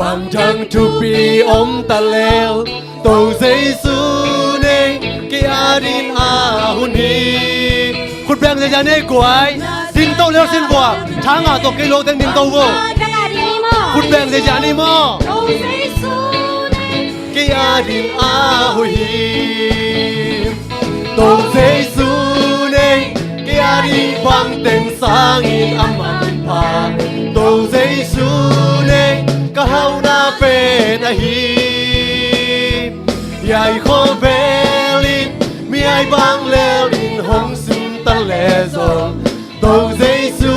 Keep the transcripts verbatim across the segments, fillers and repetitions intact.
Bang dang thupi om ta leh, Topa Jesu nei kei adingin a hun hi. Khut beng ziahziah ni ei guai. Ding to leh sin vua. Thangah tawh kei lo teng ding to vo. Khut beng ziahziah ni maw. Kei adingin a hoih hi. Topa Jesu nei kei adingin bang teng sangin a manpha. Topa Jesu nei ka hauhna pen ahi. Hiai khawvel in mi ai bang lel in hong sum ta leh zong, Topa Jesu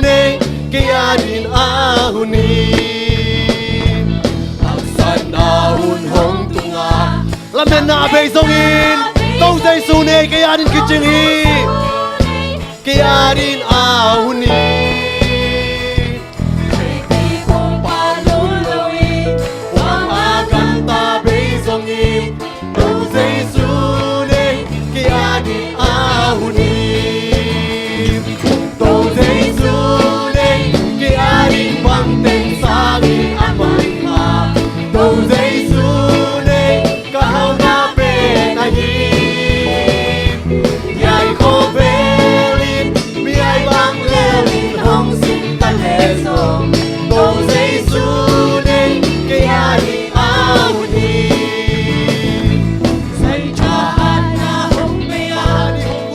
nei kei adingin a hun hi. Haksatna hun hong tung a, lametna bei zongin, Topa Jesu nei kei adingin kicing hi. Kei adingin a hun hi. Kei kong pha lua lo hi. Kuamah gamta bei zongin, Topa Jesu nei kei adingin a hun hi. Topa Jesu nei kei adingin bang teng sangin a manpha. Topa Jesu nei ka hauhna pen ahi. Hiai khawvel in mi ai bang lel in hong sum ta leh zong, Topa Jesu nei kei adingin a hun hi. Zaitha hatna hong pia,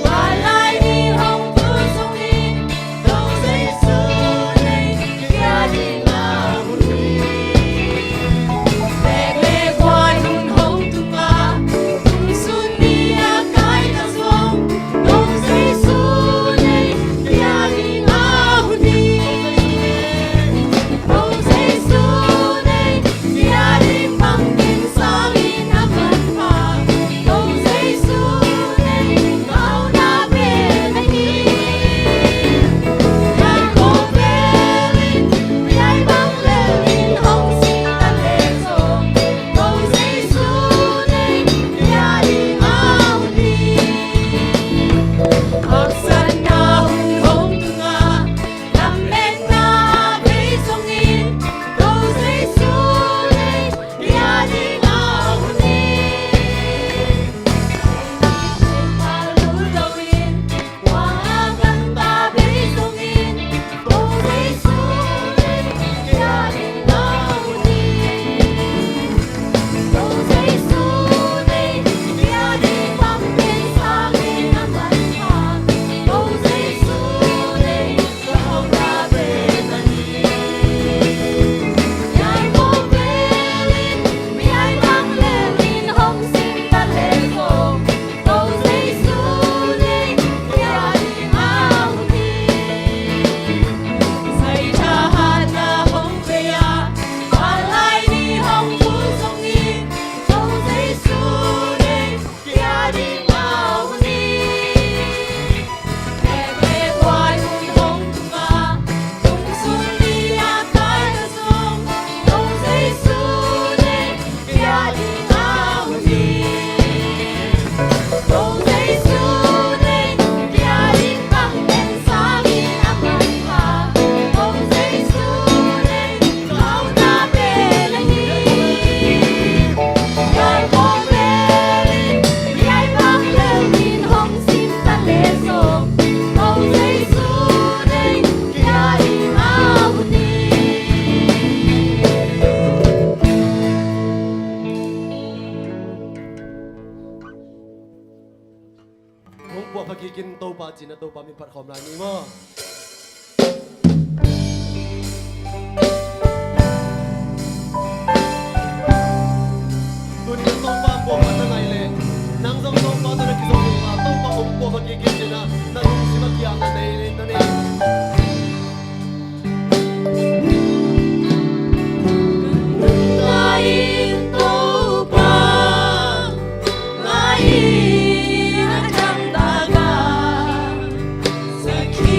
vanlai ni hong put zongin, Topa Jesu nei kei adingin a hun hi. Pek leh guai hun hong tung a, kum sung ni a kai ta zong, Topa Jesu nei kei adingin a hun hi. Topa Jesu nei kei adingin bang teng sangin a manpha. Topa Jesu nei ka hauhna pen ahi. Hiai khawvel in mi ai bang lel in hong sum ta leh zong, Topa Jesu nei kei adingin a hun hi. Haksatna hun hong tung a, lametna bei zongin, Topa Jesu nei kei adingin a hun hi. Kei kong pha lua lo hi. Kuamah gamta bei zongin, Topa Jesu nei kei adingin a hun hi. Topa Jesu nei kei adingin bang teng sangin a manpha. Topa Jesu nei ka hauhna pen ahi. Hiai khawvel in mi ai bang lel in hong sum ta leh zong, Topa Jesu nei kei adingin a hun hi. Zaitha hatna hong pia, vanlai ni hong put zongin, Topa Jesu nei kei adingin a hun hi. Pek leh guai hun hong tung a, kum sung ni a kai ta zong, Topa Jesu nei kei adingin a hun hi. Topa Jesu nei kei adingin bang teng sangin a manpha. Topa Jesu nei ka hauhna pen ahi. Hiai khawvel in mi ai bang lel in hong sum ta leh zong, Topa Jesu nei kei adingin a hun hi. Hong puahpha kikin Topa cihna, Topa min phat khawm lai ni maw. Tuni Topa puahpha na ngai leh, nang zong Topa tawh na kizom ding a, Topa hong puahpha kikin cihna, na lungsim a kiang na nei leh na nei. Ngai in Topa, ngai in a dang taka, sakhi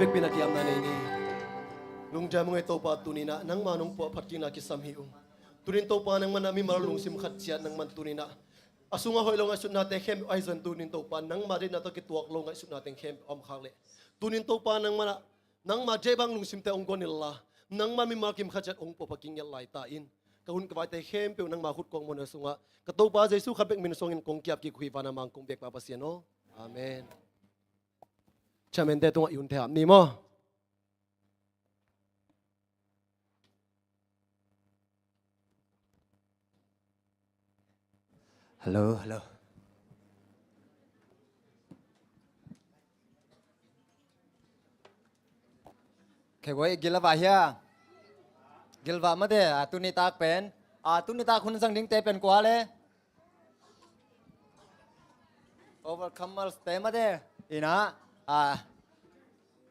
Vekpi-in a kiamna nei ni. Lungdam ung ei Topa, tuni-in ah nangma nong puahphat kikna kisam hi ung. Tuni-in Topa, nangman ah mimal lungsim khat ciat nangman tuni-in ah a sungah hoih lo ngaihsutnate khempeuh ahi zongin tuni-in Topa, nangma deihna tawh kituak lo ngaihsutnate khempeuh a om khak leh, tuni-in Topa, nangman ah nangma deih bang lungsimte hong guan inla, nangman mimal kim khat ciat hong puahphat kik ngiat lai ta in. Ka hun ka vaite khempeuh nangma khut kawkmawhna sungah ka Topa Jesu khat bek min suangin kong ki-ap kik uh hi, van a mang kong biakpa Pasian aw. Amen. Chairman-te tungah i hun thei hap ni maw? Hello, hello. Kei guai gil a va hia? Gil va mate, a tuni tak pen, a tuni tak hun zang dingte pen kua le? Overcomers te mate. Ina, a,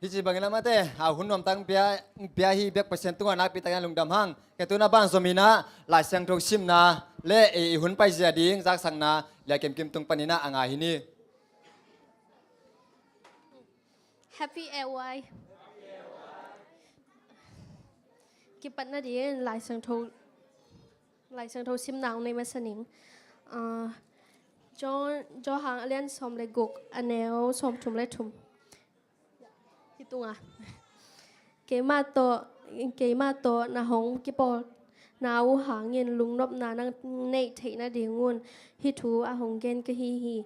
hi ci bangin a mate, a, hun nuam tak pia, pia hi bek Pasian tungah nakpi takin lungdam hang. Kei tuna ban zom ina, Lai Siangtho simna le i, i hun paizia ding zaksakna Lia Kim Kim tung panin ah a ngai hi ni. Happy L Y. Kipatna dingin Lai Siangtho, Lai Siangtho simna hong nei masa ning. Ah, John, Johan a lian sawm le guk, a neu sawm thum le thum. Hi tunga. Keimah tawh, keimah tawh na hong kipawlna uh hangin lungnopna na neih theih nadingun hih thu a hong gen ka hi hi.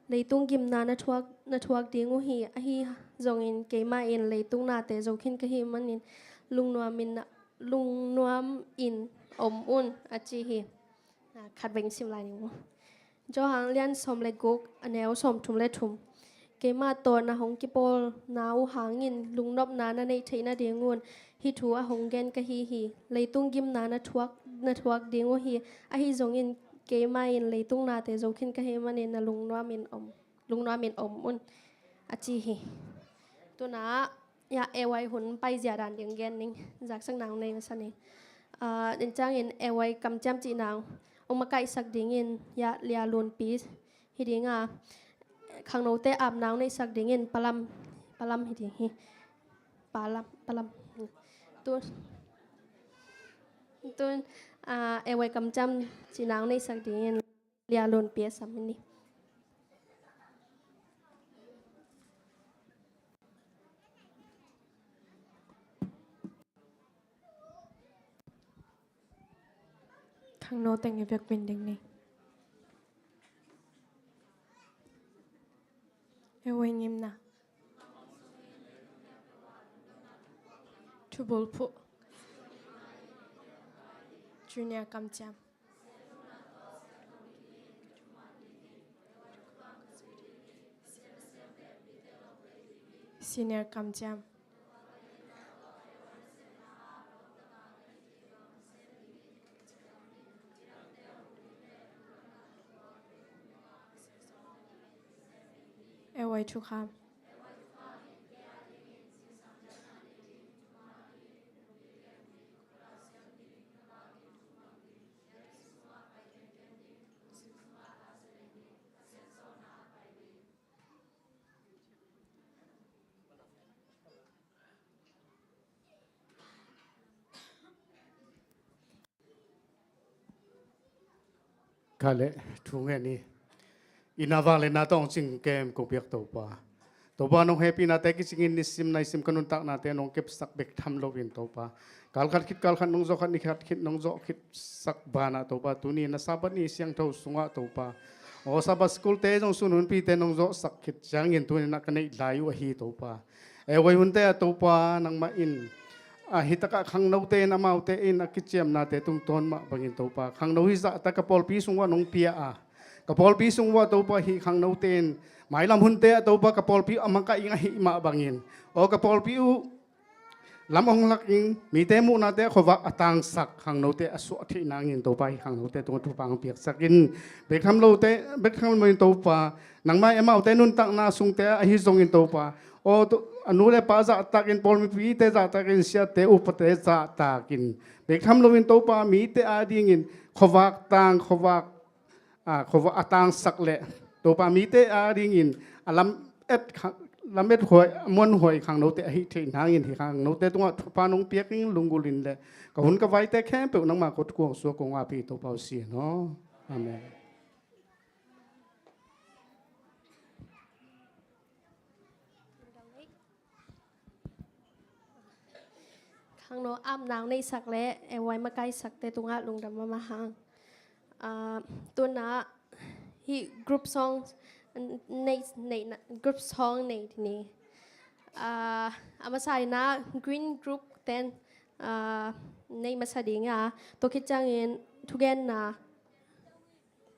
Leitung gimna na thuak, na thuak ding uh hi, ahi zongin keimah in leitung nate zo khin ka hih manin lungnuam in, lungnuam in om un, a ci hi. Ah, khat veng sim lai ning uh. Johan lian sawm le guk, a neu sawm thum le thum. Keimah tawh na hong kipawlna uh hangin lungnopna na neih theih nadingun hih thu a hong gen ka hi hi. Leitung gimna na thuak, na thuak ding uh hi, ahi zongin keimah in leitung nate zo khin ka hih manin na lungnuam in om, lungnuam in om un, a ci hi. Tuna, ya, L Y hun paizia dan ding gen ning, zaksakna hong nei masa ning. Ah, den ciangin L Y kamciam cihna hong makaihsak dingin, ya, Lia Lunpi hi ding a, khangnote apna hong neihsak dingin Palam, Palam hi ding hi. Palam, Palam. Tun, tun, ah, L Y kamciam cihna hong neihsak dingin Lia Lunpi a sam hi ni. Khangno teng i vekpi-in ding ni. L Y ngimna. Thubulphuh. Junior kamciam. Senior kamciam. L Y thukham. Ka le thu ngen hi. Ina vang le na tawng cing kem kong piak Topa. Topa nong hehpihnate kicingin nisim naisim ka nuntaknate nong kepsak bek tham loin Topa. Kal khat khit kal khat nong zawh khat ni khat khit nong zawh khitsak banah Topa. Tuni na Sabbath ni siangtho sungah Topa. Aw Sabbath school-te zong sun hunpite nong zawhsak khit ciangin tuni na ka neih lai uh ahi Topa. L Y hunte ah Topa nangmah in, a, hi takah khangnote in amaute in a kiciamnate tungtawn mah bangin Topa. Khangno hi zahtak ka pawlpi sung uah nong pia a. Ka pawlpi sung uah Topa hih khangnote in mailam hunte ah Topa ka pawlpi a makaih ing ahih mah bangin. Aw ka pawlpi uh lam hong lak ing, mite muhnate a khuavak a tangsak, khangnote a suah theih nangin Topa hih khangnote tungah thupha hong piaksak in. Bek tham lote, bek tham loin Topa nangmah in amaute nuntakna sungte ah ahi zongin Topa. Aw, to, a nu le pa zahtakin, pawl mipite zahtakin, siate upate zahtakin. Bek tham loin Topa mite adingin khuavak tang, khuavak, a, khuavak a tangsak le Topa mite adingin a lam et kha, lamet huai, muanhuai khangnote ahi theih nangin, hih khangnote tungah thupha nong piak ning lunggulh in le ka hun ka vaite khempeuh nangmah kut kuang suak kong api Topa uh si hen aw. Amen. Khangno ap nau neihsak le, eh, huai makaisakte tungah lungdam mahmah hang. Ah, tuna hih group song nei, nei, group song nei ni. Ah, a masa in ah green group ten, ah, nei masa ding a, tua khit ciangin thugenna,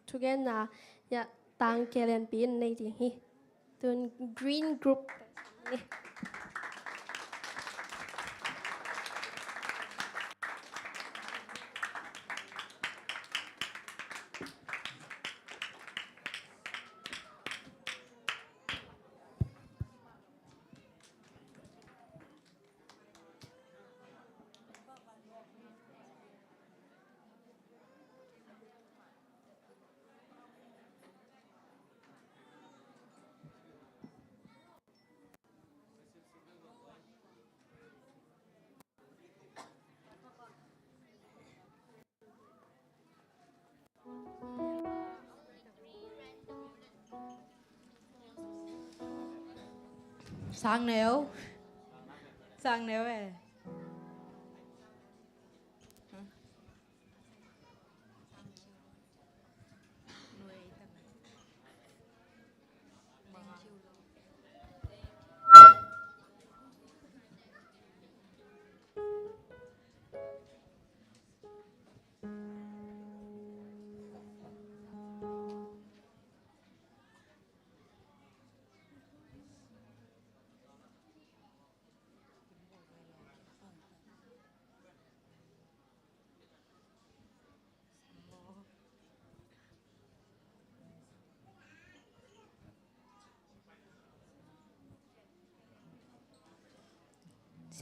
thugenna, ya, tang kelen pi in nei ding hi. Tun green group. Sang neu. Sang neu e.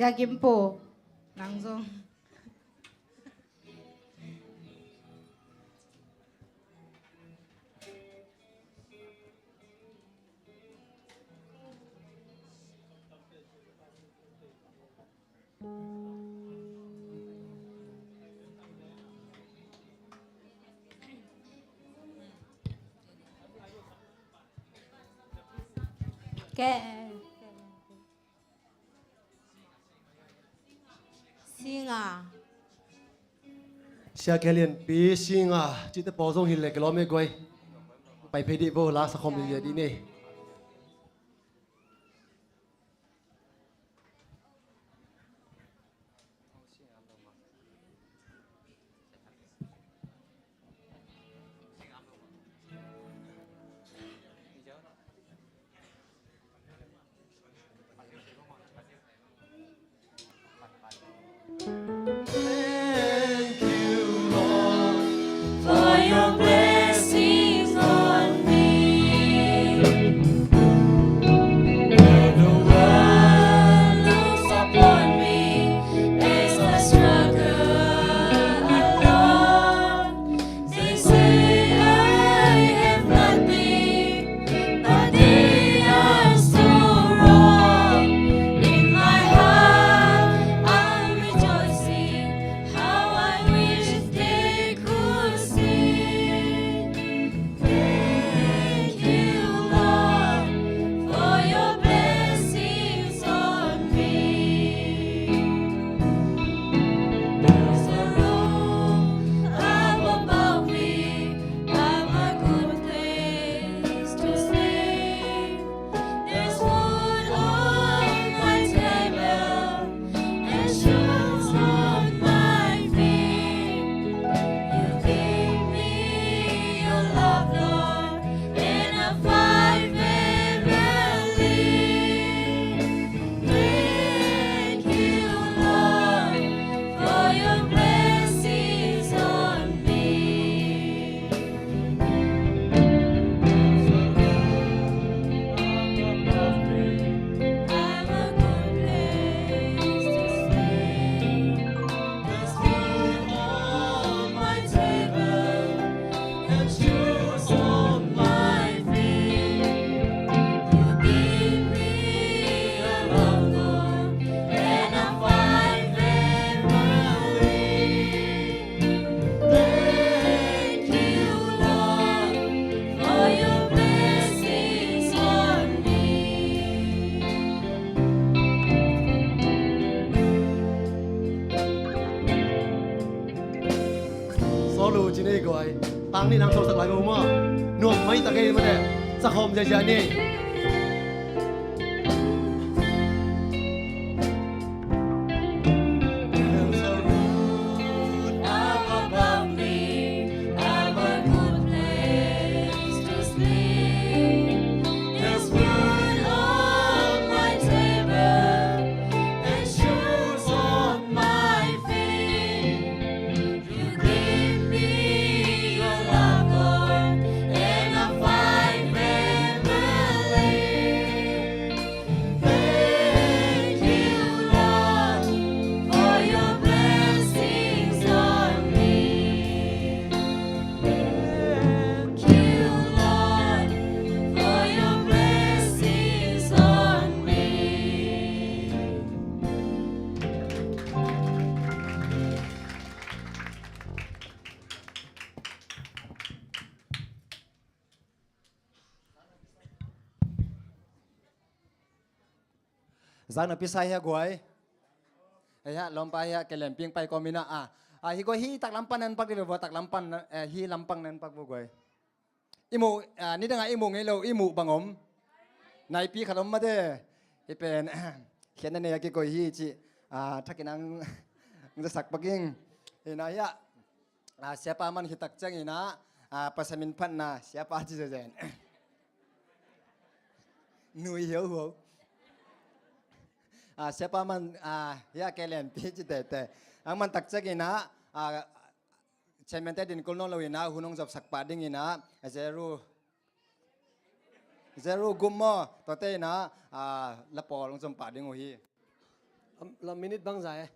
Sia Kim Pu, nang zong. Ke. Singa. Sia Khe Lian Pi, Singa, cihte pawl zong hi le ka lawm e guai. Pai phei dih vo, la sa khawm dih dih ni. Thank you, Lord, for your blessings on me. Tang nih nang tawlsak lai mu maw? Nuam mai tak ei mate. Sakhawm ziazia ni. You gave me your love, Lord, and a fine family. Thank you, Lord, for your blessings on me. Thank you, Lord, for your blessings on me. Zak na pisa hia guai. Hei ha, lawmpa hia, ke lemping pai kawm ina a. A, hi guai hi taklam pan nan pak di ve vua, taklam pan, eh, hi lampang nan pak vua guai. I muh, a, nidanga i muh ngei lo, i muh bang om. Naipi khat om mate. Hi pen, khiatna nei a kikoih hi ci. A, thakin ang, ang zasak paking. Hi na hia. A, siapa man hi tak ciang ina, a, pasamin phatna, siapa ci zezen. Nui hiau huau. A, siapa man, a, hia ke len pi ci tete. Ang man tak ciang ina, a, chairman te din kul nawn lo ina, hun hong zopsak pah ding ina, a zeru. Zeru gum maw, tuate ina, a, la pawl hong zom pah ding uh hi. Lam, lam minute bang zai.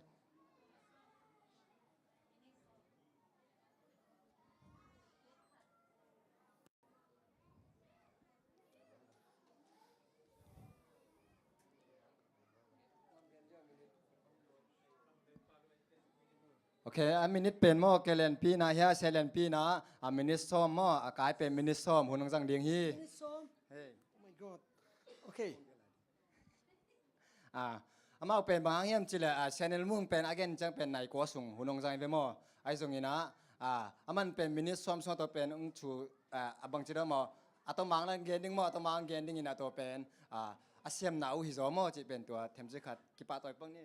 Ok, a minute pen maw, ke lenpi na hia, se lenpi na, a minute sawm maw, a kai pen minute sawm, hun hong zang ding hi. Minute sawm? Hey. Oh my God. Ok. A, amau pen bang hang hiam cileh, a, Senel Mung pen a gen ciang pen nai kua sung hun hong zang hi ve maw. Ahi zongin a, a, aman pen minute sawm sung a tua pen hong thu, a, a bang ci dong maw. A tua mang la gen ding maw, a tua mang gen dingin a tua pen, a, a siamna uh hi zaw maw cih pen tua themci khat kipahtawi pang ni.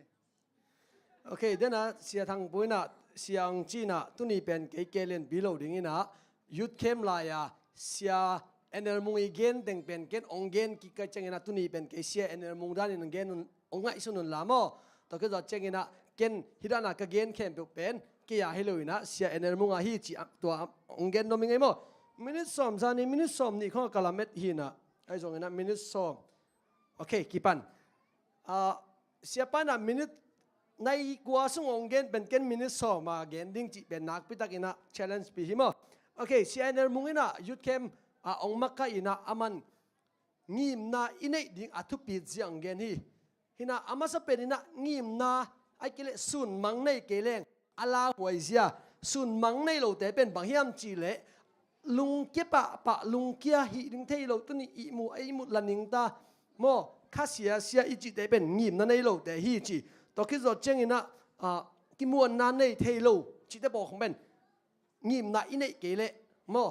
Ok, dena Sia Thang Pu ina, Sia Ang Ci ina, tuni pen kei ke lenpi lo ding ina, Youth Camp lai-a Sia Enel Mung i gen teng pen ken ong gen kik ka ciangina tuni pen kei Sia Enel Mung danin ong gen un, ong ngaihsun un la maw. Tua kizawh ciangina ken hidana ka gen khempeuh pen kei a hi lo ina Sia Enel Mung a hi ci a, tua ong gen nuam i ngei maw. Minute sawm zani, minute sawm nih khong a ka lamet hi ina. Ahi zongina minute sawm. Ok, kipan. A, siapa ina minute nai kua sung ong gen pen ken minute sawm a gen ding cih pen nakpi tak ina challenge pi hi maw. Ok, Sia Enel Mung ina Youth Camp a ong makaih ina aman ngimna i neih ding a thupi zia ong gen hi. Hina a masa pen ina ngimna ai kei leh sunmang nei kei leng a lauhuai zia. Sunmang nei lote pen bang hiam cih leh lungkia pahpah, lungkia hih ding thei lo, tuni ihmu a ihmut la ning ta maw, kha siasia i cihte pen ngimna nei lote hi ci. Tua kizawh ciangina, a, kimuanna nei thei lo cihte pawl khong pen ngimna i neih kei leh maw,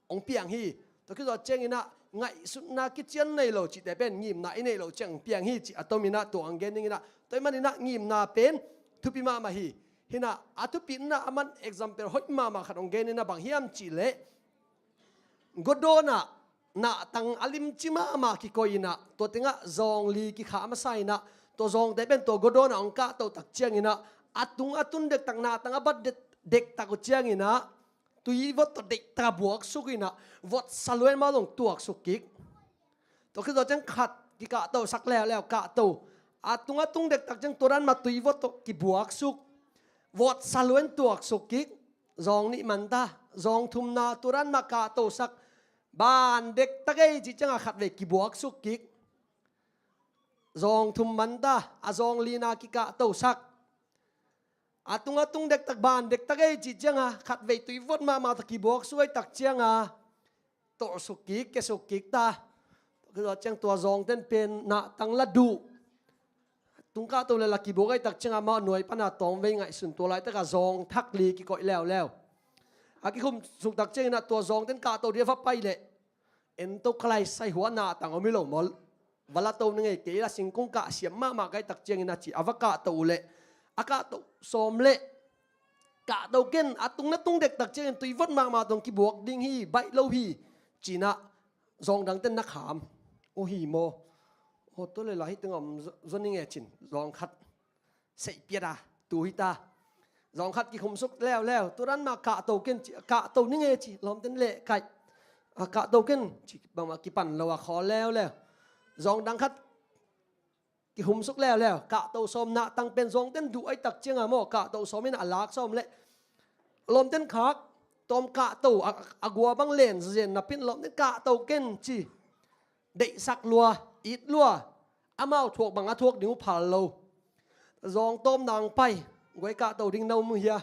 ong piang hi. Tua kizawh ciangina ngaihsutna kician nei lo cihte pen ngimna i neih lo ciang ong piang hi ci a tomina tua ong gen dingina. Tua i manina ngimna pen thupi mahmah hi. Hina a thupina aman example hoih mahmah khat ong genina bang hiam cih leh, godawnah nahtang a limci mahmah kikoih ina, tua tengah zawng li kikha a masa ina, tua zawngte pen tua godawnah ong kahto tak ciangina, a tung a tun dektak nahtang a bat dek, dektak uh ciangina, tui vot tawh dektak a buaksuk ina, vot saluen mah zong tuaksuk kik. Tua kizawh ciang khat kikahtosak leuleu kahto. A tung a tung dektak ciang tua dan mah tui vot tawh kibuaksuk. Vot saluen tuaksuk kik. Zawng nih manta, zawng thumna tua dan mah kahtosak. Ban dektak ei cih cianga khatvei kibuaksuk kik. Zawng thum manta, a zawng lina kikahtosak. A tung a tung dektak ban dektak ei cih cianga khatvei tui vot mahmah tawh kibuaksuk ei tak cianga tawlsuk kik, kiasuk kik ta. Tua ciang tua zawngten pen nahtang la duh. Tungkah to le la kibuak ai tak cianga mah nuai pana tawmvei ngaihsun tua laitaka zawng thak li kikoih leuleu. A kikhum suk tak ciangin ah tua zawngten kahto ding a va pai leh, en to kha lai, sai hua na tang om hi lo maw. Va la to na ngei kei la, singkung kah siam mahmah ka hih tak ciangin a ci, a va kahto uh leh, a kahto sawm leh, kahto ken, a tung na tung dek tak ciangin tui vot mahmah tawh kibuak ding hi, baih lo hi, ci-in ah zawng dangten na kham uh hi maw. Aw, tua leh la hih teng om zo, zo ning e ci-in zawng khat seih piat a, tu hi ta. Zawng khat kikhum suk leuleu, tua dan mah kahto ken ci, kahto ning e ci, lawmten leh kaih. A, kahto ken ci, bangmah kipan lo a khawl leuleu. Zawng dang khat kikhum suk leuleu, kahto sawm na tang pen zawngten duh a hih tak ciang a maw, kahto sawm in a lak sawm leh, lawmten khak, tawm kahto, a, a gua bang len zen napi-in lawmten kahto ken ci. Deihsak lua, it lua, amau thuak bang a thuak ding uh phal lo. Zawng tawm nang pai, guai kahto ding na um uh hia?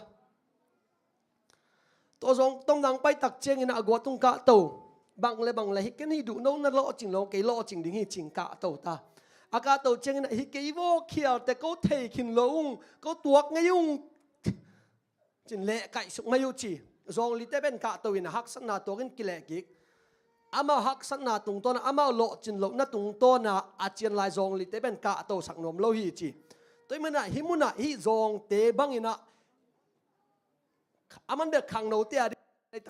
Tua zawng tawm nang pai tak ciangin a gua tung kahto, bang leh bang leh hih ken hih duh no na lawhcing lo, kei lawhcing ding hi ci-in kahto ta. A kahto ciangin a hih kei vaw khial teh, ko thei khin lo ung, ko tuak ngei ung, ci-in leh kaih suk mai uh ci. Zawng lite pen kahto in a haksatna tuak in kileh kik. Amau haksatna tungtawn a, amau lawhcin lohna tungtawn a, a cian lai zawng lite pen kahto sak nuam lo hi ci. Tua ahih manin ah hih mun ah hih zawngte bangin ah, a man bel khangnote a ding,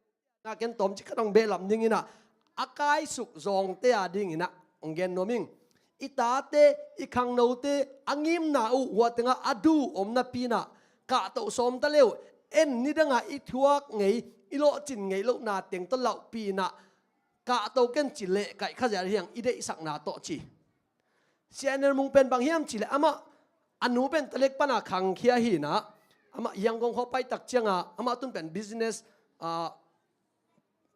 a ken tawmcik khat hong behlap ning in ah, a kaisuk zawngte a dingin ah hong gen nuam ing. I tate, i khangnote, a ngimna uh hua teng ah a duh om napi-in ah, kahto sawm ta le uh, en nidang a i thuak ngei, i lawhcin ngei lohna teng tawh lauhpih in ah, kahto ken ci leh kaih kha zel hi hang, i deihsakna tawh ci. Sia Enel Mung pen bang hiam cih leh amah, a nu pen Talek pan a khangkhia hi-in ah, amah Yangon khua pai tak ciang a, amah tun pen business, ah,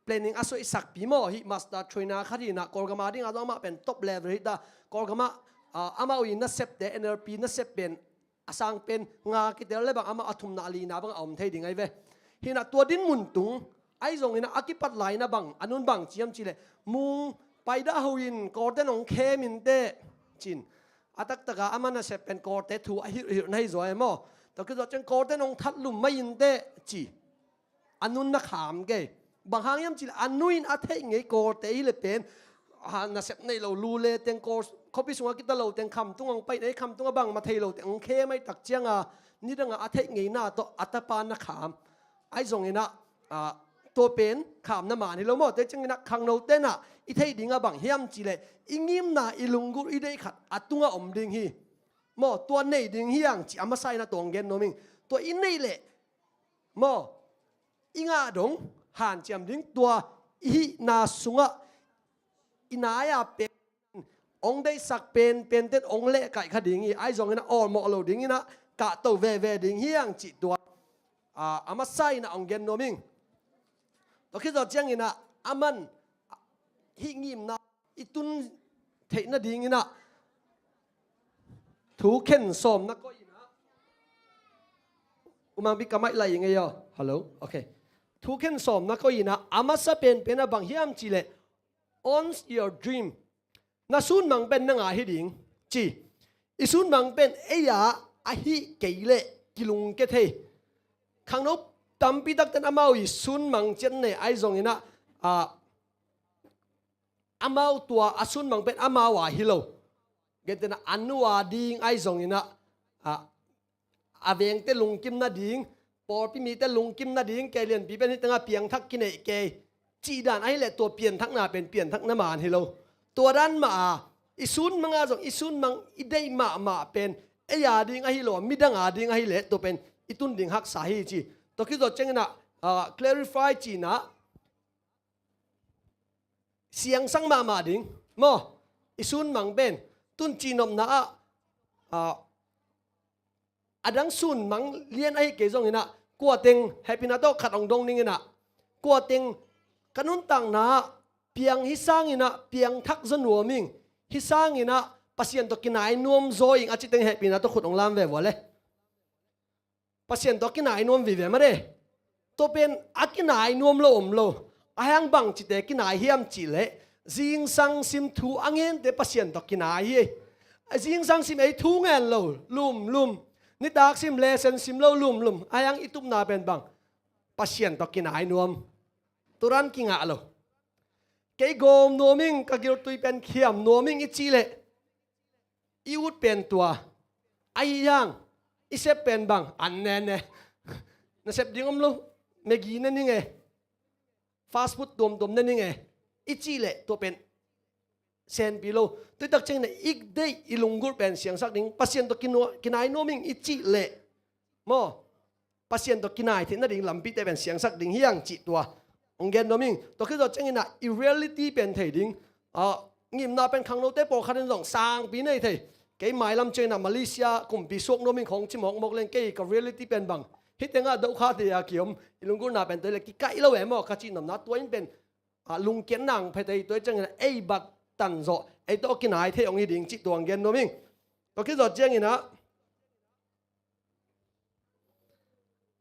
planning a suaisakpi maw, hih master trainer khat hi-in ah, Kawlgam a ding a zong amah pen top level hi ta. Kawlgam ah, ah, amah uh i nasepte, N L P nasep pen a sang pen nga kitel leh bang amah a thumna a lina bang a om thei ding ahi ve. Hi-in ah tua dinmun tung ahi zongin ah, a kipat lai-in ah bang, a nu'n bang ci hiam cih leh, Mung, pai dah ho in, kawlten hong khem in teh, ci-in. A taktak a amah nasep pen kawlte thu a hilhhilh na hi zaw e maw. Tua khit zawh ciang kawlten hong that lum mai in teh, ci. A nu'n na kham kei. Bang hang hiam cih leh a nu in a theih ngei kawlte hi leh pen, ah, nasep nei lo lu le teng, kawl, khuapi sungah kita lo teng, khamtung hong pai na hi, khamtung a bangmah thei lo teng hong khem a hih tak ciang a, nidang a a theih ngeina tawh a tapa na kham. Ahi zongin ah, ah, tua pen khamna man hi lo maw. Tua ciangin ah khangnote in ah i theih ding a bang hiam cih leh, i ngimna, i lunggulh, i deih khat a tungah om ding hi. Maw, tua nei ding hi hang ci a masa in ah tua hong gen nuam ing. Tua i neih leh maw, i ngah dong hanciam ding, tua i hihna sungah i nai a pen, hong deihsak penpen ten hong leh kaih kha ding hi. Ahi zongin ah awlmawh lo dingin ah kahto veve ding hi hang cih tua, ah, a masa in ah hong gen nuam ing. Tua khit zawh ciangin ah aman hih ngimna i tun theih nadingin ah thukhen sawm na koih in ah, U Mang Pi, ka mic lai ing ei aw. Hello? Okay. Thukhen sawm na koih in ah, a masa penpen ah bang hiam cih leh, owns your dream. Na sunmang pen nang a hi ding, ci. I sunmang pen ei a ahih kei leh kilungkia thei. Khangno tampi takten amau i sunmang ciat nei ahi zongin ah, ah, amau tua a sunmang pen amau a hi lo. Gentehna, a nu a ding ahi zongin ah, ah, a vengte lungkim nading, pawlpi mite lungkim nading, kei lianpi pen hih teng a piangthak kineih kei, cih dan ahi leh tua pianthakna pen pianthakna man hi lo. Tua dan mah a, i sunmang a zong, i sunmang i deih mahmah pen ei a ding ahi lo, midang a ding ahi leh tua pen i tun ding haksa hi ci. Tua khit zawh ciangin ah, ah, clarify cihna, siangsak mahmah ding maw, i sunmang pen. Tun cihnopna ah, ah, a dang sunmang lian ahi kei zongin ah, kua teng, hehpihna tawh khat hong dong ning in ah, kua teng, ka nuntakna ah piang hi sangin ah piangthak zaw nuam ing, hi sangin ah Pasian tawh kinai nuam zaw ing, a cih teng hehpihna tawh khut hong lam ve vua le. Pasian tawh a kinai nuam vive mah de. Tua pen a kinai nuam lo om lo. Ahih hang bangcite kinai hiam cih leh, zingsang sim thu a ngente Pasian tawh kinai hi. Zingsang sim ei thu ngen lo lumlum, nitak sim lesson sim lo lumlum, ahih hang i tupna pen bang, Pasian tawh kinai nuam. Tua dan kingah lo. Kei gawm nuam ing, ka giltui pen khiam nuam ing i cih leh, i ut pen tua. Ahi hang, i sep pen bang, an ne ne. Na sep ding om lo, Maggi ne ning e. Fast food tuamtuam ne ning e. I cih leh tua pen senpi lo. Tua tak ciangin ah i deih i lunggulh pen siangsak ding. Pasian tawh kinua-, kinai nuam ing i cih leh, maw, Pasian tawh kinai theih nading lampite pen siangsak ding hi hang cih tua hong gen nuam ing. Tua khit zawh ciangin ah i reality pen thei ding. Ah, ngimna pen khangnote pawlkhat in zong sangpi nei thei. Kei mailam ciangin ah Malaysia kumpi suak nuam ing khawng ci mawkmawk leng, kei ka reality pen bang, hih tengah dohkha thei a kiom, i lunggulhna pen tua hi leh kikaih lo e maw, ka cih nopna tua in pen, ah, lungkiat nang phet ei, tua ciangin ah ei bat tan zawh, ei tawh kinai thei hong hi ding cih tua hong gen nuam ing. Tua khit zawh ciangin ah,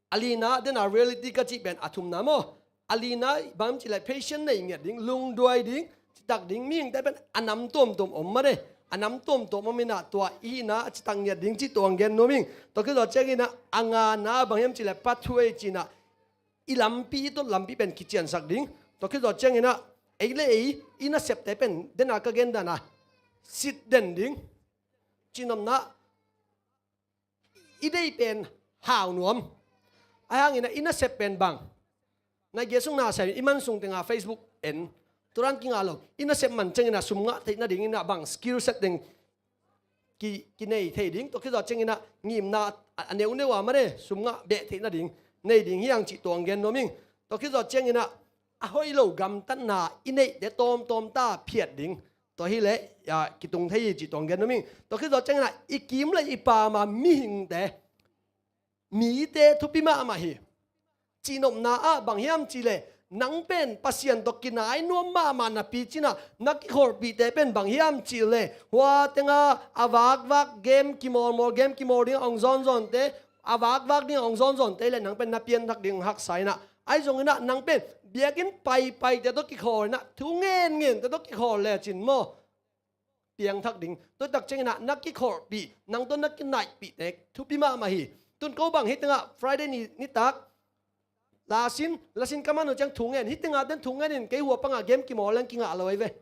a lina, den a reality ka cih pen a thumna maw. A lina, bang cih leh patient nei ngiat ding, lungduai ding, citak ding, mihingte pen a nam tuamtuam om mah de. A nam tuamtuam om in ah tua i hihna a citak ngiat ding cih tua hong gen nuam ing. Tua khit zawh ciangin ah, a ngana bang hiam cih leh pathway ci-in ah, i lampi, i tot lampi pen kiciansak ding. Tua khit zawh ciangin ah, ei le ei, i nasepte pen, den a ka gen dan a, sit den ding. Cih nopna, i deih pen hau nuam. Ahi hangin ah i nasep pen bang, na giasung na sai, i man sung tengah Facebook en. Tua dan kingah lo. I nasep man ciangin ah sum ngah theih nadingin ah bang skill set ding ki, kinei thei ding. Tua khit zawh ciangin ah ngimna a, a neuneu a mah de, sum ngah beh theih nading nei ding hi hang cih tua hong gen nuam ing. Tua khit zawh ciangin ah a hoih lo gamtatna i neihte tawmtawm ta phiat ding. Tua hi leh, ah, kitung thei hi cih tua hong gen nuam ing. Tua khit zawh ciangin ah i kim le i pam a mihingte, mite thupi mahmah hi. Cih nopna ah bang hiam cih leh, nang pen Pasian tawh kinai nuam mahmah napi ci-in ah, na kikholhpihte pen bang hiam cih leh, hua tengah a vakvak game kimawlmawl, game kimawl ding a hong zawnzawnte, a vakvak ding a hong zawnzawnte leh nang pen na pianthak ding hong haksa in ah, ahi zongin ah nang pen biakinn paipaite tawh kikhawl in ah, thu ngengente tawh kikhawl lecin maw, piangthak ding. Tua tak ciangin ah na kikholhpih, nang tawh na kinaihpihte thupi mahmah hi. Tun ko bang hih tengah Friday ni, nitak lasin, lasin ka man uh ciang thu ngen, hih tengah den thu ngen in kei hua pangah game kimawl leng kingah lo ahi ve.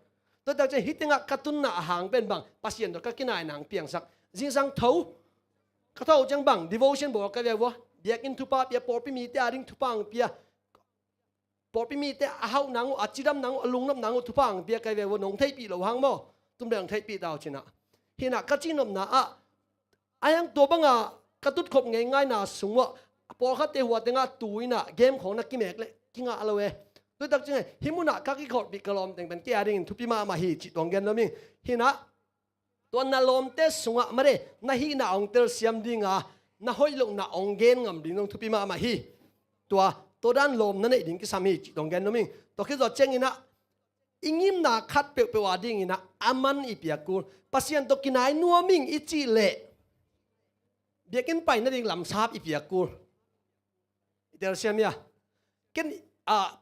Tua tak ciang hih tengah ka tunna a hang pen bang, Pasian tawh ka kinaina hong piangsak. Zingsang tho, ka tho uh ciang bang, devotion bawl ka hi ve vua. Biakinn thupha pia, pawlpi mite ading thupha hong pia. Pawlpi mite a hauh nang uh, a cidam nang uh, a lungnop nang uh thupha hong pia ka hi ve vua, nong theihpih loh hang maw. Tum deuh hong theihpih ta uh ci-in ah. Hi-in ah ka cihnopna ah, a hiang tua banga ka tutkhop ngeingaina sung uah, a pawlkhatte hua tengah tu in ah game khawng na kimek leh kingah lo e. Tua tak ciang hih munah ka kikholhpih ka lawm teng pen kei adingin thupi mahmah hi cih tua hong gen nuam ing. Hi-in ah, tua na lawmte sungah mah de, na hihna hong telsiam ding a, na hoih lohna hong gen ngam ding zong thupi mahmah hi. Tua, tua dan lawm na neih ding kisam hi cih tua hong gen nuam ing. Tua khit zawh ciangin ah, i ngimna khat peuhpeuh adingin ah a man i piak kul. Pasian tawh kinai nuam ing i cih leh, biakinn pai nading lamsap i piak kul. I telsiam hia? Ken, ah,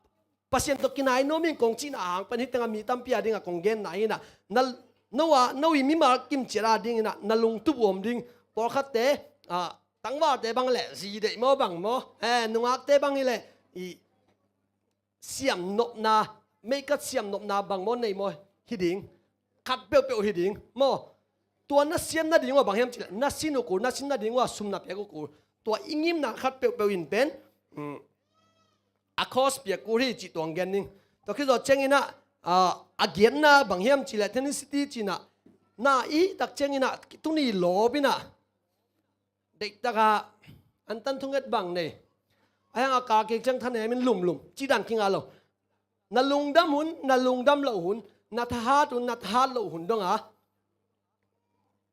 Pasian tawh kinai nuam ing kong cihna hang pen hih tengah mi tampi adingah kong genna hi-in ah, na, no a, no i mimal kimciat adingin ah na lungtup uh om ding. Pawlkhatte, ah, tangvalte bang leh zi deih maw bang maw, eh, nungakte bang hi leh i siamnopna, meikhat siamnopna bang maw nei maw hi ding. Khat peuhpeuh hi ding maw. Tua na siam nading uh a bang hiam cih leh, na sin uh kul, na sin nading uh a sum na piak uh kul. Tua i ngimna khat peuhpeuh in pen, mm, a cost piak kul hi cih tua hong gen ning. Tua khit zawh ciangin ah, ah, a giatna bang hiam cih leh, Tennessee ci-in ah, na i hih tak ciangin ah tuni lawp in ah, deihtakah antan thunget bang nei. A hiang a kal kik ciang thanem in lumlum, cih dan kingah lo. Na lungdam hun, na lungdam loh hun, na thahat hun, na thahat loh hun dong a,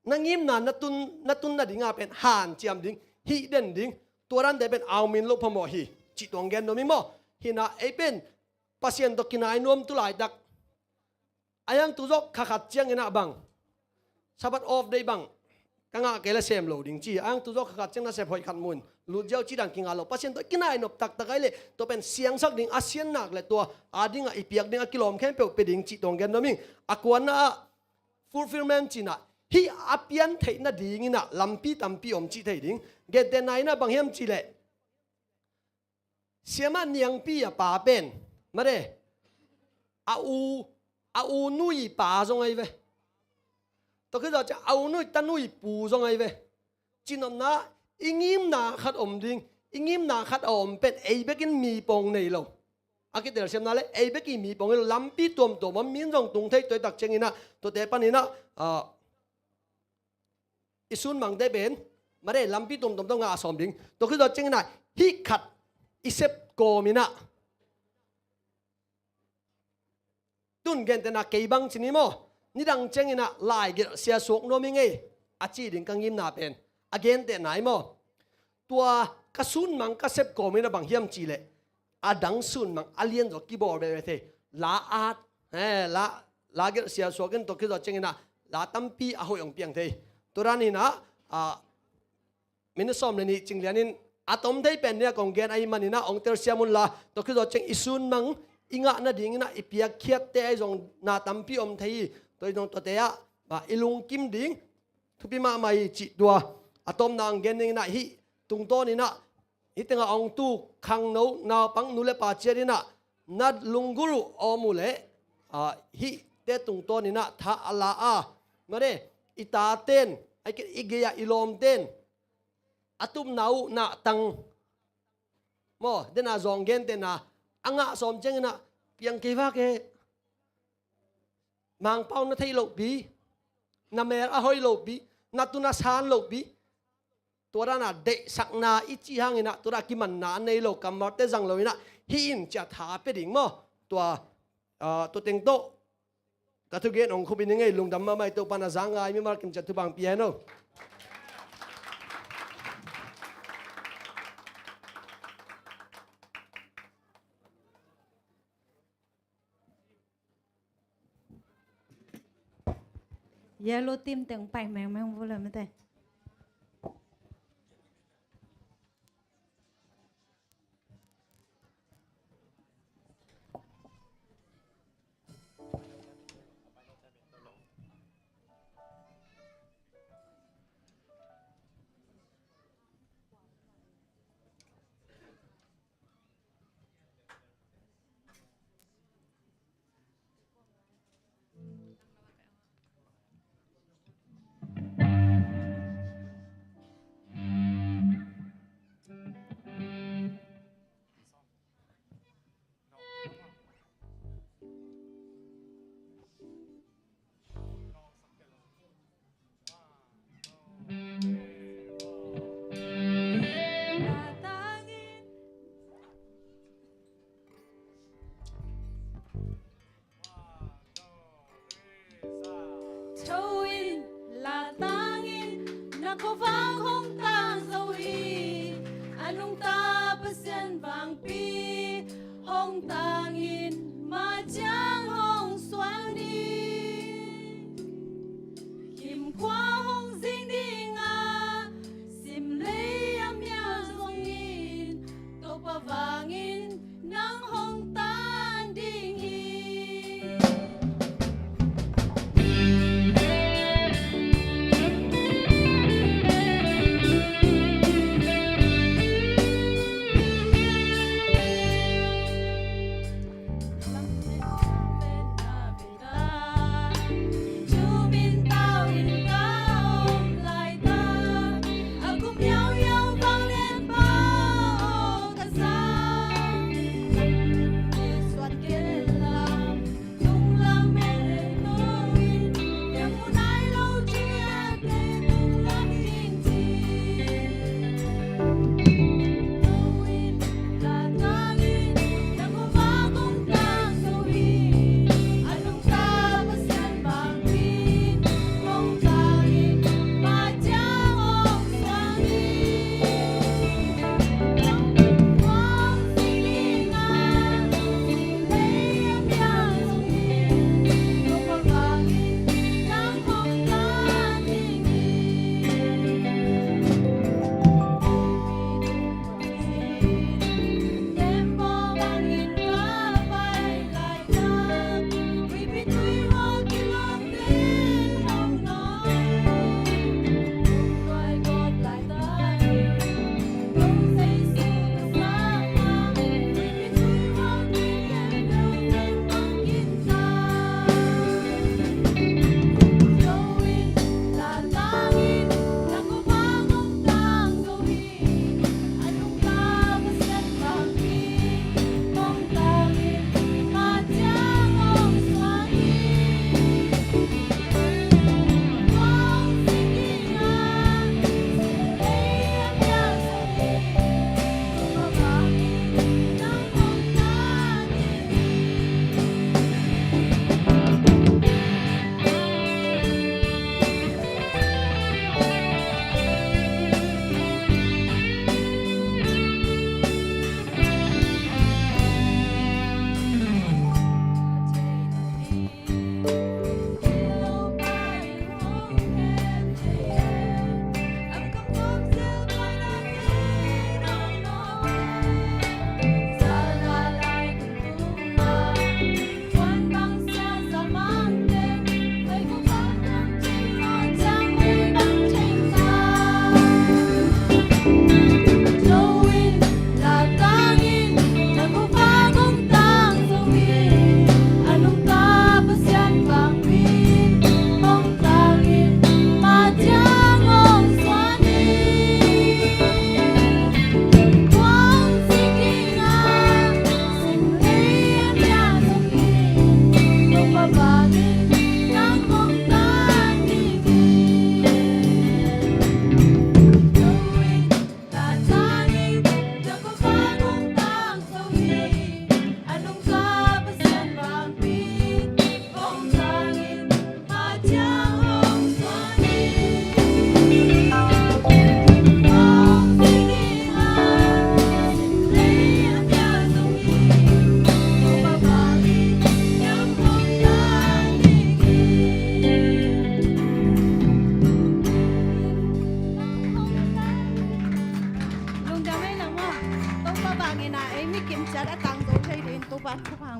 na ngimna, na tun, na tun nading a pen hanciam ding, hih den ding, tua dante pen au min loh phamawh hi cih tua hong gen nuam ing maw. Hi-in ah ei pen Pasian tawh kinai nuam tu laitak. A hiang tu zawh kha khat ciangin ah bang, Sabbath off day bang ka ngah kei leh sem lo ding ci. A hiang tu zawh kha khat ciang nasep hoih khat mu in lut ziau, cih dan kingah lo. Pasian tawh kinai nop taktak ahih leh tua pen siangsak ding, a sian nak leh tua adingah i piak ding a kilawm khempeuh pia ding cih tua hong gen nuam ing. A kuana ah fulfillment ci-in ah, hih a pian theih nadingin ah lampi tampi om cih thei ding. Gentehna in ah bang hiam cih leh, Siamah niangpi a pa pen, mate, a u, a u nui pa zong ahi ve. Tua khit zawh ciang a u nui ta nui pu zong ahi ve. Cinopna, i ngimna khat om ding, i ngimna khat a om pen ei bekin mi pawng nei lo. A kitelsiamna le ei bek i mi pawng hi lo, lampi tuamtuam om, min zong tung thei, tua i tak ciangin ah, tuate panin ah, ah, i sunmangte pen, mate, lampi tuamtuam tawh ngah a sawm ding. Tua khit zawh ciangin ah, hih khat i sep kawmin ah, tun gentehna kei bang ci ni maw, nidang ciangin ah laigelh sia suak nuam hi ngei, a ci ding ka ngimna pen, a gentehna hi maw. Tua ka sunmang ka sep kawmin ah bang hiam cih leh, a dang sunmang a lian zaw kibawl bebe thei. La at, eh, la, la gelh sia suak in, tua khit zawh ciangin ah la tampi a hoih hong piang thei. Tua dan in ah, ah, minute sawm le nih cing lianin a tom thei pen ding a kong gen ahih manin ah hong telsiam un la, tua khit zawh ciang i sunmang i ngah nadingin ah i piakkhiatte ahi zong na tampi om thei hi. Tua ahi zong tuate ah, ah, i lungkim ding thupi mahmah hi cih tua. A tawpna hong gen dingin ah hih tungtawnin ah, hih tengah hong tu khangno naupang nu le pa ciat in ah, na lunggulh uh a om uh leh, ah, hihte tungtawnin ah tha a la a, mate, i taten, ahih kei leh i gei-ah i lawmten a tupna uh nahtang maw, den a zawng gentehna a ngah sawm ciangin ah, piang kei vak e, Mangpau na theih lohpi, na mel a hoih lohpi, na tun a san lohpi, tua dan a deihsakna i cih hangin ah, tua dan a kimanna a nei lo, kammalte zang lo in ah, hih in ci-a tha pia ding maw. Tua, ah, tua teng tawh ka thugen hong khupin hi ngei. Lungdam mahmah. Topa'n a za ngai mimal kim ciat thupha hong pia hen aw. Yellow team teng pai mengmeng vua le mate. Tho in, la tangin, na khuavak hong tang zo hi. A nungta Pasian vangpi hong tangin, mah ciang hong suak ni. Himkhua hong zing ding a, simlei a mial zongin, Topa vangin nang hong tan ding hi.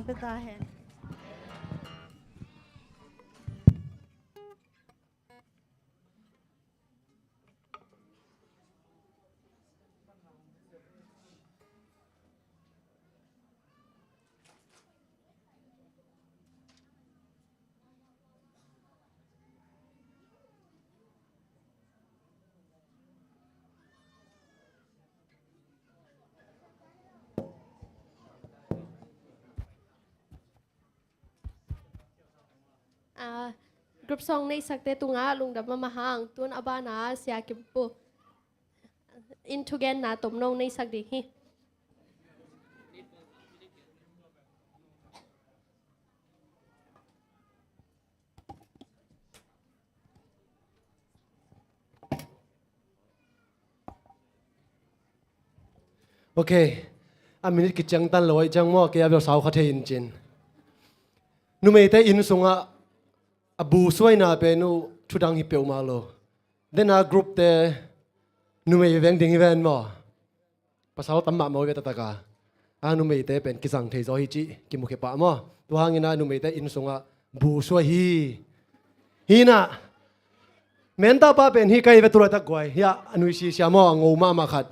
Pia ta hen. Ah, group song neisakte tungah lungdam mahmah hang, tun a bana Sia Kim Pu in thugenna tomno neisak ding hi. Ok. A minute kiciangtan lo ahih ciang maw, kei a bel sau kha thei in cin. Numeite inn sungah a bu suaina pen uh thudang hi peuhmah lo. Dena group te numei veng ding hi ven maw. Pasal tam mahmah uh ve taktak a. A numeite pen kizang thei zaw hi cih kimukhia pah maw. Tua hangin a numeite inn sungah bu suai hi. Hi inah, menta pa pen hi kai ve tu laitak guai. Hiah a nuisisia maw, a ngo mahmah khat.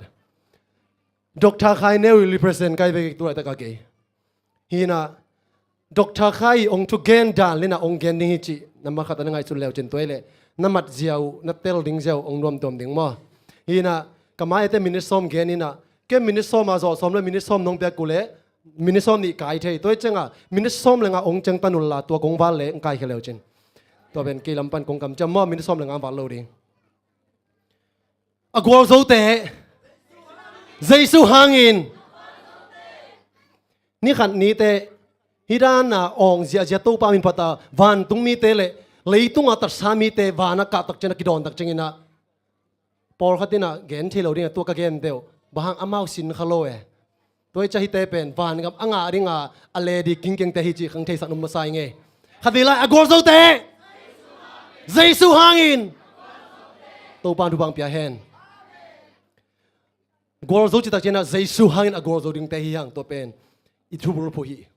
Doctor Khai Neu i represent kai ve tu laitak a kei. Hi inah, Doctor Khai i ong thugen dan le na ong gen ding hi cih, na makhat a na ngaihsun leu cin tua i leh na matzia uh, na tel dingzia uh ong nuamtuam ding maw. Hi inah, ka mai-ah te minute sawm gen inah, ken minute sawm a zawh sawm le minute sawm nong piak uh leh minute sawm nih kai thei. Tua i ciangah minute sawm le nga ong ciangtan unla tua kong val leh ong kaikhia leu cin. Tua pen kei lam pan kong kamciam maw, minute sawm le nga val lo ding. A gualzote, Jesu hangin. Ni khat ni teh, hi dan a awng ziahziah Topa min phat a vantung mite le leitung a tatsa mite van a kah tak ciang a kidawn tak ciang inah, pawlkhat inah gen thei lo ding a, tua ka gen deuh. Bang hang, amau sin kha lo e. Tua i ciah hite pen vangam a ngah ding a, a le dik kingkengte hi cih khang theisak nuam masa ing ei. Khat vei lai, a gualzote, Jesu hangin. Topa in thupha pia hen. Gualzo cih tak ciang inah Jesu hangin a gualzo dingte hi hang, tua pen i thubulphuh hi.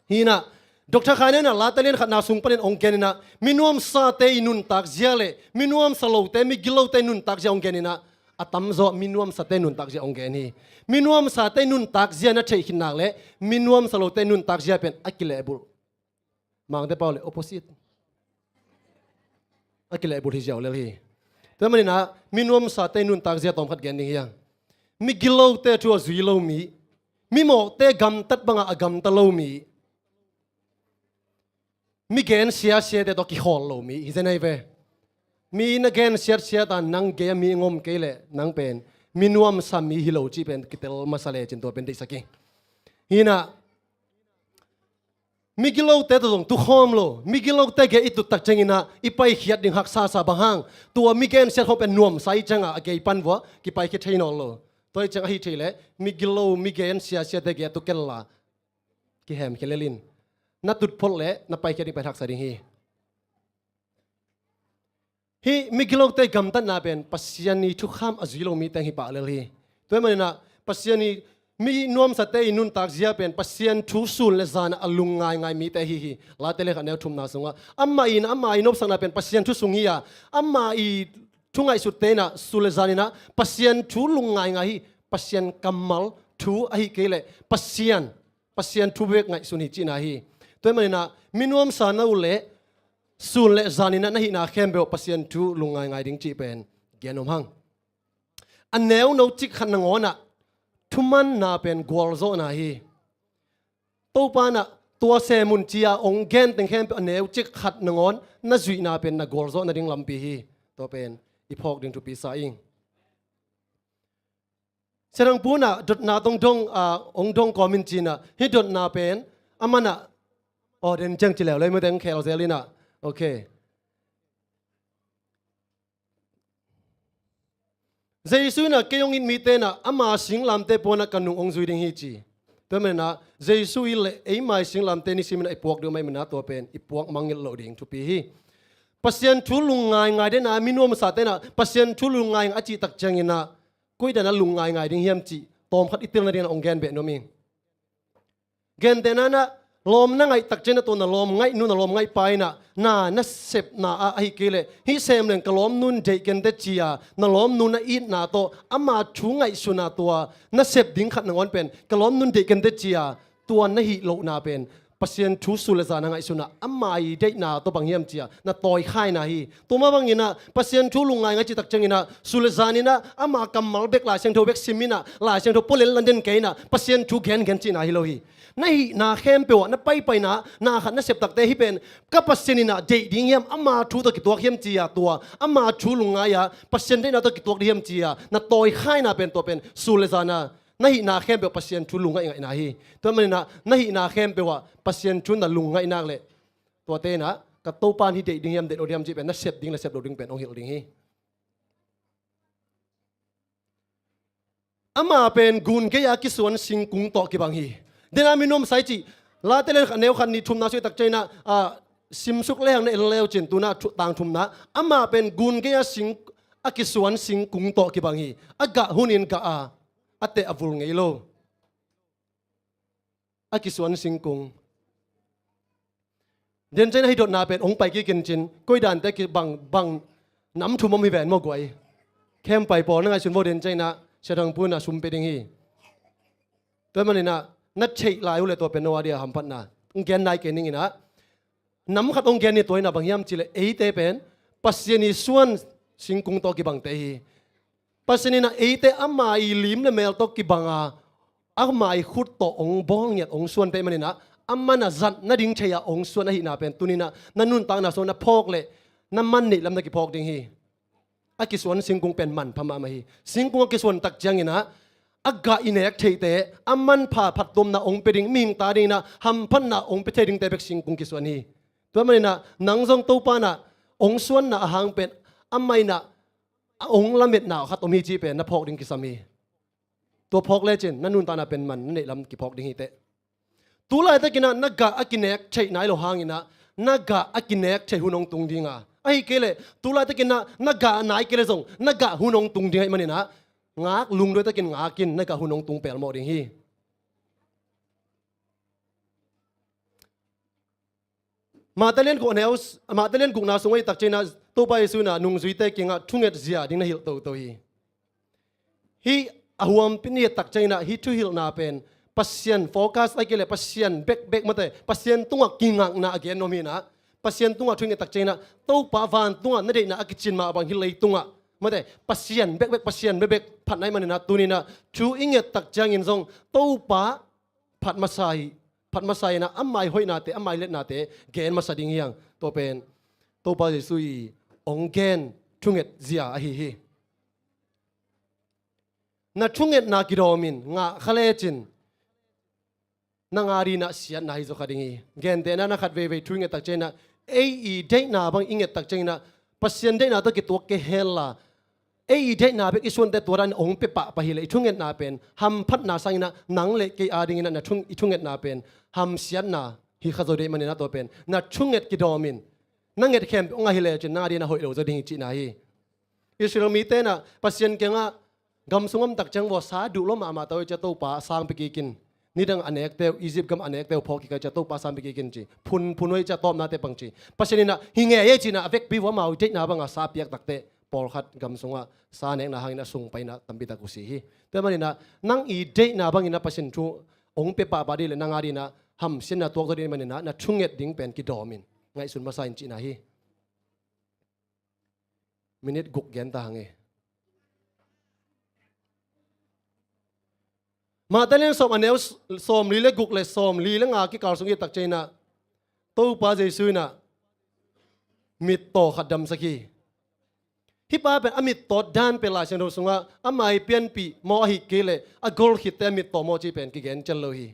Hi inah, Doctor Khai Neu inah Late lian khatna sung panin ong gen inah, mi nuamsate i nuntak zia le mi nuamsa lote, mi gilote i nuntak zia ong gen inah, a tamzaw mi nuamsate i nuntak zia ong gen hi. Mi nuamsate i nuntak zia na theih khit nak le mi nuamsa lote i nuntak zia pen a kilehbulh. Mangte pau le opposite. A kilehbulh hi ziau lel hi. Tua manin ah mi nuamsate i nuntak zia tawmkhat gen ding hi hang. Mi gilote thu a zui lo mi, mi mawhte gamtat bangah a gamta lo mi, mi gen siasiate tawh kikhawl lo mi hi zen ahi ve. Mi na gen siatsiat a nang gei-ah mi ong om kei leh nang pen mi nuamsa mi hi lo cih pen kitel masa lecin tua pen deihsak ing. Hi inah, mi gilote tawh zong tukhawm lo, mi gilote gei i tut tak ciang inah i paikhiat ding haksa sa, bang hang, tua mi gensiat khawng pen nuamsa i ciangah a gei pan vuah kipaikhia thei nawn lo. Tua i ciang ahi thei leh mi gilo, mi gen siasiate gei-ah tu ken la, kihemkhia lel in. Na tutphot leh na paikhiat ding pen haksa ding hi. Hih mi gilote gamtatna pen Pasian i thukham a zui lo mi teng hi pah lel hi. Tua ahih manin ah Pasian i, mi nuamsate i nuntak zia pen Pasian thu sun le zan a lung ngaingai mite hi hi. Late lian khat neu thumna sungah amah in, amah i nopsakna pen Pasian thu sung hi a, amah i thu ngaihsutte in ah sun le zan in ah Pasian thu lung ngaingai hi. Pasian kammal thu ahi kei leh Pasian, Pasian thu bek ngaihsun hi cihna hi. Tua ahih manin ah mi nuamsa na uh leh sun le zan in ah na hihna khempeuh Pasian thu lung ngaingai ding cih pen gen om hang. A neuno cik khat nangawn ah thumanna pen gualzawhna hi. Topa in ah tua sem un ci-a ong gen teng khempeuh a neu cik khat nangawn na zuihna pen na gualzawh nading lampi hi. Tua pen i phawk ding thupi sa ing. Sia Thang Pu in ah dotna tawh ong dong, ah, ong dong kawm in ci-in ah, hih dotna pen a man ah, aw, den ciang ci leuleu, mite ong khel zel in ah. Ok. Jesu in ah kei hong it mite in ah ama singlamteh puan ah ka nung ong zui ding hi ci. Tua ahih manin ah Jesu it leh eima i singlamteh nisim in ah i puak ding om ahih manin ah tua pen i puak mangngilh loh ding thupi hi. Pasian thu lung ngaingai den a, mi nuamsate in ah Pasian thu lung ngaingai a cih tak ciang in ah koi dan a lung ngaingai ding hiam cih tawmkhat i tel nading in ah ong gen beh nuam ing. Gentehna in ah, lawm na ngaih tak ciangin ah, tua na lawm ngaihnu, na lawm ngaihpa in ah, na, na sepna ah ahi kei leh, hih sem leng ka lawmnu'n deih kei ning ci-a na lawmnu na itna tawh ama thu ngaihsun a, tua na sep ding khat nangawn pen ka lawmnu'n deih kei ning ci-a tua na hih lohna pen Pasian thu sulzana ngaihsun a, ama deihna tawh bang hiam ci-a na tawikhaina hi. Tua mah bangin ah Pasian thu lungngai ngai cih tak ciangin ah, sulzan in ah ama kammal bek, Lai Siangtho bek sim in ah, Lai Siangtho pualam landen kei in ah Pasian thu gengen cihna hi lo hi. Na hihna khempeuh ah, na paipaina, na khat na sep takte, hih pen ka Pasian in ah deih ding hiam, ama thu tawh kituak hiam ci-a, tua ama thu lungngai-a Pasian deihna tawh kituak ding hiam ci-a na tawikhaina pen, tua pen sulzana, na hihna khempeuh Pasian thu lungngaih ngaihna hi. Tua manin ah na hihna khempeuh ah Pasian thu na lungngaih nak leh, tuate in ah ka Topa'n hih deih ding hiam, deih lo ding hiam cih pen na sep ding le sep lo ding pen hong hilh ding hi. Ama pen gun gei-a kisuan singkung tawh kibang hi. Dena mi nuamsa i cih, Late lian khat, neu khat, nih, thumna sung i tak ciangin ah, ah, simsuk lehang na en le uh cin, tu-in ah thu-, tang thumna, ama pen gun gei-a sing, a kisuan singkung tawh kibang hi. A gah hunin gah a, a teh a vul ngei lo. A kisuan singkung. Den ciangin ah hih dotna pen hong pai kik in cin, koi dante kibang, bang nam thum om hi ven maw guai. Khem pai pawl na ngaihsun vo, den ciangin ah Sia Thang Pu in ah sum pia ding hi. Tua manin ah na theih lai uh leh tua pen no a dia hamphatna. Hong gen nai kei ning in ah, nam khat hong gen ni, tua in ah bang hiam cih leh, eite pen Pasian i suan singkung tawh kibangte hi. Pasian in ah eite ama i lim le mel tawh kibang a, ama i khut tawh hong bawl ngiat, hong suante manin ah, aman a zat nading thei-a hong suan ahihna pen tuni-in ah na nuntakna sungah na phawk leh, na man neih lam na kiphawk ding hi. A kisuan singkung pen manpha mahmah hi. Singkung a kisuan tak ciangin ah, a gah i nek theihte, a manpha phattuamna hong pia ding, mihing ta dingin ah hamphatna hong pia thei dingte bek singkung kisuan hi. Tua manin ah nang zong Topa'n ah hong suanna a hang pen, amah in ah a hong lametna khat om hi cih pen na phawk ding kisam hi. Tua phawk lecin na nuntakna pen man na neih lam kiphawk ding hi teh. Tu laitakin ah na gah a kinek theih nai lo hangin ah, na gah a kinek theih hun hong tung ding a, ahih kei leh tu laitakin ah na gah nai kei leh zong na gah hun hong tung ding ahih manin ah, ngak, lungduai takin ngak in, na gah hun hong tung pelmawh ding hi. Mate lian guk a neu, Mate lian gukna sung i tak ciangin ah, Topa Jesu in ah nungzuite kiangah thunget zia ding na hilh toto hi. Hih a huampi i et tak ciangin ah, hih thuhilhna pen Pasian focus ahih kei leh Pasian bekbek, mate, Pasian tungah kingakna a gen nuam hi-in ah, Pasian tungah thu i et tak ciangin ah, Topa, vantungah na deihna a kicin mah bang hi leitungah, mate, Pasian bekbek, Pasian bekbek phatna ahih manin ah, tuni-in ah thu i et tak ciangin zong Topa phat masa hi, phat masa in ah, ama i hoihnate, ama i liatnate gen masa ding hi hang. Tua pen Topa Jesu i hong gen thunget zia ahi hi. Na thungetna kidawm in, ngah kha lecin nang a dingin ah siatna hi zaw kha ding hi. Gentehna in ah, khat veivei thu i et tak ciangin ah, ei i deihna bang i et tak ciangin ah, Pasian deihna tawh kituak kei hen la, ei i deihna bek i suante tua dan hong pia pahpah hi leh, i thungetna pen hamphatna sangin ah, nang le kei a dingin ah na thung, i thungetna pen hamsiatna hi kha zaw ding ahih manin ah, tua pen na thunget kidawm in, na nget khempeuh ngah hi lecin nang a dingin ah hoih lo zaw ding hi cihna hi. Israel mite in ah Pasian kiangah, gam sung om tak ciang vua, sa duh lua mahmah ta uh ei cia, Topa sang pia kik in. Nidang a nekte uh, Egypt gam a nekte uh phawk kik a cia, Topa sang pia kik in ci. Phunphun uh ei cia, tawpnate pang ci. Pasian in ah hi ngei ei ci-in ah, a vekpi vua, amau deihna bangah sa piak takteh, pawlkhat gam sungah sa nekna hangin a sung pai-in ah tampi tak uh si hi. Tua ahih manin ah nang i deihna bangin ah Pasian thu hong pia pahpah ding leh, nang a dingin ah hamsiatna tuak zaw ding ahih manin ah, na thunget ding pen kidawm in, ngaihsun masa in cihna hi. Minute guk gen ta hang e. Mate lian sawm a neu sawmli le guk le sawmli le nga kikal sung i et tak ciangin ah, Topa Jesu in ah mittaw khat damsak hi. Hih pa pen a mittaw dan pen Lai Siangtho sungah ama i pianpih maw, ahih kei leh a gol khitte a mittaw maw cih pen kigen cial lo hi.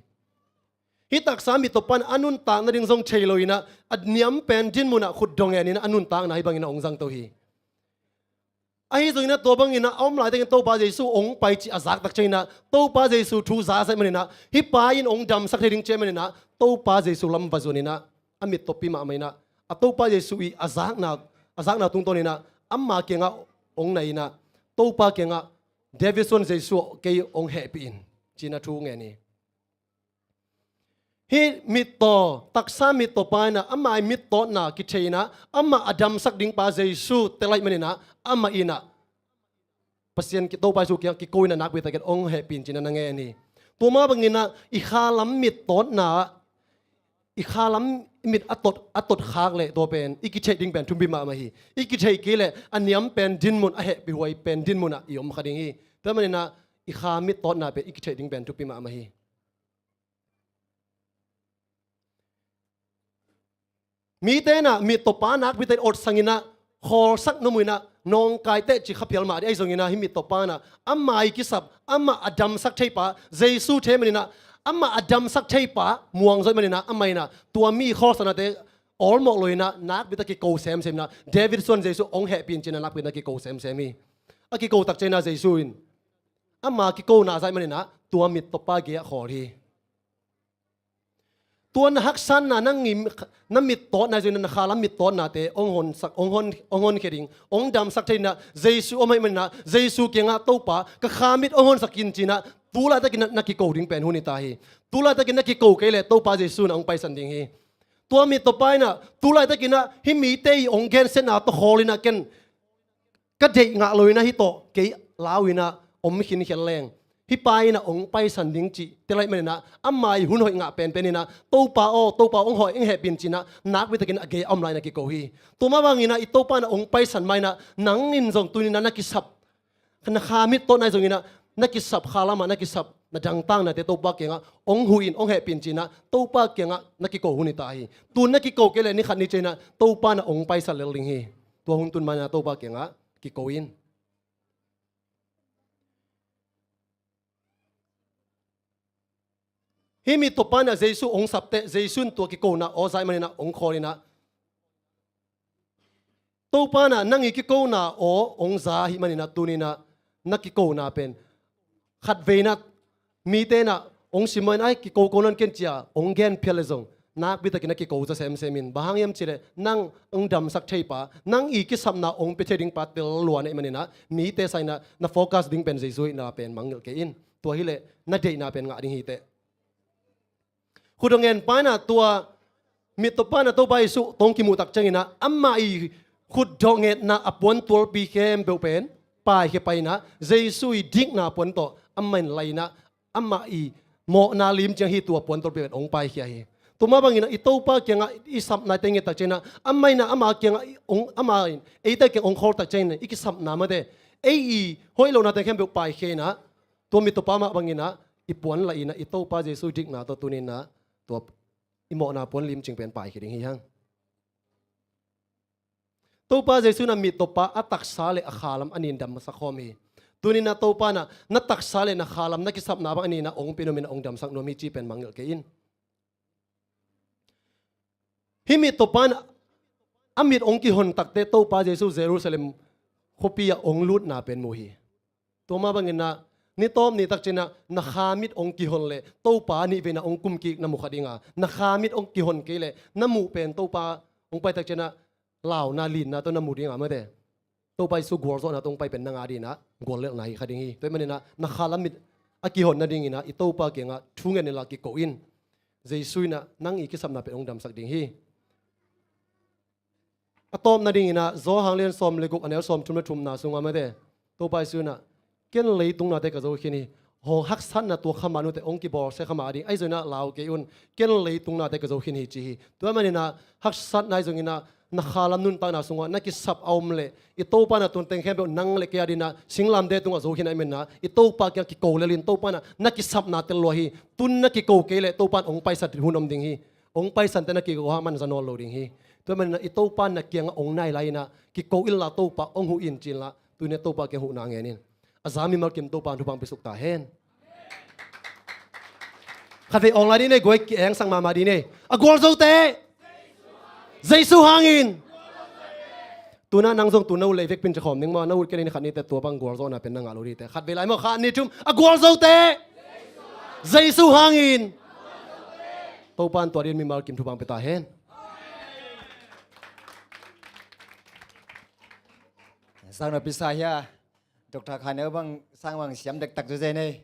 Hih taksa mittaw pan a nuntak nading zong thei lo-in ah, a niam pen dinmun ah khut dong en in ah a nuntakna hih bangin ah hong zangto hi. Ahi zongin ah tua bangin ah a om laitakin Topa Jesu hong pai cih a zak tak ciangin ah, Topa Jesu thu za sa ahih manin ah, hih pa in hong damsak thei ding ci ahih manin ah, Topa Jesu lam va zuan in ah, a mittawpi mahmah in ah, a Topa Jesu i a zakna, a zakna tungtawn in ah, ama kiangah hong nai in ah, Topa kiangah, David suan Jesu, kei hong hehpih in, ci-in ah thu ngen hi. Hih mittaw, taksa mittaw pa in ah, ama i mittawtna kithei in ah, amah a damsak ding pa Jesu tel ahih manin ah, amah in ah Pasian ki-, Topa Jesu kiangah kiko in ah nakpi takin hong hehpih in ci-in ah na ngen hi. Tua mah bangin ah i khalam mittawtna, i khalam mit a tot, a tot khak leh tua pen i kitheih ding pen thupi mahmah hi. I kitheih kei leh a niam pen dinmun, a hehpihhuai pen dinmun ah i om kha ding hi. Tua manin ah i kha mittawtna pen i kitheih ding pen thupi mahmah hi. Mite in ah mittaw pa nakpi takin awtsang in ah, khawlsak nuam uh in ah, nawngkai teh ci kha phial mah ding, ahi zongin ah hih mittaw pa in ah ama i kisap, amah a damsak thei pa Jesu thei manin ah, amah a damsak thei pa muang zawh ahih manin ah, amah in ah tua mi khawlsaknate awlmawh lo in ah, nakpi tak kiko semsem in ah, David suan Jesu hong hehpih in ci-in ah nakpi tak kiko semsem hi. A kiko tak ciangin ah Jesu in ama kikona zah ahih manin ah tua mittaw pa gei-ah khawl hi. Tua na haksatna, nang i, na mittawtna zong in ah, na khalam mittawtnate hong honsak, hong hon, hong honkhia ding, hong damsak thei in ah Jesu om ahih manin ah, Jesu kiangah, Topa, ka kha mit hong honsak in ci-in ah tu laitakin ah na kiko ding pen hun hi ta hi. Tu laitakin na kiko kei leh Topa Jesu in ah hong paisan ding hi. Tua mittaw pa in ah tu laitakin ah hih mite i hong gensiatna tawh khawl in ah, ken ka deih ngah lo in ah hih tawh kei lau in ah om khinkhel leng, hih pa in ah hong paisan ding cih tel ahih manin ah, ama i hun hoih ngah penpen in ah, Topa aw, Topa, hong hawh in, hehpih in ci-in ah nakpi takin a gei-ah om lai-in ah kiko hi. Tua mah bangin ah i Topa in ah hong paisan ma-in ah, nang in zong tuni-in ah na kisap, na kha mittawtna ahi zongin ah, na kisap khalam ah, na kisap na dangtaknate Topa kiangah hong huh in, hong hehpih in ci-in ah Topa kiangah na kiko hun hi ta hi. Tu-in na kiko kei leh ni khat ni ciangin ah Topa in ah hong paisan lel ding hi. Tua hun tun ma-in ah Topa kiangah kiko in. Hih mittaw pa in ah Jesu hong sap teh, Jesu in tua kikona aw za ahih manin ah hong khawl in ah, Topa in ah nang i kikona aw hong za ahih manin ah tuni-in ah na kikona pen, khatvei in ah mite in ah hong sim mah in ah, ai, kiko ko nawn ken ci-a hong gen phial leh zong, nakpi takin na kiko za semsem in. Bang hang hiam cih leh nang hong damsak thei pa, nang i kisapna hong pia thei ding pa tel lua na hih manin ah, mite sangin ah na focus ding pen Jesu ahihna pen mangngilh kei in. Tua hi leh na deihna pen ngah ding hi teh. Khutdawh ngen pa in ah, tua mittaw pa in ah Topa Jesu tawh hong kimuh tak ciangin ah, amah i khutdawh ngetna a puantualpi khempeuh pen paikhia pai in ah, Jesu i dikna puan tawh amah in lai in ah, amah i mawhna lim ciang hih tua puantualpi pen hong paikhia hi. Tua mah bangin ah i Topa kiangah i sapnate nget tak ciangin ah, amah in ah ama kiangah hong, amah in eite kiang hong khawl tak ciangin ah, i kisapna mate, ei i hoih lohnate khempeuh paikhia in ah, tua mittaw pa mah bangin ah i puan lai in ah, i Topa Jesu dikna tawh tuni-in ah tua i mawhna puan limcing pen paikhia ding hi hang. Topa Jesu in ah mittaw pa a taksa leh a khalam a nih in damsak khawm hi. Tuni-in ah Topa in ah na taksa leh na khalam, na kisapna bang a nih in ah hong pia nuam in ah hong damsak nuam hi cih pen mangngilh kei in. Hih mittaw pa in a mit hong kihon tak teh Topa Jesu Jerusalem khuapi ah hong lutna pen mu hi. Tua mah bangin ah ni tawp ni tak ciangin ah na kha mit hong kihon leh Topa nihveina hong kumkik na mu kha ding a, na kha mit hong kihon kei leh na muh pen Topa hong pai tak ciangin ah launa linna tawh na mu ding a, mate, Topa Jesu gualzawhna tawh hong pai pen na ngah ding in ah guallelhna hi kha ding hi. Tua ahih manin ah na khalam mit a kihon nadingin ah i Topa kiangah thu ngen in la kiko in. Jesu in ah nang i kisapna pen hong damsak ding hi. A tawp nadingin ah Johan lian sawm leh guk, a neu sawmthum leh thumna sungah, mate, Topa Jesu in ah, ken leitung nate ka zo khin hi. Hong haksatna tuak kha man uh teh hong kibawlsia kha mah ding, ahi zongin ah lau kei un. Ken leitung nate ka zo khin hi ci hi. Tua ahih manin ah haksatna ahi zongin ah na khalam nuntakna sungah na kisap a om leh, i Topa in ah tunteng khempeuh nang leh kei adingin ah singlamteh tungah zo khin ahih manin ah i Topa kiang kiko lel in, Topa in ah na kisapna tel lua hi. Tu-in na kiko kei leh Topa in hong paisan hun om ding hi. Hong paisan teh na kiko hang man za nawn lo ding hi. Tua ahih manin ah i Topa in na kiangah hong nai lai in ah kiko inla, Topa hong huh in ci inla, tuni-in ah Topa kiang huhna ngen in. A za mimal kim Topa in thupha hong piasuk ta hen. Khatvei awng lai ding ei, guai, ki-engsak mahmah ding ei. A gualzote, Jesu hangin. Tu-in ah nang zong tu-in na ut leh vekpi in ci khawm ning maw, na ut kei leh ni khat ni teh tua bang gualzawhna pen na ngah lo ding teh. Khatvei lai maw, khat, nih, thum. A gualzote, Jesu hangin. Topa in tua dingin mimal kim thupha hong pia ta hen. Sang no pisa hia. Doctor Khaneu bang sang bang siam dektak zuzen ei.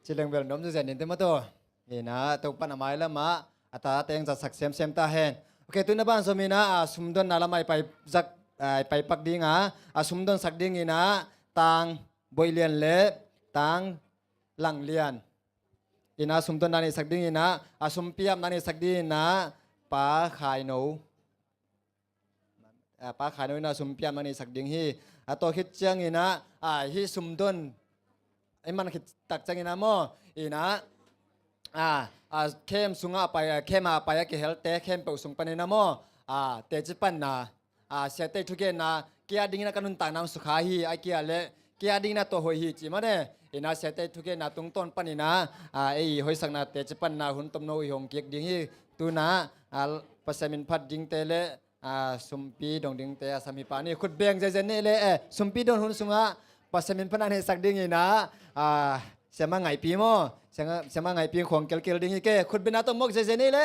Ci leng bel nuam zuzen in teh maw tua. Ina, Topa'n a mailamah a tate hong zatsak semsem ta hen. Ok, tuna ban zom ina, a sumdonna lamah i pai zak, a, i pai pak dinga, a sumdonsak ding ina, Tang Boih Lian le Tang Lang Lian. Ina sumdonna neihsak ding ina, a sumpiapna neihsak ding ina, Pa Khai No. A, Pa Khai No ina sumpiapna neihsak ding hi. A tua khit ciang ina, a, hih sumdon i man khit tak ciang ina maw, ina, a, a, camp sungah a pai, a, camp a pai a kihelte khempeuh sung pan ina maw, a, teci panna, a, siate thugenna kia ding ina ka nuntakna hong sukha hi, a kia le kia ding ina tua hoih hi ci mane. Ina siate thugenna tungtawn pan ina, a, ei hoihsakna teci panna hun tomno i hong kik ding hi. Tuna, a, Pasian min phat dingte le, a, sumpi dong dingte a sam hi pa ni. Khut beng zezen ni le, eh, sumpi don hun sungah Pasian min phatna neihsak ding ina, a, Siama Ngaihpi maw, Siama, Siama Ngaihpi khuang kelkel ding hi ke. Khut bengna tawh mawk zezen ni le.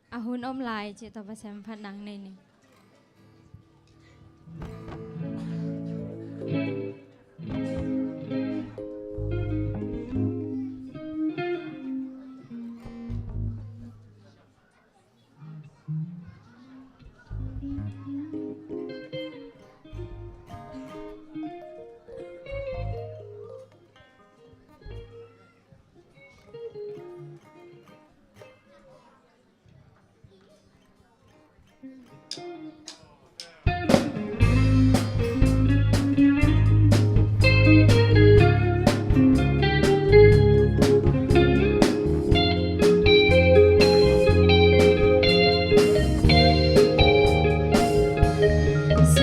A hun om lai ci tawh Pasian phat nang nei ni.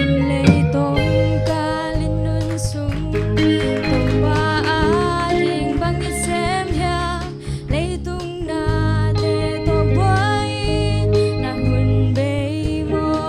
Leitung kal in nun sung Topa ading bang i sem hiam? Leitung nate tawh buai in na hun bei maw?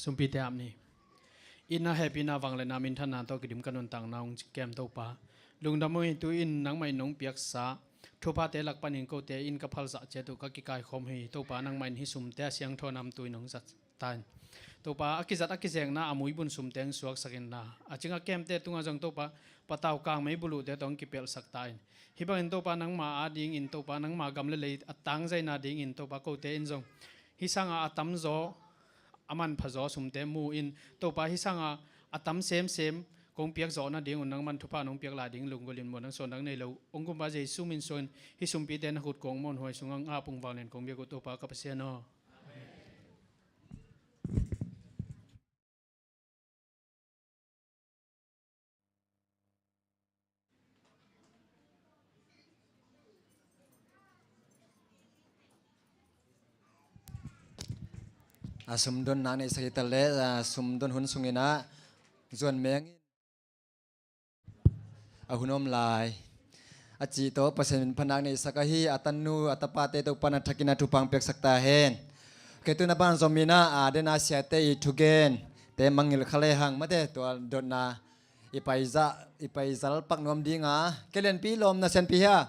Sumpite ap ni. Itna, hehpihna, vangliatna, minthanna tawh kidim ka nuntakna hong kem Topa. Lungdam uh hi. Tu-in nangmah in nong piaksa thuphate lak panin kote in ka phalzah ciat uh ka kikaikhawm hi. Topa, nangmah in hih sumte a siangtho namtui in hong zat ta in. Topa, a kizat a kizekna a muibun sumte hong suaksak inla, a cing a kemte tungah zong Topa, patau kangmei buluhte tawh hong kipelhsak ta in. Hih bangin Topa, nangma adingin Topa, nangma gam le lei a tangzaina dingin Topa, kote in zong hih sanga a tamzaw, a manphazaw sumte mu in Topa, hih sanga a tam semsem kong piakzawh nadingun nangman thupha nong piak lai ding lunggulhin muan nang suan dang nei lo. Hong Kumpa Jesu min suangin hih sumpite na khut kong mawnhuai sungah ngap ung vanglian kong biak uh Topa ka Pasian aw. A sumdon nang neihsak hi ta le, a sumdon hun sungin ah zuan meng in a hun om lai. A cih tawh Pasian min phanak neihsak ahi a tanu a tapate Topa na thakin a thupha piaksak ta hen. Kei tu na ban zom in ah, a den a siate i thugen te mangngilh kha lehang mate tua dotna i paizah, i paizal pak nuam ding a. Kei lianpi lawm na sianpi hia?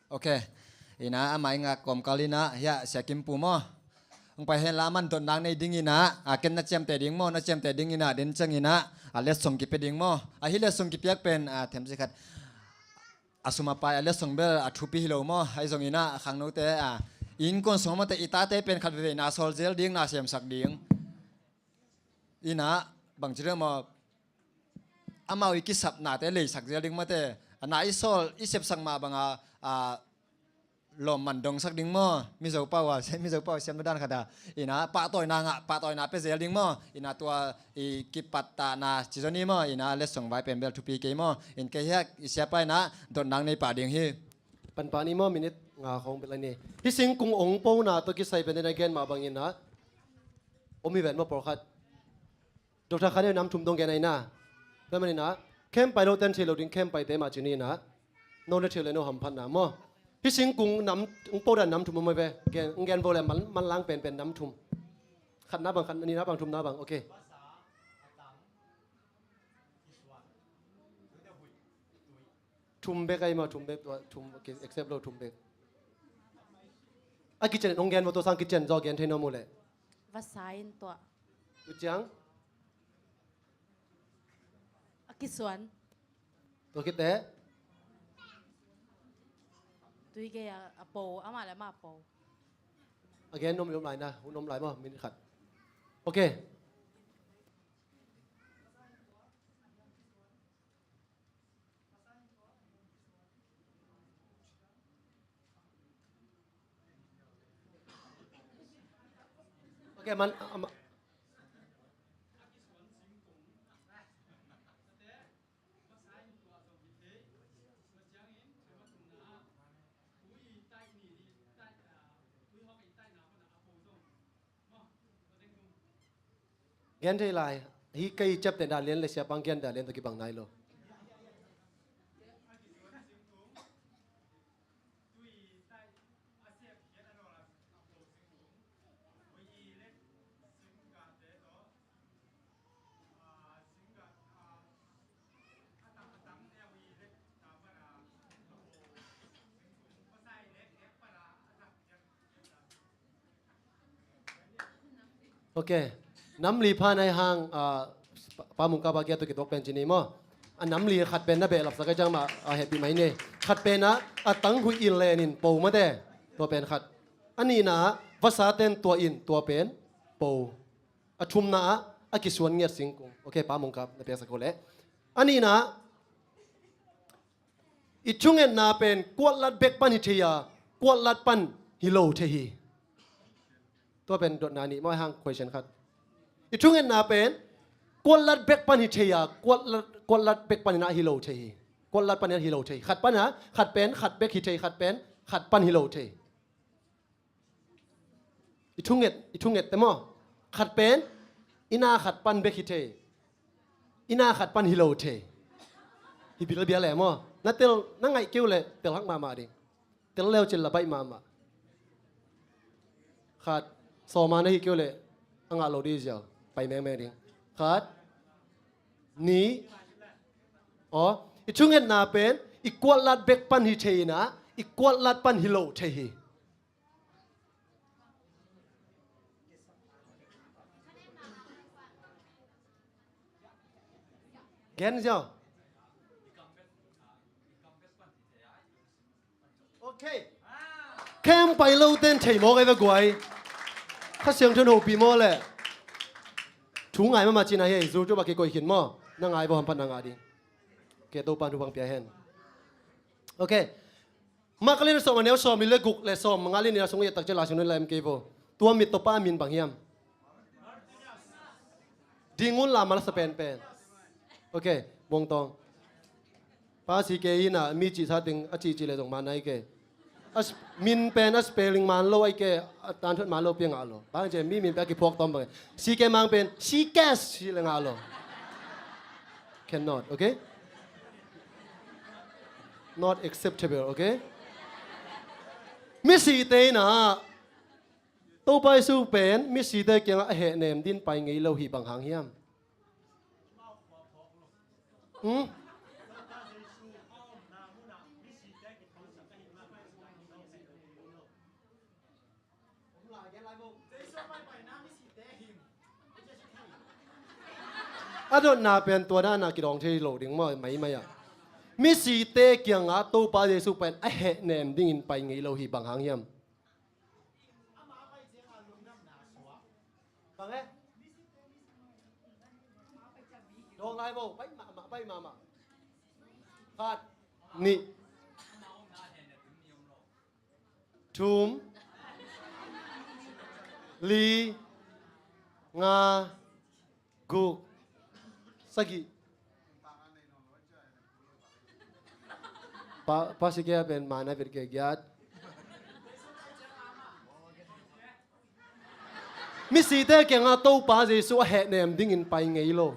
Ok. Ina, amah i ngak kawmkal ina, hiah Sia Kim Pu maw? Hong pai henla, aman dotna nei ding ina, a ken na ciamteh ding maw, na ciamteh ding ina, den ciang ina, a letsong kipia ding maw? A hi letsong kipiak pen, a themsi khat, a sum a pai, a letsong bel a thupi hi lo maw? Ahi zong ina, a khangnote, a innkuan sung mawte i tate pen khat veivei na sawl zel ding, na semsak ding. Ina, bangci deuh maw, amau i kisapnate leisak zel ding mate, a na i sawl, i sepsak mah banga, a, lawmman dongsak ding maw? Mizo pau a, Mizo pau siam na dan khat a. Ina, pahtawina ngah, pahtawina pia zel ding maw? Ina tua i kipattahna ci zoni maw? Ina letsong vai pen bel thupi kei maw? In kei hiak i siapa ina dotna nei pah ding hi. Panpah ni maw, minute nga khawng bel a ni. Hih singkung ong pona tawh kisai pen na gen mah bangin a om hi ven maw pawlkhat? Doctor Khan in nam thum dong gen ahi na. Tua manin a khem pai lo ten thei lo ding, khem paite mah ci ni na. No na thei lo le no hamphatna maw? Hih singkung nam, ong po dan nam thum om ahi ve. Gen, ong gen vo le man, manlang penpen nam thum. Khatna bang, khat, nihna bang, thumna bang. Ok. Thum bek ahi maw, thum bek tua, thum, ok, accept lo thum bek. A kician, nong gen maw tua sang kician zaw gen thei nuam uh leh. Vasa in tua. Tua ciang? A kisuan. Tua khit teh? Tui gei a, a po, amah le amah po. A gen nuam i om lai na, hun om lai maw, minute khat. Ok. Ok, man, ah, ma- Gen thei lai. Hi kei ciapteh dan lian le siapa hong gen dan lian tawh kibang nai lo. Ok. Nam li pha nai hang, ah, Pa, Pa Mungkap a kiat tawh kituak pen ci ni maw? A nam li khat pen na behlapsak ahi ciang mah, ah, hehpih mai ni. Khat pen ah, a tanghuih in len in po mate. Tua pen khat. A nihna ah, vasa ten tua in, tua pen po. A thumna ah, a kisuan ngiat singkung. Ok, Pa Mungkap, na piaksak ko leh. A nihna ah, i thungetna pen kuatlat bek pan hi thei a, kuatlat pan hi lo thei hi. Tua pen dotna nih maw, hang question khat. I thungetna pen kuatlat bek pan hi thei a, kuatlat, kuatlat bek pan hi lo thei hi. Kuatlat pan hi lo thei. Khat pan a, khat pen khat bek hi thei, khat pen khat pan hi lo thei. I thunget, i thunget te maw? Khat pen, i na khat pan bek hi thei. I na khat pan hi lo thei. Hi bilbial e maw? Na tel, na ngaih keu le, tel hak mahmah ding. Tel leu cin la baih mahmah. Khat. Sawm a na hi kei uh leh a ngah lo ding hi ziau. Pai mengmeng ding. Khat, nih. Aw, i thungetna pen i kuatlat bek pan hi thei in ah, i kuatlat pan hi lo thei hi. Gen ziau. Ok. Camp pai lo ten thei mawk ei ve guai. Kha Siangtho in hopih maw leh. Thu ngai mahmah cihna hi ei, YouTube ah kikoih khin maw. Na ngai vo, hamphatna ngah ding. Ok, Topa in thupha pia hen. Ok. Mark a lian sawm a neu sawmli le guk le sawmnga lian nih a sung i et tak ciang Lai Siangtho in la em kei vo. Tua mit tawh pa min bang hiam? Ding un la, a masa penpen. Ok, Muang Tawng. Pa si kei in ah, mi cihsa teng a cihcih leh zong man ahi kei. A s-, min pen a spelling man lo ahi kei, a tanthot man lo pi a ngah lo. Bang ci mi min pen a kiphuak tawm bang. Si kei mang pen, si kes ci leh ngah lo. Cannot, ok? Not acceptable, ok? Misite in ah, Topa Jesu pen misite kiangah a hehnem dingin pai ngei lo hi, bang hang hiam? Hmm? A dotna pen tua dan a kidawng thei lo ding maw, maimai ah. Misite kiangah Topa Jesu pen a hehnem dingin pai ngei lo hi, bang hang hiam? Bang e? Dawng lai bo, pai mahmah, pai mahmah. Khat, nih, thum, li, nga, guk, sagih. Pa, pa si kei a pen mana vet kei giat. Misite kiangah Topa Jesu a hehnem dingin pai ngei lo.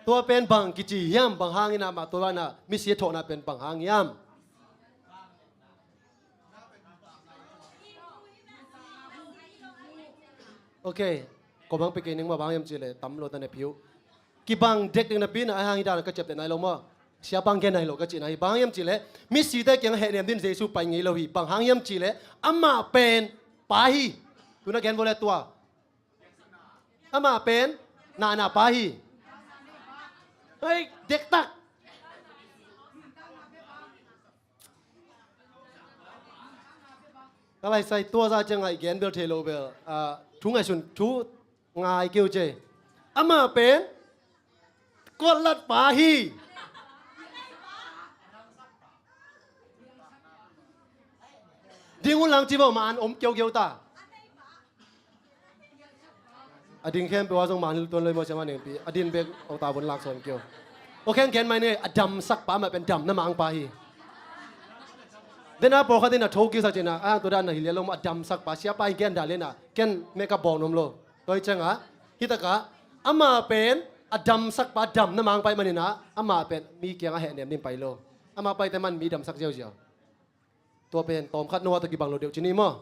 Tua pen bang kici hiam, bang hangin amah tua banah misi a thawhna pen bang hang hiam? Ok, ko bang pe kei ning maw, bang hiam cih leh tam lo ta ne phiu. Kibang dekdek napi in ah, a hang hi dan ka ciapteh nai lo maw? Siapa in gen nai lo ka cihna hi. Bang hang hiam cih leh, misite kiangah hehnem dingin Jesu pai ngei lo hi. Bang hang hiam cih leh, amah pen pa hi. Tu na gen vo le tua. Amah pen nahna pa hi. Hei, dektak. Ka laisai tua zah ciang a i gen bel thei lo bel. Ah, thu ngaihsun, thu ngai kei uh ce. Amah pen kuatlat pa hi. Ding un lang ci vo, ma an om kiaukiau ta. A ding khempeuh ah zong man hi tuan lo i maw, siama nengpi. A din bek ong ta vun lak sawn kio. Aw, kheng gen mai ni, a damsak pa mah pen damna mah ang pa hi. Dena pawlkhat in a tho kisa cina, a ang tua dan na hi lia lo mah, a damsak pa, siapa in gen dah lena, ken makeup bawng nuam lo. Tua hi cianga, hi taka, ama pen a damsak pa damna mah ang pa hi manina, ama pen mi kiangah hehnem ding pai lo. Ama paite man mi damsak ziauziau. Tua pen tawmkhat Noah tawh kibang lo deuh ci ni maw?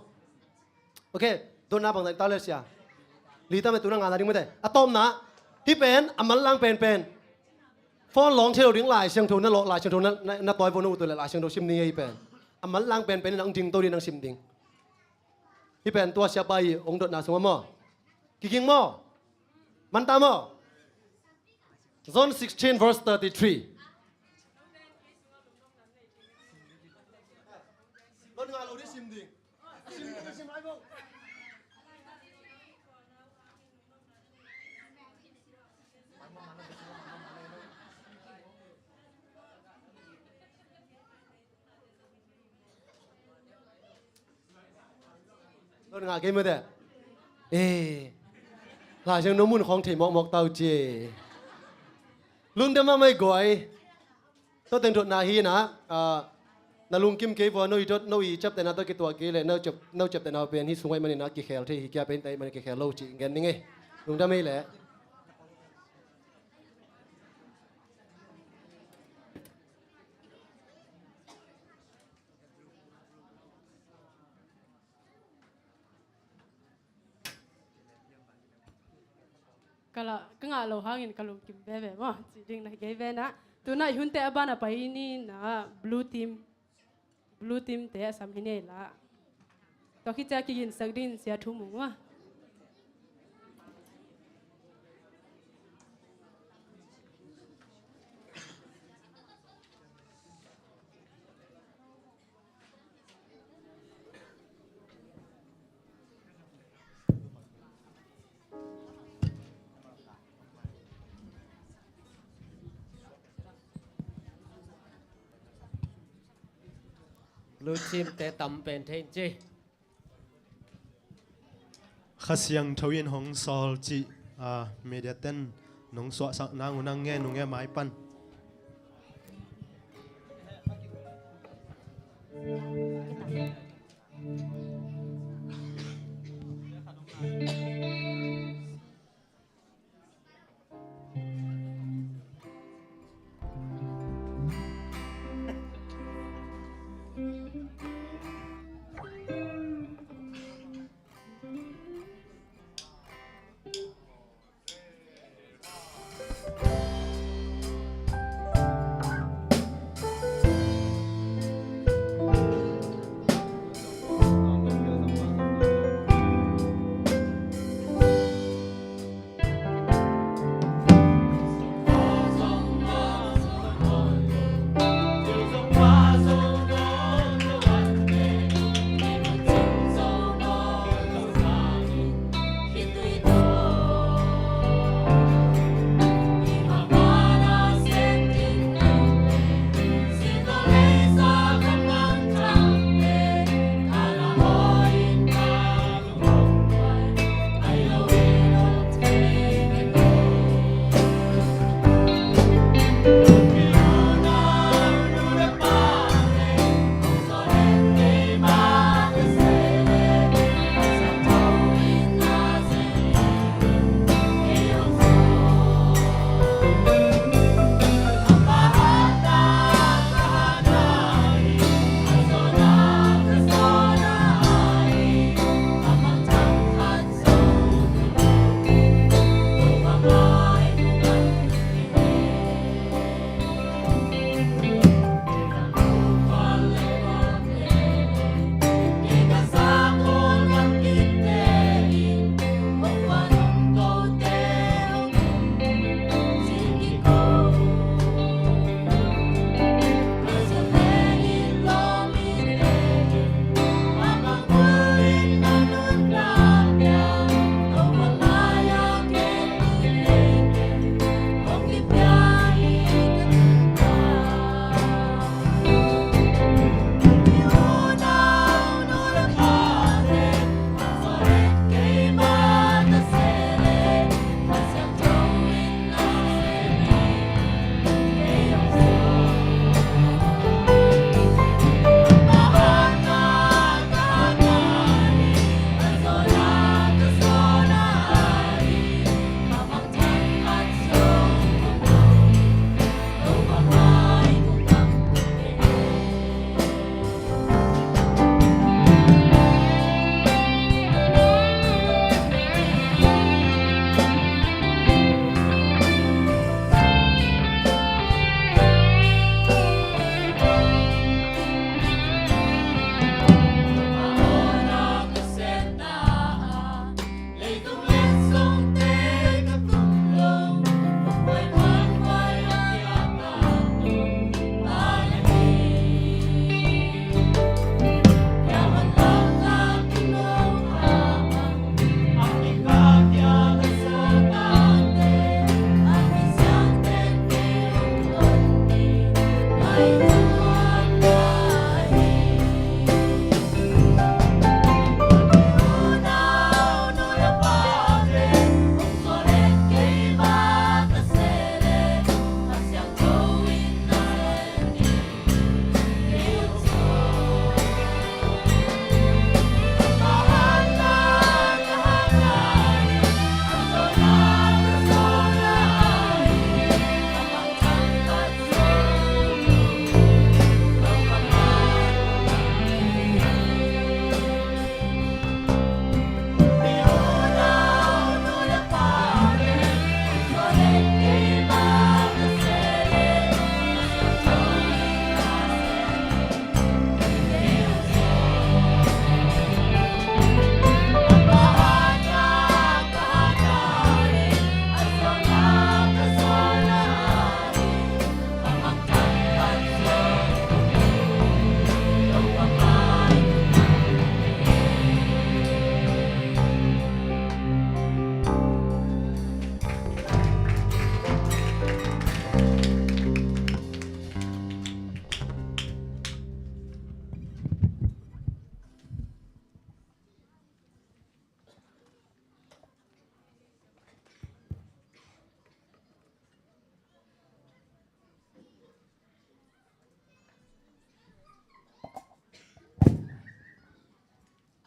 Ok, dotna bangzah in ta le sia. Li ta me tu na ngah na ding mate. A tawpna, hih pen a manlang penpen. Phone lawng thei lo ding, Lai Siangtho na lawh, Lai Siangtho na, na, na tawi vo na ut uh leh Lai Siangtho sim ni hi pen. A manlang penpen in nang ding to ding, nang sim ding. Hih pen tua siapa i ong dotna sungah maw? Kiging maw? Manta maw? John sixteen verse thirty-three. Don ngah lo ding sim ding. Sim ding, sim lai bo. Don ngah kei mate. Eh. Lai Siangtho mun khawng thei mawkmawk ta uh ci. Lungdam mahmah i guai. Tua teng dotna hi na, ah, na lungkim kei vua, no i dot, no i ciaptehna tawh kituak kei leh, no ciap, no ciaptehna pen hih sung ahih manin a kikhel thei hi, kia pen ahih manin kikhel lo cih gen ning ei. Lungdam ei leh. Ka la, ka ngah lo hangin ka lungkim veve maw, ci ding na hi kei ve na. Tuna i hunte a ban a pai ni na, blue team, blue team te a sam hi nei la. Tua khit ciang kiginsak dingin sia thu mung maw. Blue team te tam pen thei ci. Kha Siangtho in hong sawl cih, ah, media ten nong suahsak nang uh nang nge nung nge mai pan.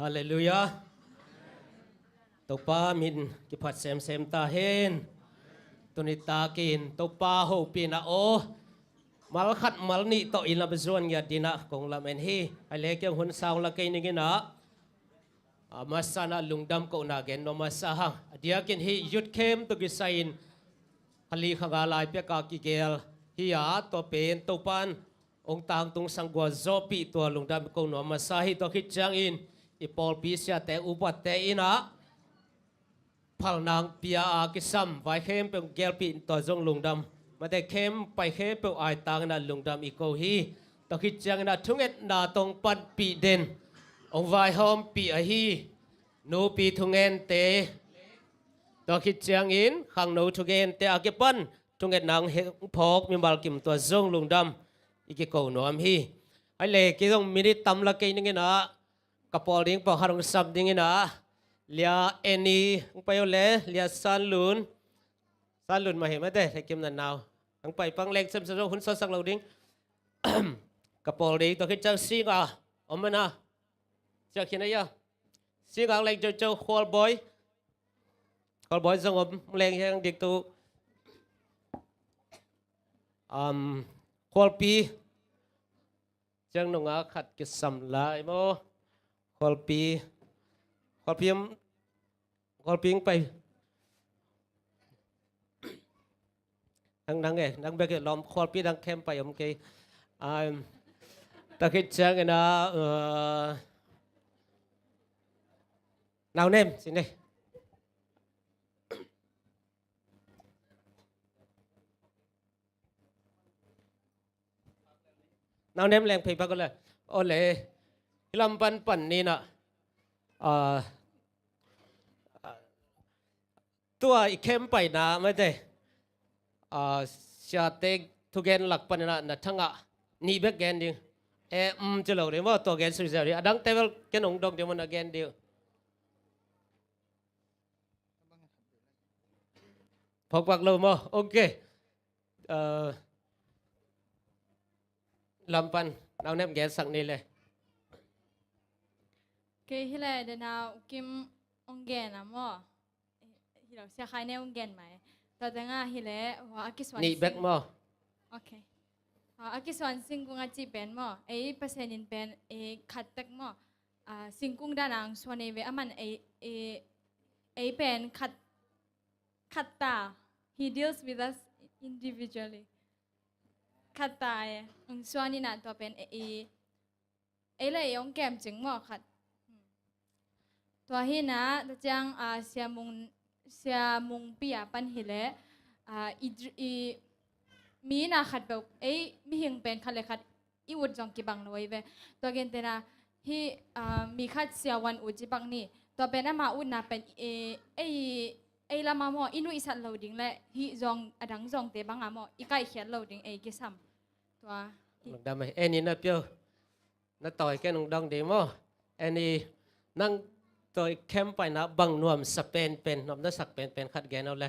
Halleluiah. Topa min kiphat semsem ta hen. Tuni takin Topa hopihna aw mal khat mal nih tawh i lam zuan ngiat dinah kong lamen hi. Ai le kiang hun sang la kei ning inah, a masa inah lungdam kohna gen nuam masa hang. A diakin hih youth camp tawh kisai-in kha li kha nga lai peka kigel hi a, tua pen Topan ong tangtung sang gua zawhpih tua lungdam ko nuam masa hi. Tua khit ciangin i pawlpi siate upate inah phalnang pia a kisam vai khempeuh gelpih tua zong lungdam, mate khem pai khempeuh aitang inah lungdam i ko hi. Tua khit ciangin a thungetna tawh panpih den ong vaihawmpih ahi nupi thungente, tua khit ciangin khangno thungente a kipan thungetna hong phawk mimal kim tua zong lungdam i kiko nuam hi. Ai le kei zong minit tam la kei ning inah, ka pawl ding pawh khat hong sam ding inah, Lia Annie hong pai uh le Lia Sanlun. Sanlun mah hi mate, thei kim na nau hong pai pang leng semsem zong hun sawtsak lo ding. Ka pawl ding tua khit ciang Singa om mana, ciah khin a ia. Singa leng coco Khualbawi, Khualbawi zong om leng hiang dik tu. Um, Khualpi ciang nunga khat kisam lai maw? Khualpi, Khualpi om, Khualpi hong pai. Nang, nang e, nang bek e lawm, Khualpi dang camp pai om kei. Um, tua khit ciang inah, uh, Nau Nem, sini. Nau Nem leng phei pak o le. O le. Hih lam pan pan ni na. Ah, tua i camp paina mate. Ah, siate thugen lak panin ah na thangah nih bek gen ding. E, um, ci lo ding maw, tua gen sui ziau ding. A dangte bel ken hong dong ding maw na gen ding. Phawk pak lo maw? Ok. Eh, lam pan, Nau Nem gensak ni le. Kei hi le, dena U Kim hong gen a maw? Hi lo, Sia Khai Ne hong gen mai. Tua tengah hi le, hua a kisuan nih bek sing maw? Ok. Hua a kisuan singkung a cih pen maw? Ei Pasian in pen, ei khat tek maw? Ah, singkung dan a hong suan ei ve, aman ei, ei, ei pen khat, khat ta. He deals with us individually. Khat ta e, hong suan in ah tua pen ei, ei, ei le ei hong kem cing maw khat. Tua hi na, tua ciang, ah, Sia Mung, Sia Mung Pi a pan hi le, ah, i, i, mi na khat peuh, ei, mihing pen khat le khat, i ut zong kibang lo ei ve. Tua gen tena, hi, ah, mi khat Sia Wan ut ci bang ni. Tua pen ama utna pen, eh, ei, ei lama maw, i nuihsat lo ding le, hi zong, a dang zongte bang a maw, i kaihkhiat lo ding, ei kisam. Tua, hi. Lungdam ei, ei ni na pio. Na tawi ken hong dong ding maw? Annie, nang tua i camp paina bang nuamsa penpen, nuam na sak penpen khat gen o le.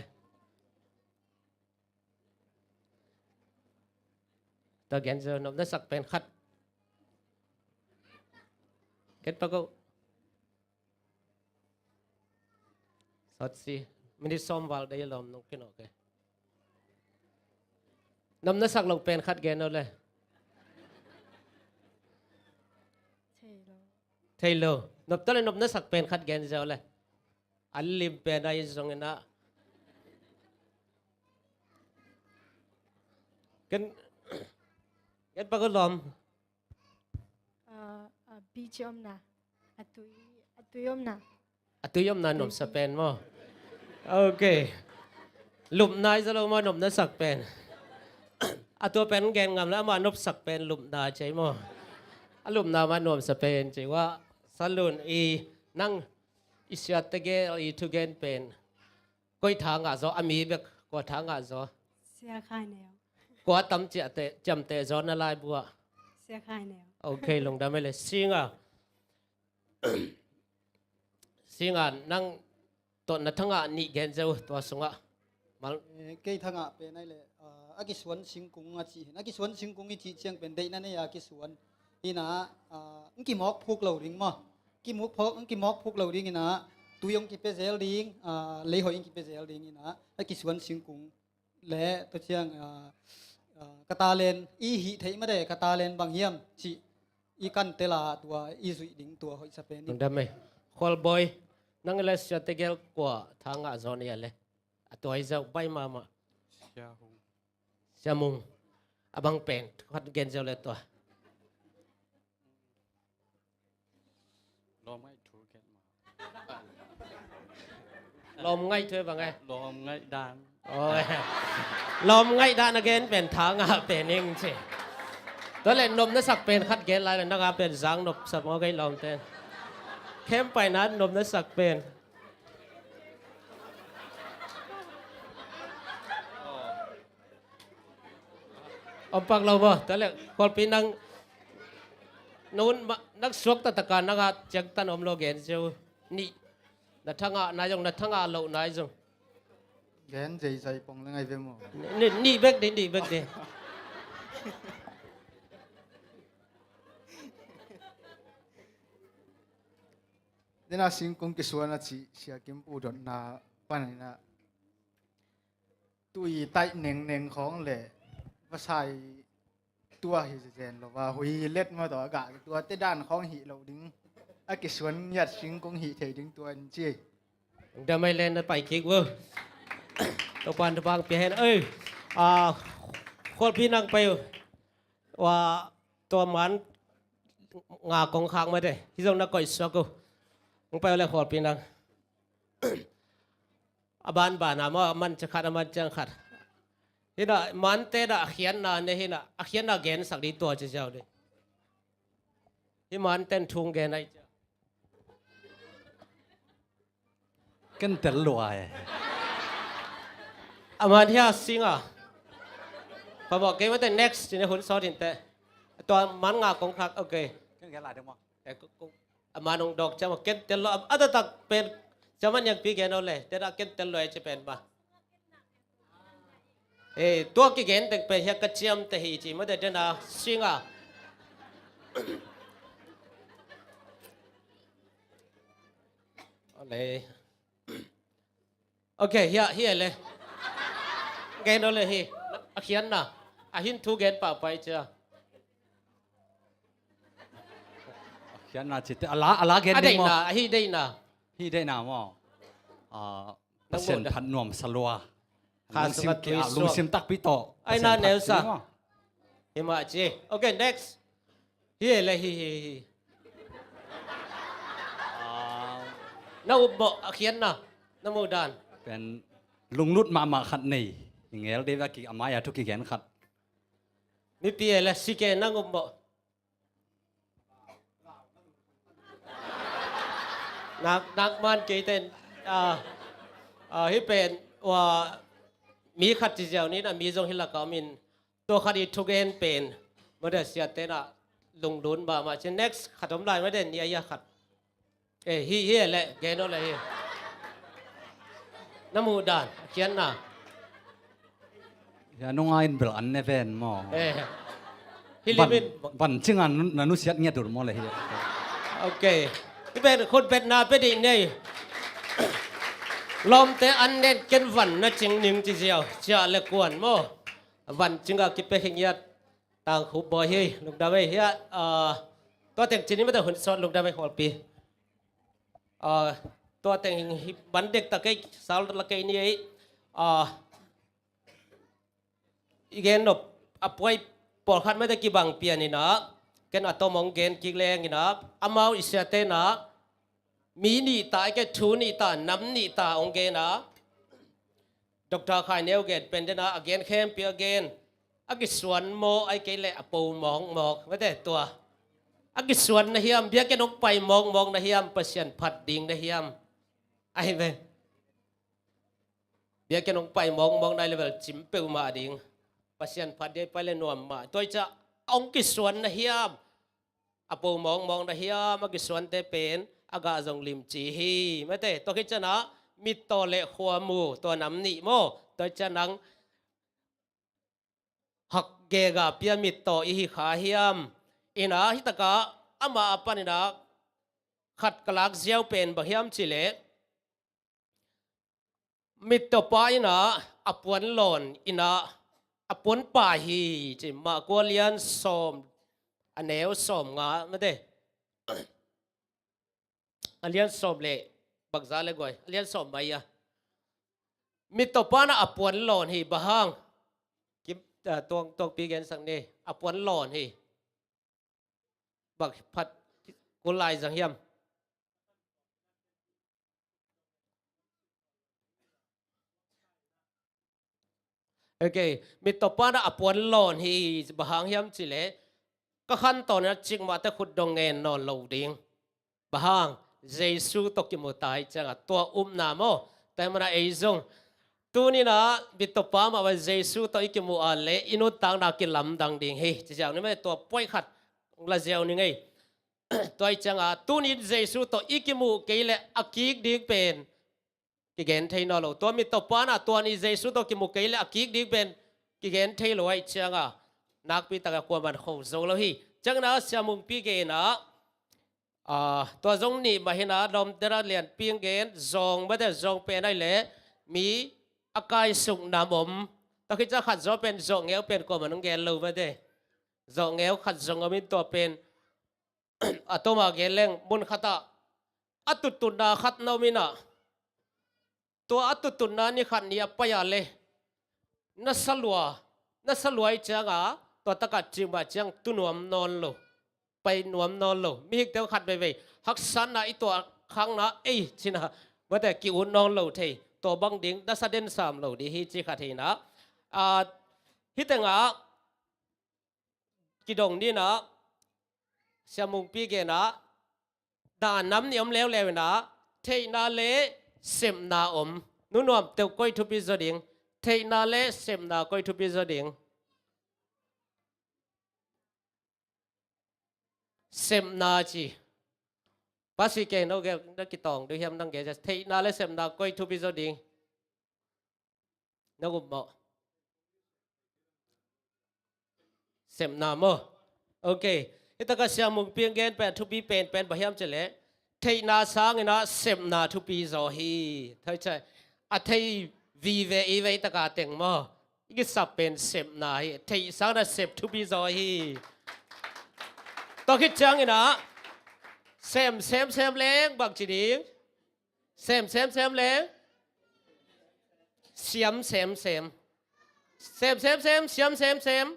Tua gen zo, nuam na sak pen khat. Gen pak o. Sawt si. Minit sawm val dei lawm nong kin ok. Nuam na sak lo pen khat gen o le. Thei lo. Thei lo. Nop ta le nuam na sak pen khat gen zo le. A lim pen a i zong ina. Gen, gen pak o lawm. Ah, ah, beach omna. A tui, a tui omna. A tui omna nuamsa pen maw? Ok. Lupna i za lo maw, nuam na sak pen? A tua pen gen ngam la, ama nuam sak pen lupna cei maw? A lupna ma nuamsa pen cei wa. Salun i nang i siate gel i thugen pen. Koi tha ngah zaw, a mi bek kua tha ngah zaw? Sia Khai Neu. Kua tam ciamteh, ciamteh zaw na laibu ah? Sia Khai Neu. Ok, lungdam ei le. Singa. Singa, nang tawh na thangah nih gen zo tua sungah. Mal. Eh, kei thangah pen ai le, ah, a kisuan singkung a cih hin. A kisuan singkung i cih ciang pen deihna nei a kisuan. Hi na, ah, ng kimawk phuk lo ding maw? kimuk phawk, kimawk phuk lo ding in ah, tui hong kipia zel ding, ah, lei hoih hong kipia zel ding in ah, a kisuan singkung le tua ciang, ah, ah, ka talent i hih theih mah de, ka talent bang hiam cih i kan tel a, tua i zuih ding tua hoihsa pen hi. Lungdam ei. Khualbawi, nang le siate gel kua tha ngah zaw na hia le? A tua hi zauh bai mahmah. Sia Hung. Sia Mung. A bang pen khat gen ziau le tua. Lawm ngaih thu gen ma. Lawm ngaih thu bang e? Lawm ngaih dan. Oi. Lawm ngaih dan a gen pen tha ngah pen ing ci. Tua le nop na sak pen khat gen lai le, na ngah pen zang nop sa maw, kei lawmte. Khem paina nop na sak pen. Om pak lo maw? Tua le khualpi nang, nang, nang suak taktak a nang a ciangtan om lo gen ziau. Nih. Na tha ngah nai zong, na tha ngah loh nai zong. Gen zeizai pong le ngai ve maw? Nih, nih bek ding, nih bek ding. Dena singkung kisuan a cih Sia Kim Pu dotna pan in ah, tui taih nengneng khawng le vasai tua hi zen lo va, hui let maw, tua gah tua te dan khawng hih loh ding a kisuan ngiat singkung hih thei ding tua in ci. Damai len na pai kik uh. Topan tobang pia hen. Oi. Ah, khualpi nang pai uh. Wa tua man nga kong khak mah de. Hi zong na koih suak uh. Nang pai uh le khualpi nang. A banban a maw, a man ciang khat, a man ciang khat. Hi na, mante na a khiatna ne hi na, a khiatna gensak ding tua ci ziau ding. Hi manten thung gen ai cia. Ken tel lua e. A man hia sing a. Pa bawh kei mate next ci ne hun sawt in te. Tua man nga kong khak, ok. Ken gen lai ding maw. Eh, ko, ko, a man hong dawk ciam a ken tel lo, a, a taktak pen ciam a niangpi gen aw le, te dah ken tel lo e ci pen ba. Eh, tua kigen tek pen hia ka ciam te hi ci, mate dena sing a. Ole. Ok, hia, hia le. Gen aw le hi. A khiatna. A hin thu gen pahpah i cia. A khiatna cite. A la, a la gen ding maw? A deihna, a hi deihna. Hi deihna maw? Ah, Pasian phat nuam sa lua. Lungsim kia, lungsim takpi tawh. Ai na neu sa. Hi mah ci. Ok, next. Hi le hi, hi, hi. Ah. Na up mawh a khiatna, na muh dan. Pen lunglut mahmah khat nei. I ngel dei va ki a mai a thu kigen khat. Mipi e le si ke na up mawh. Nak, nak man kei ten, ah, ah, hi pen, wa, mi khat ci ziau ni na mi zong hi lak a om in, tua khat i thugen pen, mate siate na lunglut mahmah ci. Next, khat om lai mate ni a ia khat. Eh, hi, hi le, gen aw le hi. Na muh dan, a khiatna. Hia nunga in bel an ne ven maw. Eh. Hi limin. Van cinga na nusiat ngiat dur maw le hi. Ok. Hi pen khut betna pe dih nei. Lawmte an nen ken van na cing ning ci ziau. Cia le kuan maw. Van cinga kipe hi ngiat. Tang khup bawi hi, lungdam ei hia, ah, tua teng cini mate hun sawt lungdam ei khualpi. Ah, tua teng hi man dek ta kei, sal la kei ni ei. Ah, i gen nop, a puai pawlkhat mate kibang pian ina, ken a tom hong gen kik leng ina, amau i siate na, mi nih ta, i ke thu nih ta, nam nih ta hong gen a. Doctor Khai Neu gen pen dena, a gen khempeuh a gen. A kisuan maw, ai kei leh a po mawkmawk. Mate tua. A kisuan na hiam, biakinn hong pai mawkmawk na hiam, Pasian phat ding na hiam. Ai ve. Biakinn hong pai mawkmawk na level cim peuhmah ding. Pasian phat ding pai le nuam mah. Tua i ca, hong kisuan na hiam. A po mawkmawk na hiam, a kisuante pen a gah zong limci hi. Mate, tua khit ciangin mittaw le khuamu, tua nam nih maw? Tua ciangin hak gega pia mittaw i hi kha hiam? Ina hi taka ama a pan ina khat ka lak ziau pen bang hiam cih leh, mittawpa in ah a puan lawn in ah a puan pai hi ci. Marka a lian sawm, a neu sawm nga mate. A lian sawm le bangzah le guai, a lian sawm mai a. Mittawpa in ah a puan lawn hi, bang hang? Kim, ah, tuang, tuangpi gensak ni, a puan lawn hi. Bang phat kul lai zang hiam? Ok, mittawpa in ah a puan lawn hi, bang hang hiam cih leh, ka khantawn in ah cikmah teh khut dong ngen nawn lo ding. Bang hang? Jesu tawh kimu ta ahih ciangah, tua upna maw. Tua ahih manin ei zong tuni in ah mittawpa mah bang Jesu tawh i kimuh a leh i nuntakna kilamdang ding hi ci ziau ni maw. Tua point khat la ziau ni ngei. Tua ahih ciangah tuni in Jesu tawh i kimuh kei leh a kik ding pen kigen thei nawn lo. Tua mittawpa in ah tua ni Jesu tawh kimu kei leh a kik ding pen kigen thei lo ahih ciangah, nakpi takah kuaman kho zo lo hi. Ciangin ah Sia Mungpi gen ah, ah, tua zong nih mah hi in ah, Lawmte in ah lianpi in gen, zawng mate, zawng pen ahih leh mi a kaisuk nam om. Tua khit ciang khat zaw pen zawh ngeu pen kuaman hong gen lo mate. Zawh ngeu khat zong om in tua pen a tawm a gen leng mun khatah a tuttutna khat na om in ah, tua a tuttutna ni khat ni a pai a leh na sa lua, na sa lua ahih ciangah tua takah cikmah ciang tu nuam nawn lo, pai nuam nawn lo. Mihingte khat veivei haksatna i tuah khakna ei ci in ah mate ki-ut nawn lo thei. Tua bang ding na sa den sam lo ding hi ci khat hi in ah. Ah, hih tengah kidong ni in ah, Sia Mungpi gen ah, dan nam nih om leuleu in ah, theihna le sepna om. Nu Nuamteh, koi thupi zaw ding? Theihna le sepna koi thupi zaw ding? Sepna ci. Pastor Keng, no gen, na kitawng diam hiam, nang gen. Theihna le sepna koi thupi zaw ding? Na gup maw? Sepna maw? Ok. Hih takah Sia Mungpi in gen pen a thupi penpen bang hiam cih leh, theihna sangin ah sepna thupi zaw hi. Thei cai. A thei vive i vei takah teng maw, i kisap pen sepna hi. Theih sangin ah sep thupi zaw hi. Tua khit ciangin ah sem, sem, sem leng bang ci ding? Sem, sem, sem leng siam, sem, sem. Sem, sem, sem, siam, sem, sem.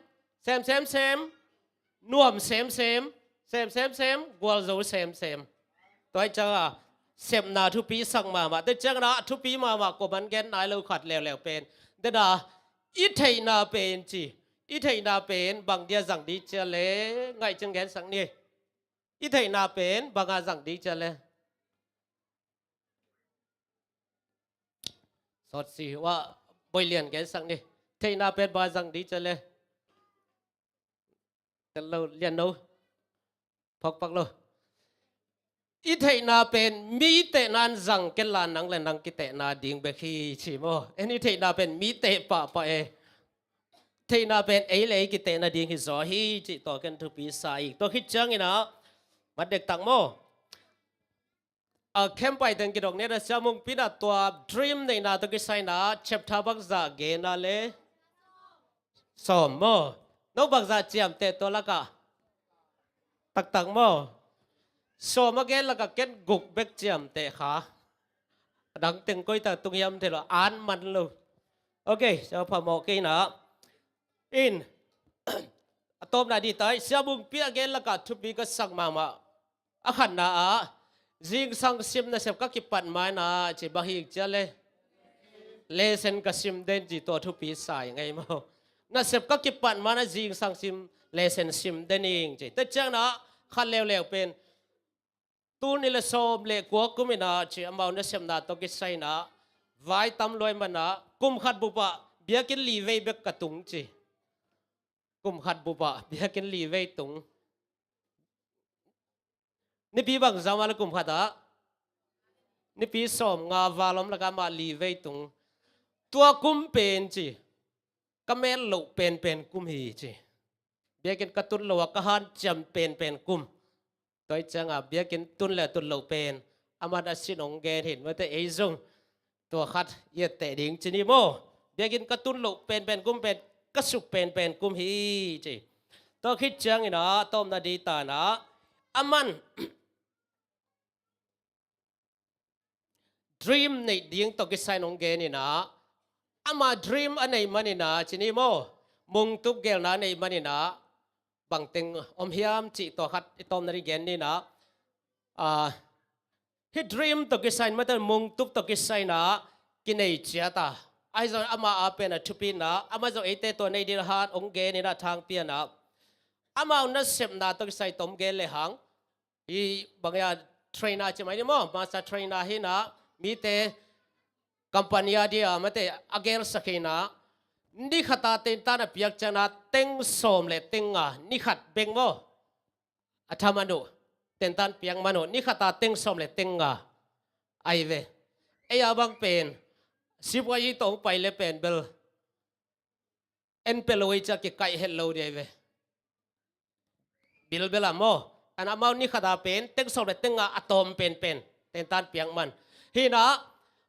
Sem, sem, sem, nuam, sem, sem. Sem, sem, sem, gualzo, sem, sem. Tua ahih ciangah sepna thupi sak mahmah. Tua ciangin ah thupi mahmah, kuaman gen nai lo khat leuleu pen, tua in ah i theihna pen ci. I theihna pen bang dia zang ding ci a leh, ngaih ciang gensak ni. I theihna pen bang a zang ding ci a leh? Sawtsi, wa, Boilian gensak ni. Theihna pen bang a zang ding ci a leh? Tel lo, Lian No. Phawk pak lo. I theihna pen mi tehna in zang kei la, nang le nang kitehna ding bek hi ci maw. En, i theihna pen mi teh pahpah e. Theihna pen ei le ei kitehna ding hi zaw hi cih tua ken thupi sa ing. Tua khit ciangin ah, mat dektak maw? A khempeuh teng kidong ni a, Sia Mungpi in ah tua dream neihna tawh kisai in ah chapter bangzah gen a leh? Sawm maw? No bangzah ciamteh tua lakah? Taktak maw? Sawm a gen lakah ken guk bek ciamteh kha. A dang teng koi tak tung hiam thei lo, an man lo. Ok, sia phamawh kei in ah. In, a tawpna ding tai, Sia Mungpi a gen lakah thupi ka sak mahmah. A khatna ah, zingsang sim nasep ka kipat ma in ah, ci, bang hang hiam cih leh? Lesson ka sim den ci, tua thupi sa ing ei maw. Nasep ka kipat ma in ah zingsang sim, lesson sim den ing ci. Tua ciangin ah, khat leuleu pen, tul nih le sawm le kua kum in ah ci, amau nasepna tawh kisai in ah, vai tam lua ahih man ah, kum khat bup ah biakinn li vei bek ka tung ci. Kum khat bup ah biakinn li vei tung. Nipi bangzah om a leh kum khat ah? Nipi sawmnga val om lakah amah li vei tung. Tua kum pen ci, ka mel loh penpen kum hi ci. Biakinn ka tun loh a ka hanciam penpen kum. Tua hi ciangah biakinn tun le tun loh pen aman a sin hong gen hi in, mate, ei zong tua khat i etteh ding ci ni maw. Biakinn ka tun loh penpen kum pen, ka suk penpen kum hi ci. Tua khit ciangin ah, a tawpna ding tanah, aman dream neih ding tawh kisai in hong gen in ah, ama dream a neih manin ah ci ni maw, mungtup gelna a neih manin ah, bangteng om hiam cih tua khat i tawpna ding gen ni in ah, ah, hih dream tawh kisai in, mate, mungtup tawh kisai in ah kinei ciat a, ahi zong ama a pen a thupi in ah, ama zong eite tua nei ding a hat hong gen in ah, thangpi in ah, amau nasepna tawh kisai tawm gen le hang, hih bang hiam, trainer ci mai ni maw, master trainer hi in ah, mite company a dia, mate, a gelsak hi in ah, ni khat a tentan a piak ciangin ah teng sawm le teng nga, ni khat bek maw, a thaman uh, tentan piak man uh, ni khat a teng sawm le teng nga ahi ve. Ei a bang pen, sipuazi tawh hong pai le pen bel en pia lo hi ciah kikaih het lo ding ahi ve. Bilbel a maw. An amau ni khat a pen teng sawm le teng nga a tawm penpen, tentan piak man. Hi in ah,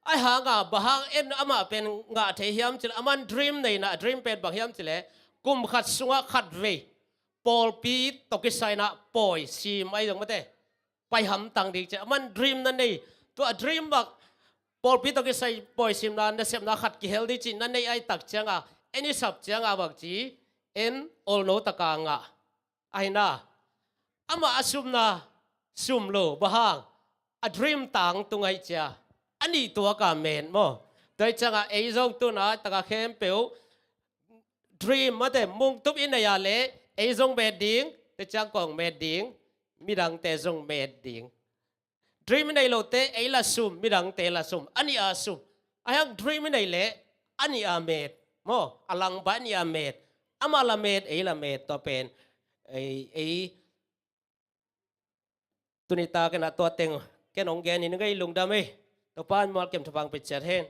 ahi hang a, bang hang en amah pen ngah thei hiam cih leh, aman dream nei in ah, dream pen bang hiam cih leh, kum khat sungah khat vei pawlpi tawh kisai in ah pawi sim, ahi zong, mate, pai hamtang ding ci a, aman dream na nei. Tua dream bang, pawlpi tawh kisai pawi simna, nasepna khat kihel ding cih na neih ahih tak ciangah, en i sap ciangah bangci, en olno taka ngah. Ahi in ah, amah a sumna sum lo, bang hang, a dream tangtung ahih ciang a nih tuak a met maw. Tua hi ciangah ei zong tu-in ah, taka khempeuh dream, mate, mungtup i neih a leh ei zong met ding, tua ciang kua hong met ding, midangte zong met ding. Dream i neih lote ei lah sum, midangte lah sum, a nih a sum. Ahi hang dream i neih leh a nih a met maw, a langbang a nih a met. Amah lah met, ei lah met, tua pen ei, ei tuni tak in ah tua teng ken hong gen hi ing ei, lungdam ei. Topa'n mualkem thupha hong pia ciat hen.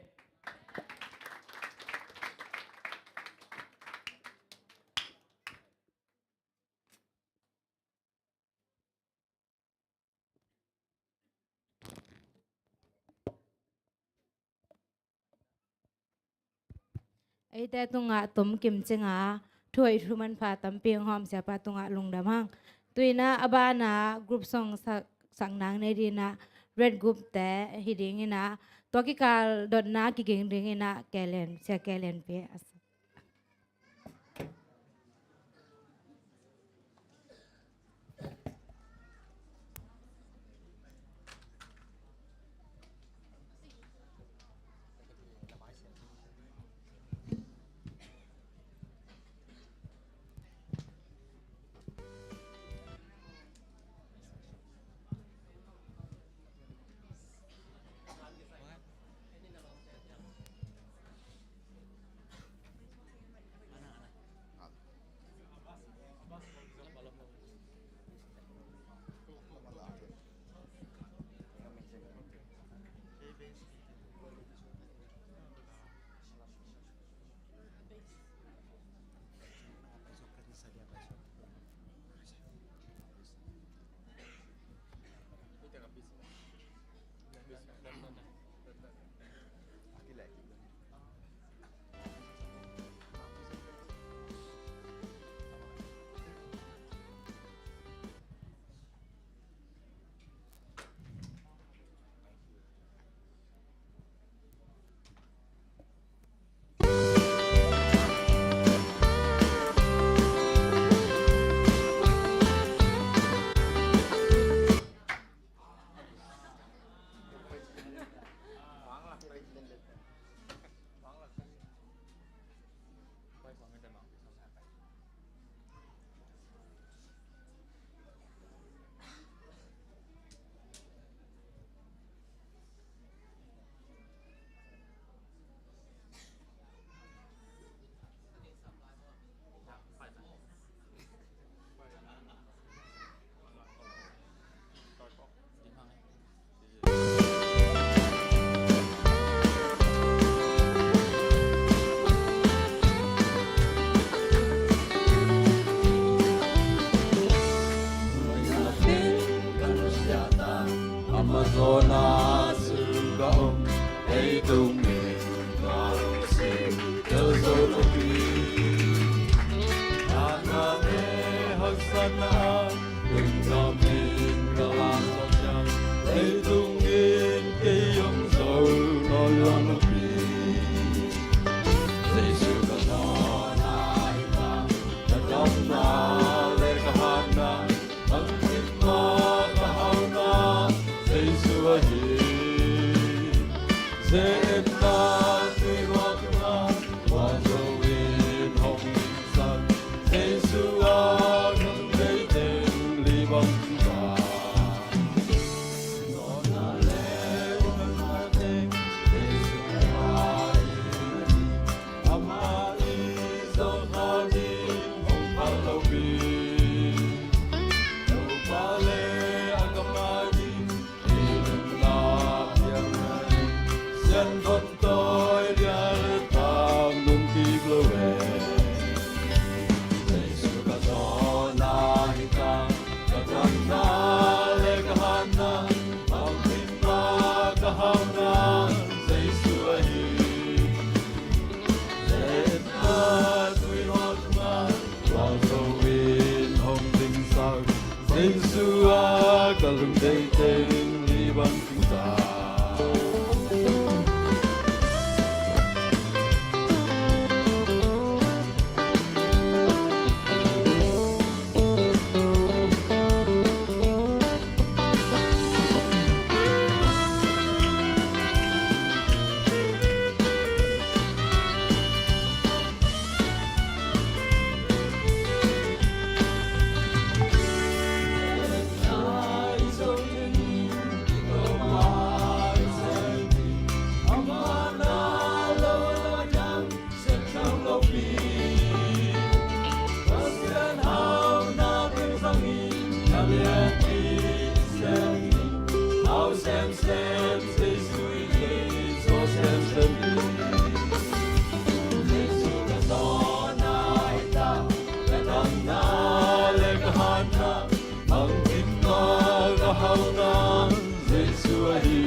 Eite tungah tomkim cinga thuhoih thumanpha tampi hong hawm siapa tungah lungdam hang. Tu-in ah a banah group song sak, sak nang nei ding in ah, Red Group te hi ding in ah, tua kikal dotna kiging ding in ah, Kelen, Sia Kelen pi. Amazon ah sung ka om, leitung in ka lungsim tel zo lo hi. Natna le haksatna ah lungdam in ka lak zawh ciang, leitung in kei om zo nawn lo hi. Jesu ka dawn a hi ta, ka damna le ka hatna, bangkim mah ka hauhna Jesu ahi. Ze-etna tuihuak tungah, tua zo in hong dingsak Jesu ah, ka lungdam teng li bang ding ka. Nawlna le umna teng Jesu ahi. Amah i zawhna ding hong phal lo hi. Topa le a gam a ding i nunna piang hi. Sianthon tawi lian le tam nung kik lo e. Jesu ka dawn a hi ta, ka damna le ka hatna, bangkim mah ka hauhna Jesu ahi. Ze-etna tuihuak tungah, tua zo in hong dingsak Jesu ah, ka lungdam teng li bang ding ka. Jesu ahi.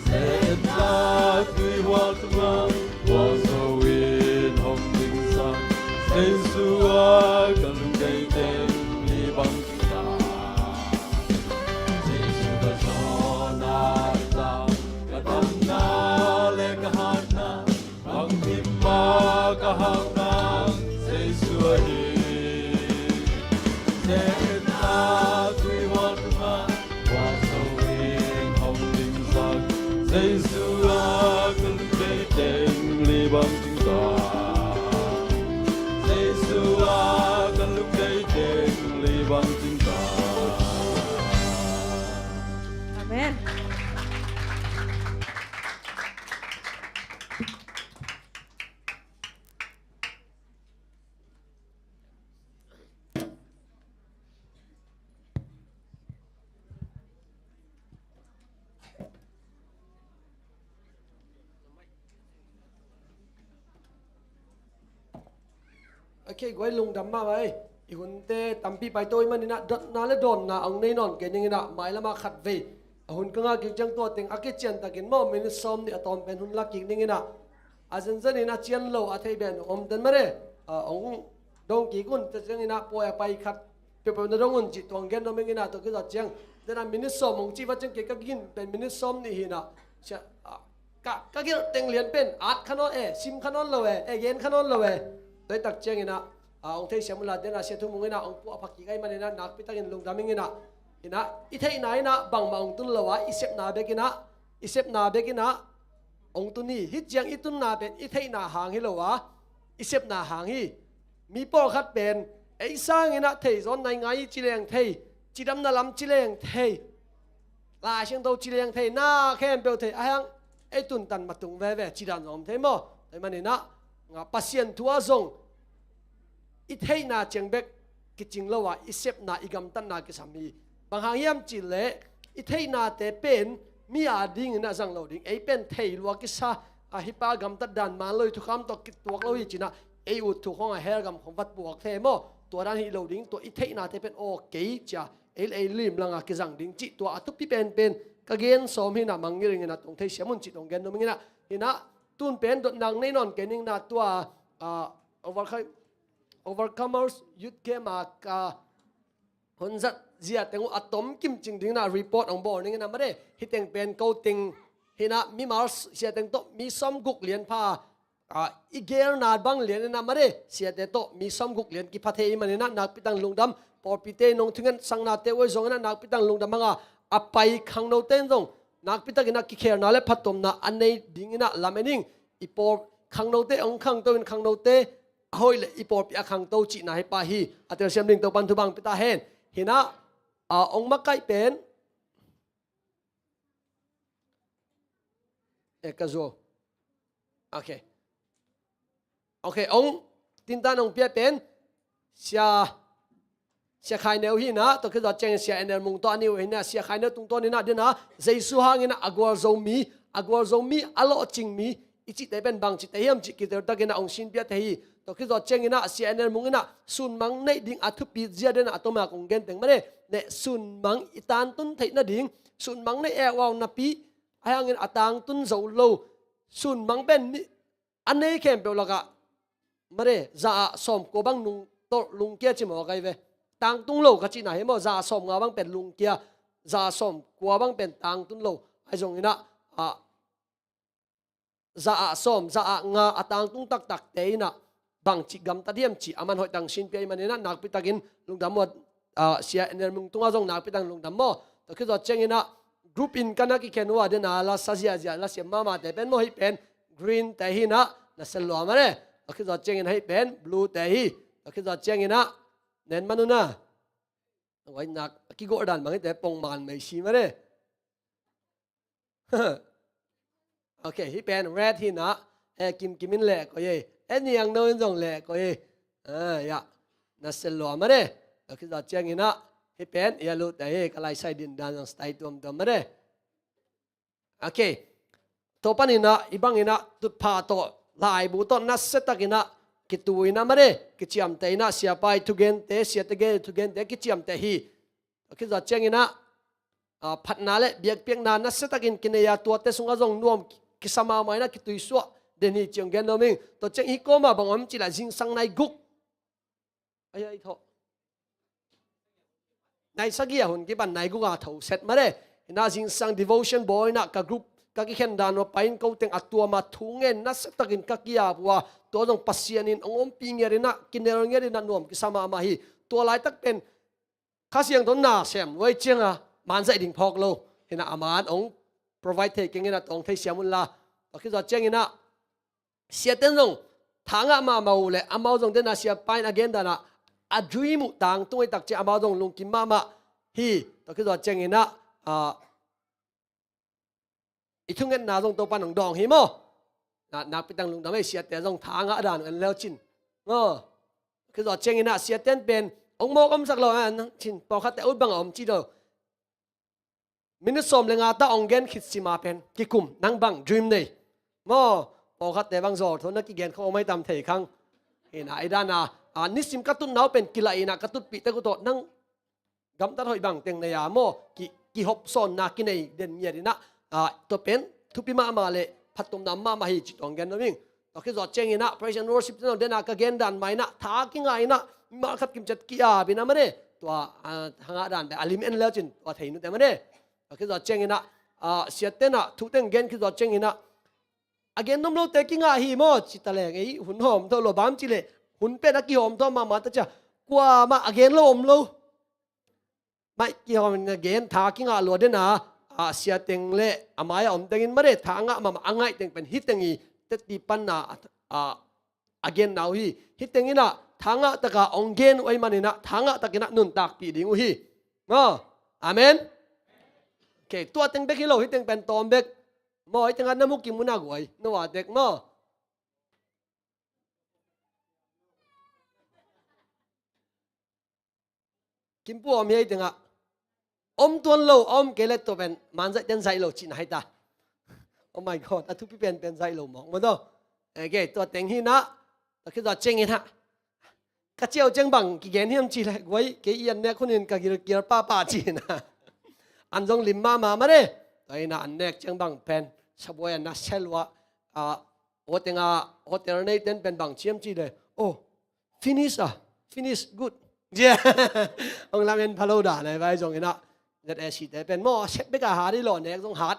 Ze-etna tuihuak tungah, tua zo in hong dingsak Jesu ah, ka lungdam teng li bang ding ka. Jesu ka dawn a hi ta, ka damna le ka hatna, bangkim mah ka hauhna Jesu ahi. Ze-etna tuihuak tungah, tua zo in hong dingsak Jesu ah, ka lungdam teng li bang ding ka. Jesu ah, ka lungdam teng li bang ding ka. Amen. Ok, guai lungdam mahmah ei. I hunte tampi paito ahih manin ah, dotna le dawnna hong nei nawn kei ning in ah, mailam ah khatvei a hun ka ngah kik ciang tua teng a kician takin maw, minit sawmnih a tawm pen hun la kik ning in ah, a zenzen in a cian lo a thei ben om den mah e. A, hong dong kik un, tua ciangin ah pawi a pai khat peuhpeuh na dong un cih tuang gen nuam ing in ah, tua kizawh ciang den ah minit sawm hong cih vat ciang kei ka gin pen minit sawmnih hi in ah, sia, a, ka, ka gelh teng lian pen at kha nawn e, sim kha nawn lo e, e gen kha nawn lo e. Tua hi tak ciangin ah, a, hong theisiam unla, den ah Sia Thum Mung in ah hong puah pha kik ahih manin ah, nakpi takin lungdam ing in ah, in ah, i theihna in ah bangmah hong tun lo a, i sepna bek in ah, i sepna bek in ah hong tun hi. Hih ciang i tunna pen i theihna hang hi lo a, i sepna hang hi. Mi pawlkhat pen ei sangin ah thei zawn nai ngai ci leng thei, cidamna lam ci leng thei, Lai Siangtho ci leng thei, na khempeuh thei, a hang ei tuntan matung veve, ci dan zong om thei maw? Tua ahih manin ah, nga Pasian thu ah zong i theihna ciang bek kicing lo a, i sepna, i gamtatna kisam hi. Bang hang hiam cih leh, i theihnate pen mi a dingin a zang lo ding. Ei pen thei lua kisa, a, hih pa gamtat dan man lo hi, thukham tawh kituak lo hi ci-in ah, ei ut thu khawng a hell gam khawng vat puak thei maw? Tua dan hi lo ding, tua i theihnate pen aw kei ci-a ei le ei lim langa kizang ding cih tua a thupi penpen ka gen sawm hi inah, mangngilh ing inah, tong thei siam un cih tong gen nuam ing inah. Hi inah tun pen dotnak nei nawn kei ning inah, tua, ah, Overcome-, Overcomers Youth Camp a ka hon zat zia teng uh a tom kim cing ding inah report hong bawl ning inah mare. Hi teng pen ko teng hi inah, mimal sia teng tawh mi sawmguk lian pha, ah, i gelna bang lian inah mare, siate tawh mi sawmguk lian kipha thei ahih man inah nakpi takin lungdam. Pawlpite nong thungetsaknate uh ahi zong inah nakpi takin lungdam hang a, a pai khangnote in zong nakpi takin ah kikhelna le phattuamna a nei ding inah lam en ing. I pawl khangnote hong khangto in, khangnote a hoih le i pawlpi a khangto cihna hi pah hi. A telsiam ding Topan thupha hong pia ta hen. Hi inah, ah, hong makaih pen, eh, ka zuau. Ok. Ok, hong tintan hong pia pen Sia, Sia Khai Neu hi inah, tua khit zawh ciangin Sia En El Mung tawh a ni uh hi inah, Sia Khai Neu tungtawn inah dena Jesu hang inah a gualzo mi, a gualzo mi, a lawhcing mi i cihte pen bangci te hiam cih kitel takin ah hong sinpia thei hi. Tua khit zawh ciangin ah Sia En El Mung inah sunmang neih ding a thupi zia dena a tomak hong gen teng mare. Ne, sunmang i tangtun theih nading, sunmang neih e uh a napi, ahi hangin a tangtun zo lo. Sunmang pen ni, a nei khempeuh lakah mare, za ah sawmkua bang nung tawh lungkia ci mawk ahi ve. Tangtung lo ka cihna hi maw, za ah sawmnga bang pen lungkia, za ah sawmkua bang pen tangtun lo. Ahi zong inah, ah, za ah sawm, za ah nga a tangtung taktakte inah bangci gamtat hiam cih a man hoih tang sinpia ahih man inah nakpi takin lungdam uh a, ah, Sia En El Mung tungah zong nakpi takin lungdam maw. Tua khit zawh ciangin ah group in ka na kikhen uh a, dena la sa ziahziah, la siam mahmahte pen maw, hih pen green te hi inah, na sel lua mare. Tua khit zawh ciangin ah hih pen blue te hi. Tua khit zawh ciangin ah nen man un a, huai nak a kigawh dan bang hite pongman mei si mare. Ok, hih pen red hi inah, eh, kimkim in leh koih ei, eh, niangno in zong leh koih ei. Ah, ya. Na sel lua mare. Tua khit zawh ciangin ah hih pen yellow te hi, ka laisai din dan zong style tuamtuam mare. Ok. Tua panin ah, hih bangin ah tutphah tawh, laibu tawh nasia takin ah kitui inah mare, kiciamteh inah, siapa i thugente, siate gen thugente kiciamteh hi. Tua khit zawh ciangin ah, ah, phatna le biakpiakna nasia takin kinei a, tuate sungah zong nuam kisa mahmah inah kituisuah den hi cih hong gen nuam ing. Tua ciang hih kawmah bang om cih leh zingsang nai guk. Ai, ai, tho. Nai sagih a hun kipan nai guk a tho set mare. Inah zingsang devotion bawl inah ka group, ka kikhen dan uh a pai in ko teng a tuam a thu ngen nasia takin ka ki-ap uh a, tua zong Pasian in hong ompih ngiat inah, kinel ngiat inah nuam kisa mahmah hi. Tua laitak pen Kha Siangtho na sem luai ciangin a manzaih ding phawk lo. Hi inah a man hong provide thei keng inah tong thei siam un la. Tua khit zawh ciangin ah siate'n zong tha ngah mahmah uh leh amau zong dena siapa in a gen dan ah a dream uh tangtung ahih tak ciang amau zong lungkim mahmah hi. Tua khit zawh ciangin ah, ah, i thungetna zong Topa'n hong dawng hi maw. Na, nakpi tang lungdam ei, siate zong tha ngah dan uh en leu cin. Maw. Khit zawh ciangin ah siate'n pen hong mawk omsak lo, ah, nang cin pawlkhatte ut bang a om ci lo. Minute sawm le nga ta hong gen khit sim a pen kikum, nang bang dream nei. Maw, pawlkhatte bang zawl tho na kigen khawm om ahi tam thei khang. Hi inah i dan a, ah, nisim ka tutna uh pen kilaih inah ka tutpih tek uh tawh nang gamtat hoih bang teng nei a maw, ki, kihopsawnna kinei den ngiat inah, ah, tua pen thupi mahmah leh phattuamna mahmah hi cih tawh hong gen nuam ing. Tua khit zawh ciangin ah praise and worship te zong dena ka gen dan mah inah tha kingah inah mimal khat kimciat ki-ap inah mane. Tua, ah, tha ngah dan pen a lim en leu cin tua thei nute mane. Tua khit zawh ciangin ah, ah, siate'n ah thu teng gen khit zawh ciangin ah a gen nuam lote kingah hi maw, ci ta leng ei hun hawm tho lo, bang ci leh hun pen a kihawm tho mahmah ta ciang kuamah a gen lo om lo. Maih kihawm in a gen, tha kingah lua dena, ah, siateng leh a mai a om tengin mane tha ngah mahmah a ngaih teng pen hih teng i teti panna, ah, a genna uh hi. Hih teng inah tha ngah tak a hong gen uh ahih man inah tha ngah tak inah nuntakpih ding uh hi. Maw. Amen. Ok, tua teng bek hi lo, hih teng pen tawm bek. Maw, hih teng ah na mu kim un a guai, na va tek maw. Kimpu a om hi ei teng ah. Om tuan lo, a om kei leh tua pen manzaihte in zaih lo cihna hi ta. Oh my God, a thupi penpen zaih lo mawk maw tawh. Ok, tua teng hi inah, tua khit zawh ciangin ah ka ciau ciang bang kigen hiam ci leh, guai, kei i an nek hunin ka gilkial pahpah ci-in ah, an zong lim mahmah mah de. Tua in ah an nek ciang bang pen, sabuai an na sel uh ah, hotel a, hotel neiten pen bang ci hiam ci leh, oh, finish ah, finish, good. Hong lamen pha lo dan a, vai zong in ah, Z A C te pen maw, sep bek a hat hi lo, nek zong hat.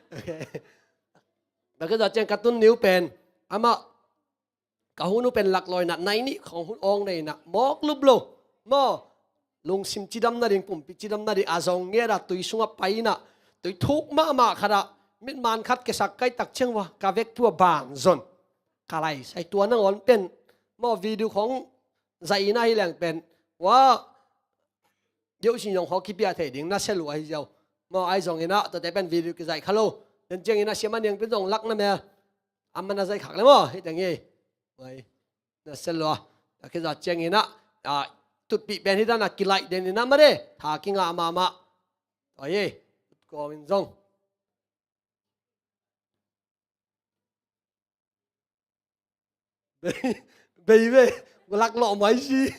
Ok. Tua khit zawh ciang ka tun ni uh pen, amah, ka hun uh pen laklawh in ah, nai nih khawng hun awng nei in ah, mawk lup lo. Maw, lungsim cidam nading, pumpi cidam nading a zong nget ah, tui sungah pai in ah, tui thuk mahmah khat ah, mitman khat kiasak ka hih tak ciang ua, ka vekpi-a bang zon. Ka lai sai, tua nangawn pen, maw, video khawng zaih in ah hi leng pen, ua, yoh sin zong khawng kipia thei ding na sel uh ahi ziau. Maw, ahi zong in ah, tuate pen video kizaih kha lo. Tua ciang in ah siamah niangpi in zong lak na mel. Amah na zaih khak leh maw, hi teng hi. Mai. Na sel uh a. Tua khit zawh ciang in ah, ah, tutpih pen hi dan a kilaih den in ah mah de. Tha kingah mahmah. Tua hi. Kawm in zong. Bei, bei, bei. Laklawh mai si.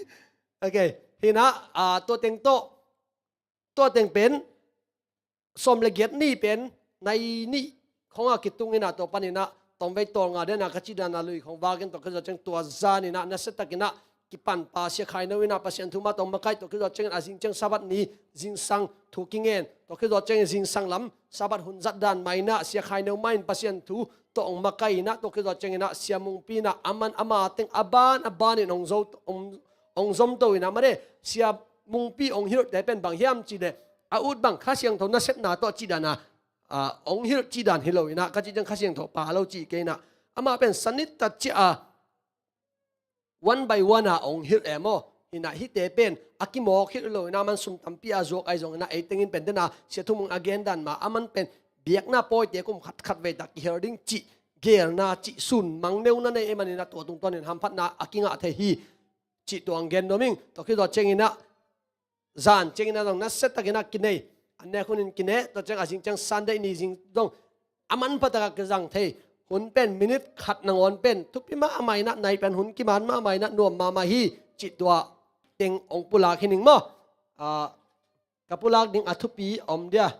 Ok. Hi in ah, ah, tua teng tawh. Tua teng pen, sawm le giat ni pen, nai nih khawng a kitung in ah, tua pan in ah, tawmvei tawlnga den a ka cih dan a lui khawng vak in, tua khit zawh ciang tua zan in ah, nasia tak in ah, kipan pa Sia Khai No in ah, Pasian thu mah tawh makaih, tua khit zawh ciang in a zing ciang Sabbath ni, zingsang thu kingen, tua khit zawh ciang in zingsang lam, Sabbath hun zat dan mah in ah, Sia Khai No mah in Pasian thu tawh hong makaih in ah, tua khit zawh ciang in ah, Sia Mungpi in ah, aman ama teng a ban, a ban in hong zo, hong, hong zom to in ah, mah de, Sia Mungpi hong hilhte pen bang hiam cih leh, a ut bang Kha Siangtho nasepna tawh cih dan a, ah, hong hilh cih dan hi lo in ah, ka cih ciang Kha Siangtho pha lo cih kei in ah, amah pen sanit tak ciah a, one by one a hong hilh e maw. Hi in ah hihte pen a kimawk hilh lo in ah, aman sum tampi a zuak ahi zong in ah, ei teng in pen den a, Sia Thu Mung a gen dan mah, aman pen biakna pawite kum khat khat vei tak kihel ding cih geelna, cih sun mang neuna nei ahih manin ah, tua tungtawn in hamphatna a kingah thei hi. Cih tua hong gen nuam ing. Tua khit zawh ciang in ah, zan ciang in ah zong nasia tak in ah kinei. An nek hun in kine, tua ciang a zing ciang Sunday ni zing zong a manpha tak a kizang thei. Hun pen minute khat nangawn pen thupi mahmah in ah, nai pen hun kiman mahmah in ah, nuam mahmah hi. Cih tua teng hong pulak hi ning maw. Ah, ka pulak ding a thupi om dia.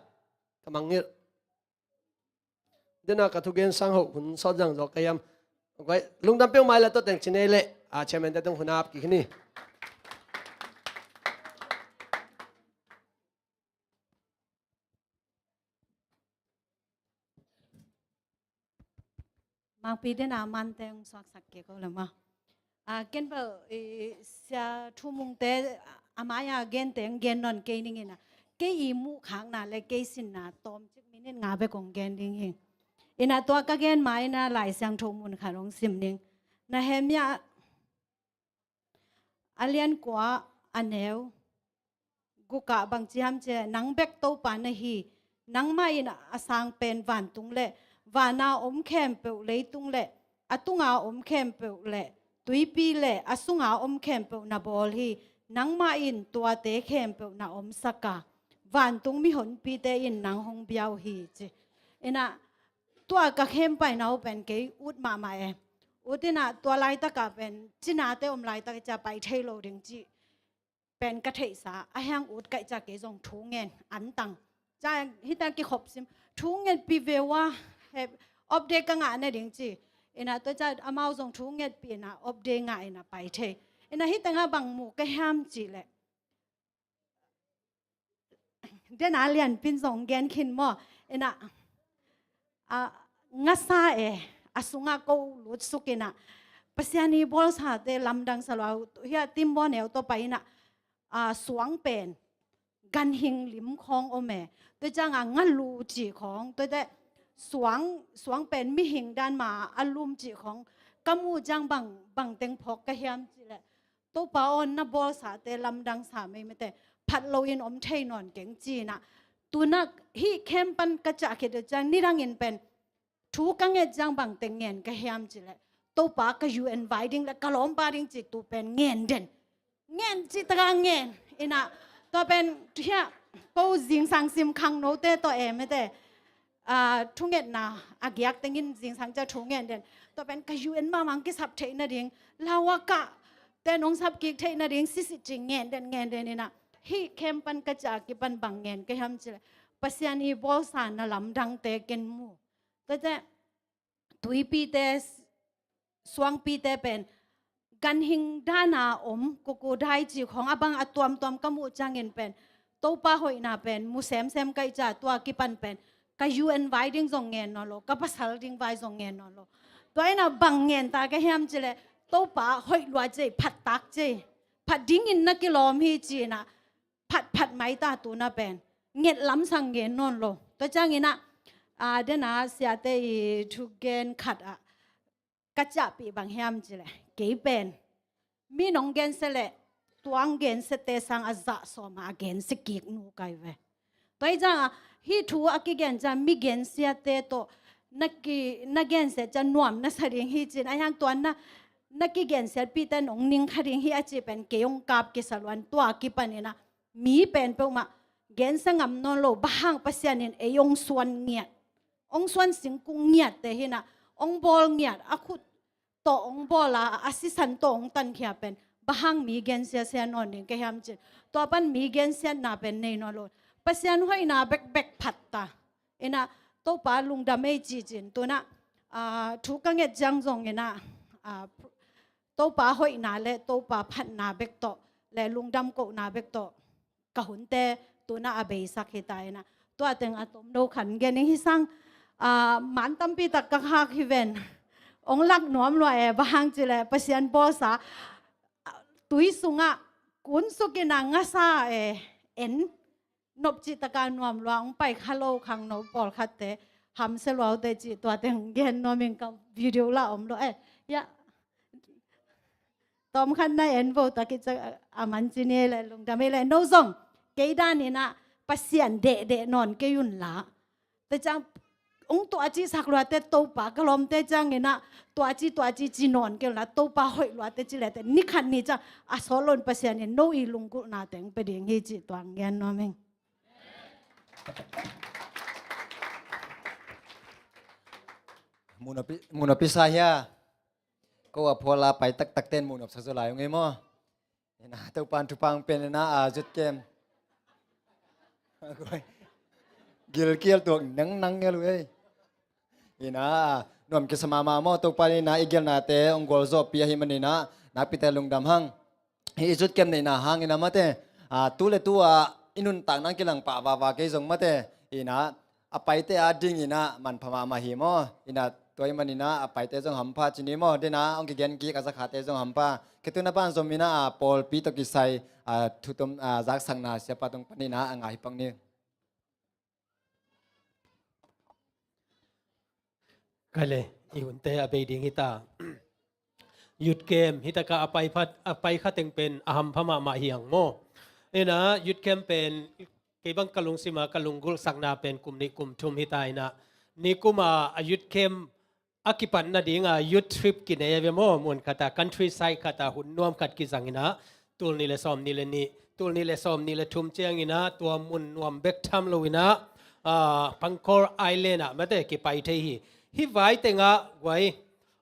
Ka mangngilh. Den a ka thugen sang hoh hun sawt zang zaw ka hiam. Guai, lungdam peuhmah hi leh, tua teng ci nei leh, a, chairman te tung hun ap kik hi ni. Mangpi den a man teng suaksak kik o leh maw. A, ken bel, i, Sia Thu Mungte, a, a mai-a gen teng gen nawn kei ning in ah, kei i muhkhakna leh kei sinna tawmcik minute nga bek kong gen ding hi. In ah tua ka gen ma-in ah Lai Siangtho mun khat hong sim ning. Nehemiah a lian kua, a neu guk ah bang ci hiam cih leh, nang bek Topa na hi. Nangmah in a sang pen vantung leh, van a om khempeuh, leitung leh, a tung a om khempeuh leh, tuipi leh a sung a om khempeuh na bawl hi. Nangmah in tuate khempeuh na omsak a, vantung mihonpite in nang hong bia uh hi, ci. In ah, tua ka khempeuh na uh pen kei ut mahmah e. Ut in ah tua laitak ah pen, cinate om laitak ah pai thei lo ding cih pen ka theihsa, a hiang ut ka hih ciang kei zong thu ngen an tang. Ciang hih teng kikhop sim, thu ngetpih ve ua, he, off day ka ngah nading ci. In ah tua ciang amau zong thu ngetpih in ah off day ngah in ah pai thei. In ah hih teng ah bang mu ka hiam cih leh, den a lianpi in zong gen khin maw. In ah, a, ngasa e, a sungah ko lutsuk in ah, Pasian i bawlsate lamdang sa lua, hih a Timbaw neu tawh pai in ah, a, suang pen ganhing lim khawng om e. Tua ciang a ngalu cih khawng, tua teh suang, suang pen mihing dan mah a lum cih khawng ka muh ciang bang, bang teng phawk ka hiam cih leh, Topa aw, na bawlsate lamdang sa meimei teh, phat loin om thei nawn keng ci-in ah. Tu-in ah hih camp pan ka ciah khit uh ciang nidangin pen thu ka nget ciang bang teng ngen ka hiam cih leh, Topa ka U N vai ding leh ka lawmpa ding cih tu pen ngen den. Ngen cih tak a ngen. In ah tua pen hiah ko zingsang sim khangnote tawh e mete, a, thungetna a giak tengin zingsang ciang thu ngen den. Tua pen ka U N mahmah kisap theih nading. Lau a kah, ten hong sap kik theih nading sisi ci ngen den ngen den inah, hih camp pan ka ciah a kipan bang ngen ka hiam cileh, Pasian i bawlsa na lamdangte ken mu. Tuite, tuipite, suangpite pen ganhing dana om, kuku dai ci khong a bang a tuamtuam ka muh ciangin pen Topa hoihna pen mu semsem ka hih ciang tua kipan pen ka U N vai ding zong ngen nawn lo, ka pasal ding vai zong ngen nawn lo. Tua inah bang ngen ta ka hiam cileh, Topa hoih lua ci, phattak ci, phat dingin na kilawm hi ci inah phatphat mai ta, tuna pen nget lamsang ngen nawn lo. Tua ciang inah, a, dena siate i thugen khat ah ka ciahpih bang hiam cileh, kei pen mi nong gensia leh tuang gensiate sang a zah sawm a gensia kik nu kai ve. Tua hi ciang a, hih thu a kigen ciang mi gensiate tawh na ki, na gensiat ciang nuam na sa ding hi cin, a hiang tuan na, na kigensiatpihte nong ning kha ding hi a ci pen kei hong kap kisa luan. Tua kipan inah mi pen peuhmah gensia ngam nawn lo, bang hang Pasian in ei hong suan ngiat, hong suan singkung ngiatte hinah, hong bawl ngiat, a khut tawh hong bawl a, a sisan tawh hong tankhia pen bang hang mi gensiasia nawn ding ka hiam cin. Tua pan mi gensiatna pen nei nawn lo. Pasian hoihna bekbek phat ta. Inah Topa lungdam ei ci cin. Tunah, a, thu ka nget ciang zong inah, a, Topa hoihna le Topa phatna bek tawh le lungdam kohna bek tawh ka hunte tuna a beisak hi ta inah. Tua teng a tom no khan gen ing hi sang, a, man tampi tak ka khak hi ven. Hong lak nuam lua e, bang hang cileh Pasian bawlsa, a, tui sungah kun suk inah ngasa e, en nop cih taka nuam lua, hong pai kha lo khangno pawlkhatte hamsia luaute cih tua teng gen nuam ing. Ka video lah om lo e. Ya. Tawm khat na en vo ta kicak a man ci ni le lungdam ei le no zong kei dan inah Pasian dehdeh nawn kei un la. Te ciang hong tua cihsak luate Topa ka lawmte ciang inah tua ci tua ci ci nawn kei un la, Topa hoih luate ci lete ni khat ni ciang a sawt loin Pasian in no i lunggulhna teng pe ding hi cih tuang gen nuam ing. Munapi, munapi sa hia. Ko a phuala pai taktak ten munop sa zo lai ung ei maw. Ina Topan thupang pen ina a zut kem. Gilkial tuak nang nang ngel uh ei. Ina nuam kisa mahmah maw, Topa ina i gelnate ong gualzawhpi ahi man ina nakpite lungdam hang. Hi i zut kem neina hang ina mate, a, tu le tu a i nuntak nang kilang pah vava kei zong mate ina a paite a ding ina manpha mahmah hi maw. Ina tua i man ina a paite zong hampha cini maw, dena ong kigen kik a zakhate zong hampha. Ketuna pan zom ina a pawlpi tawh kisai a thutom a zaksakna siapa tung pan ina a ngah hi pang ni. Kale, i hunte a bei ding hita. Youth camp hitaka a pai phat, a pai kha teng pen a hampha mahmah hiang maw. Ina youth camp pen kei bang ka lungsima ka lunggulhsakna pen kum nih kum thum hita ina. Nikuma a youth camp a kipatna dinga youth trip kinei a ve maw, mun khata countryside khata hun nuam khat kizang ina. Tul nih le sawm nih le nih, tul nih le sawm nih le thum ciang ina tua mun nuam bek tham lo ina, a, Pangkor Island ah mate kipai thei hi. Hi vai tengah guai,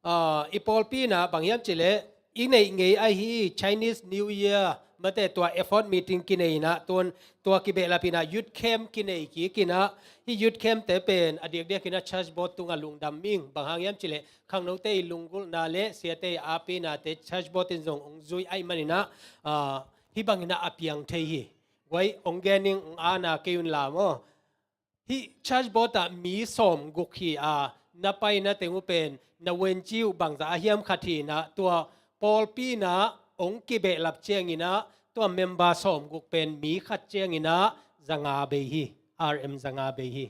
a, i pawlpi ina bang hiam cileh i neih ngei ahi Chinese New Year mate tua effort meeting kinei ina tuan tua kibehlap ina youth camp kinei kik ina. Hi youth camp te pen a diakdiak ina church board tunga lungdam ming, bang hang hiam cileh khangnote i lunggulhna le siate i apinate church board in zong ong zui ahi man ina, a, hi bang ina a piang thei hi. Guai ong gening ong ana kei un la maw. Hi church board ah mi sawm guk hi a, na paina teng uh pen na wen ci uh bangza a hiam khat hi ina tua pawlpi ina ong kibehlap ciang ina tua member sawm guk pen mi khat ciang ina zanga bei hi, R M zanga bei hi.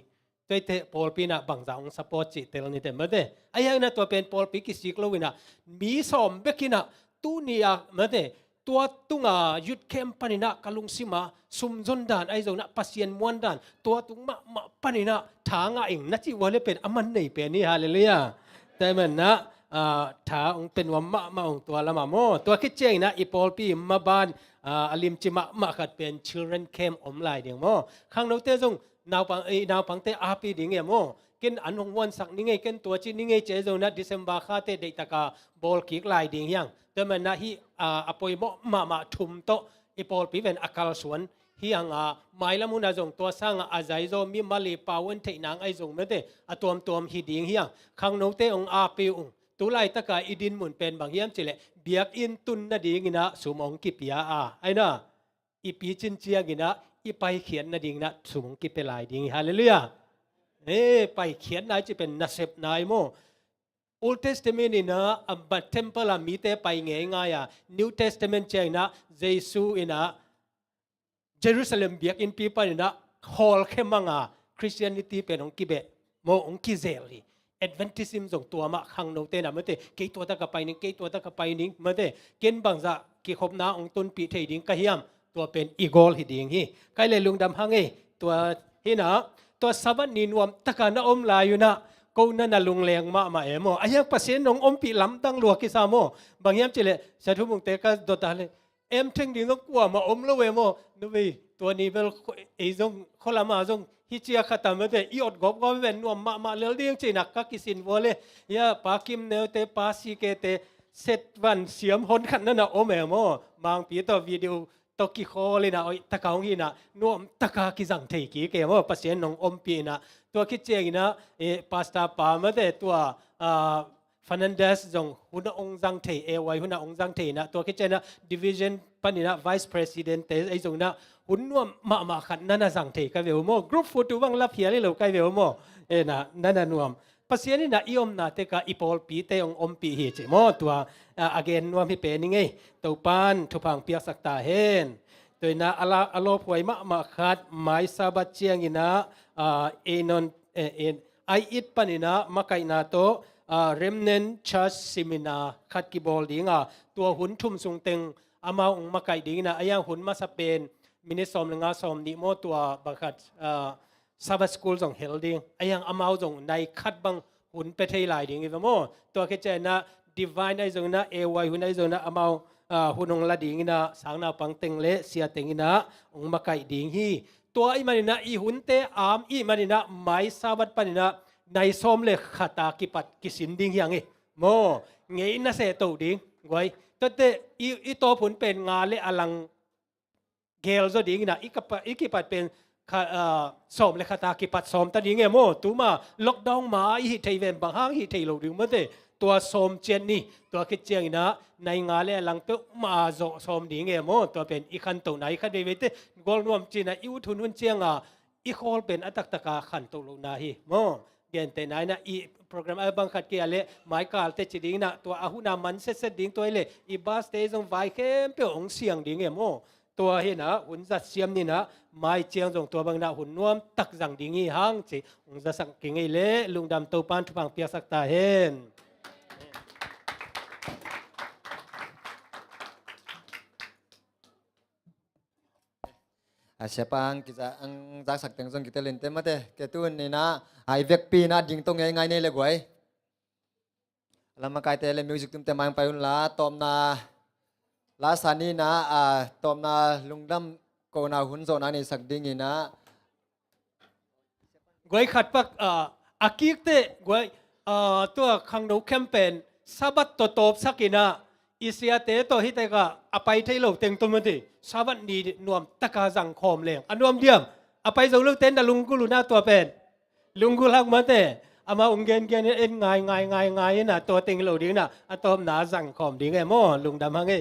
Tuaite pawlpi ina bangza ong support cih tel nite mate. A hiang ina tua pen pawlpi kisik lo ina mi sawm bek ina tuni ah mate tua tunga youth camp pan ina ka lungsima sumzon dan ahi zong ina Pasian muan dan tua tung mahmah pan ina tha ngah ing na cih vua le pen a man nei pen hi, hallelujah. Tua man ina, a, tha ong pe nuam mahmah ong tua lama maw. Tua khit ciang ina i pawlpi maban, a, a limci mahmah khat pen children camp om lai ding maw. Khangnote zong naupang, eh, naupangte api ding e maw. Ken an hong muansak ni ngei, ken tua ci ni ngei ci e zong ina December khate deihtaka bawl kik lai ding hiang. Tua manin ah hih, ah, a poimawh mahmah thum tawh i pawlpi pen a kalsuan hi hang a, mailam hun ah zong tua sangah a zaizaw mi mali pau an theih nang ahi zong mate, a tuamtuam hi ding hi hang. Khangnote hong api ung. Tu laitaka i dinmun pen bang hiam cih leh biakinn tun nadingin ah sum hong kipia a, ahi na, i picin ciangin ah i paikhiat nadingin ah sum hong kipia lai ding hi. Halleluiah. Eh, paikhiatna i cih pen nasepna hi maw. Old Testament in ah, a, temple ah mite pai ngeingai a, New Testament ciangin ah Jesu in ah Jerusalem biakinnpi panin ah hawlkhia mang a, Christianity pen hong kibeh maw, hong kizel hi. Adventism zong tua mah, khangnote na mate, kei tua taka pai ning, kei tua taka pai ning mate, ken bangzah kikhopna hong tunpih thei ding ka hiam? Tua pen i goal hi ding hi. Kai le lungdam hang ei, tua hi na, tua Sabbath ni nuam taka na om lai un ah, ko na na lungleng mahmah e maw. A hiang Pasian nong ompih lamdang lua kisa maw. Bang hiam cih leh, Sia Thu Mung te ka dot a le, em theng ding zong kuamah om lo e maw. Nuvei, tua ni bel kho-, ei zong khualama zong hi cia khat a mate, i ot gawpgawp ven nuam mahmah lel ding cihna ka kisin vua le. Hia, Pa Kim Neu te, Pa C K te, set van siam hon khat na na om e maw. Mangpi tawh video tawh kikhawl in ah, oi, taka hong hi in ah, nuam taka kizang thei kik e maw, Pasian nong ompih in ah. Tua khit ciangin ah, eh, Pastor pa mate tua, ah, Fernandez zong hun ah hong zang thei, A Y hun ah hong zang thei in ah, tua khit ciangin ah division panin ah Vice President te ei zong in ah hun nuam mahmah khat na na zang thei ka ve uh maw. Group photo bang lap hial hi lo ka ve uh maw. Eh, na, na na nuam. Pasian in ah i omna tek ah i pawlpite hong ompih hi ci maw. Tua, ah, a gen nuam hi pen i ngei. Topan thupha hong piaksak ta hen. Tua in ah a la-, a lawphuai mahmah khat, mai Sabbath ciangin ah, ah, Aenon, eh, en-, Ai It panin ah makaihna tawh, ah, Remnant Church Seminar khat kibawl ding a, tua hun thum sung teng amau hong makaih ding in ah, a hiang hun masa pen minute sawm le nga, sawm nih maw, tua bang khat, ah, Sabbath School zong hel ding. A hiang amau zong nai khat bang hun pia thei lai ding hi ve maw. Tua khit ciangin ah Divine ahi zongin ah, A Y hun ahi zongin ah, amau, ah, hun hong la dingin ah, sangnaupang teng le sia teng in ah hong makaih ding hi. Tua ahih manin ah i hunte am ahih manin ah mai Sabbath panin ah nai sawm le khat a kipat kisin ding hi hang hi. Maw, ngei na seh to ding. Guai. Tuate i, i tawp hun pen nga le a lang gel zaw ding in ah, i kapa-, i kipat pen kha-, ah, sawm le khat a kipat sawm ta ding e maw. Tuma lockdown ma i hih thei ven bang hang hih thei lo ding mate. Tua sawm ciat ni, tua khit ciangin ah nai nga le a lang peuhmah a zawh sawm ding e maw. Tua pen i khantohna hi khat veivei te. Gual nuam cih in ah i ut hunhun ciang a i khawl pen a taktak a khantoh lohna hi maw. Gentehna in ah i program a bang khat kei a le mai kal te ci ding in ah, tua a hun a man setset ding tua hi le i bus te zong vai khempeuh hong siang ding e maw. Tua hi in ah hun zat siam ni in ah, mai ciang zong tua bang in ah hun nuam tak zang ding hi hang ci hong zasak kei ngei le. Lungdam, Topan thupha hong piaksak ta hen. A siapa ang kiza ang zaksak teng zong kitel in te mate, ke tu in ah, a i vekpi in ah ding to ngeingai nei le guai. Lamakaite le music tumte mai hong pai un la, tawpna, la sa ni in ah, a, tawpna lungdam kohna hun zawhna neisak ding in ah. Guai khat pak, ah, a kik teh, guai, ah, tua khangno camp pen Sabbath tawh tawpsak in ah, i siate tawh hih tek ah a pai thei lo teng tawh mate, Sabbath ni nuam tak a zang khawm leng a nuam diam? A pai zo lo ten na lunggulh un ah tua pen. Lunggulh hak mate, amau hong gengen in en ngai, ngai, ngai, ngai in ah, tua teng lo ding in ah, a tawpna zang khawm ding e maw, lungdam hang e.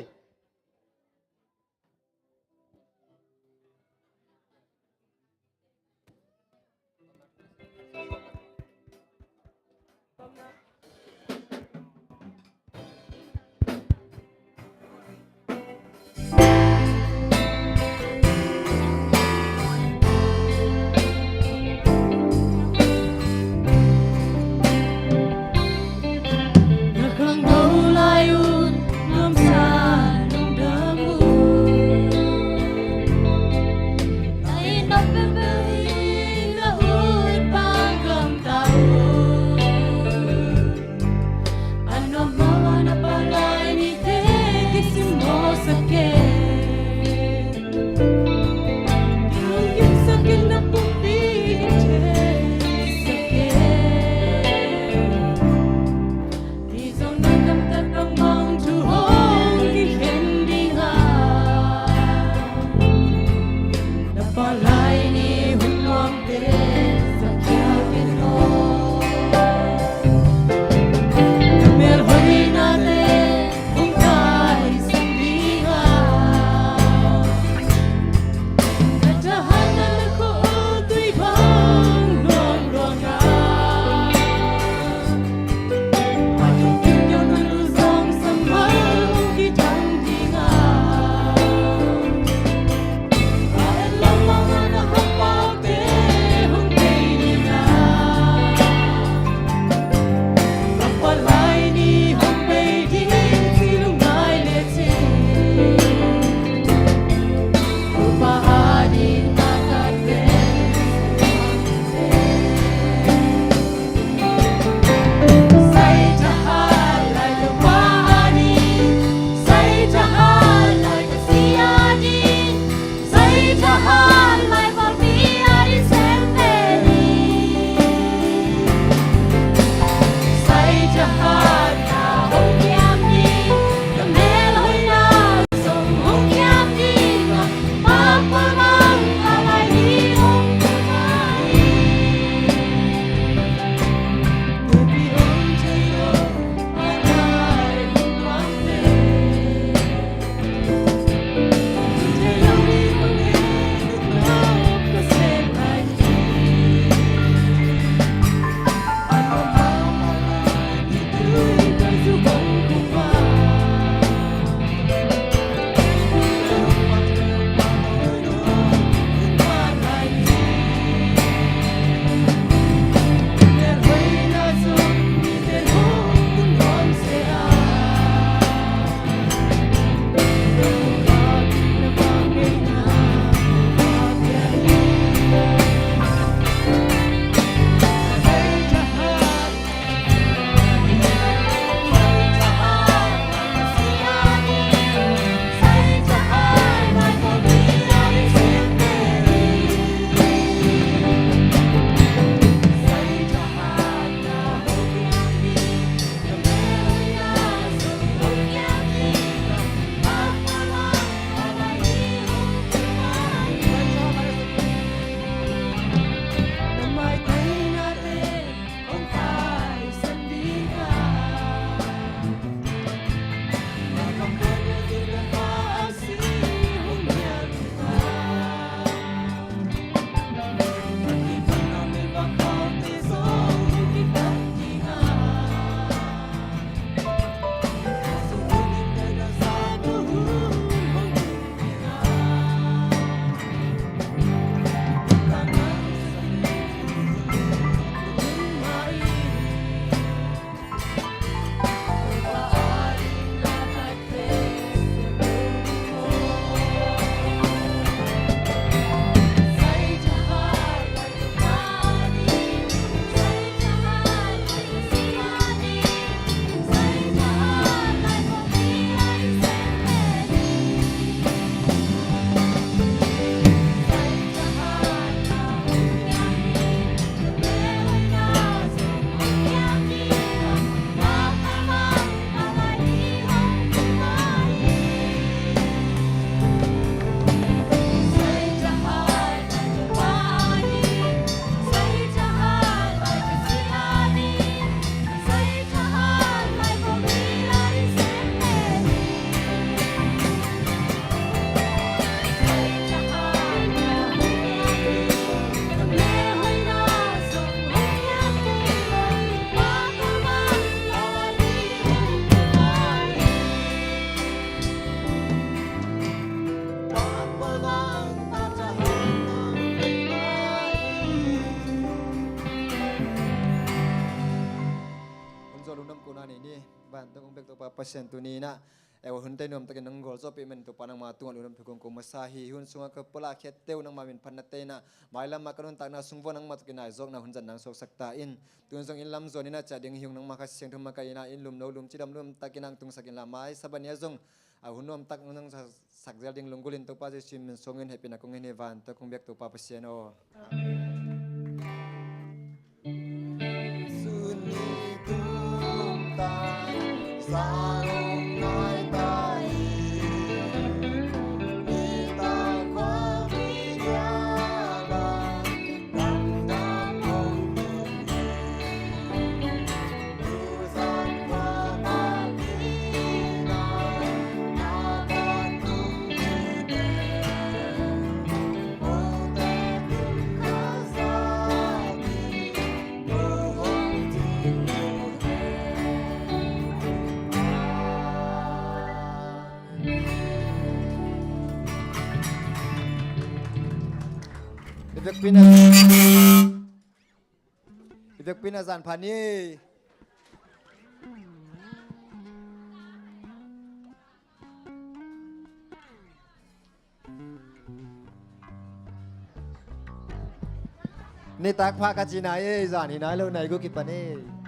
Vantung hong bek Topa Pasian, tuni-in ah, eh, hun tei nuamtakin nang gualzawhpih man Topa, nangma tungah lungdam thu kong ko masa hi. Hun sungah ka pulak khiatte uh nangma min phatnate in ah, mailam ah ka nuntakna sung vua nangma tawh kinaizawkna hun zat nang suaksak ta in. Tun zong inn lam zuan in ah ciah ding hi ung, nangma Kha Siangtho makaihna in lumno lum cidam nuamtakin nang tungsak inla, mai Sabbath ni ah zong a hun nuamtak nang sak zel ding lunggulhin Topa Jesuh min suangin hehpihna kong ngen hi. Vantung hong bek Topa Pasian aw. I biakpi-in a, i biakpi-in a zan pha ni. Nitak pha ka ci nai ei, zan hi nai lo, nai guk kipan ei.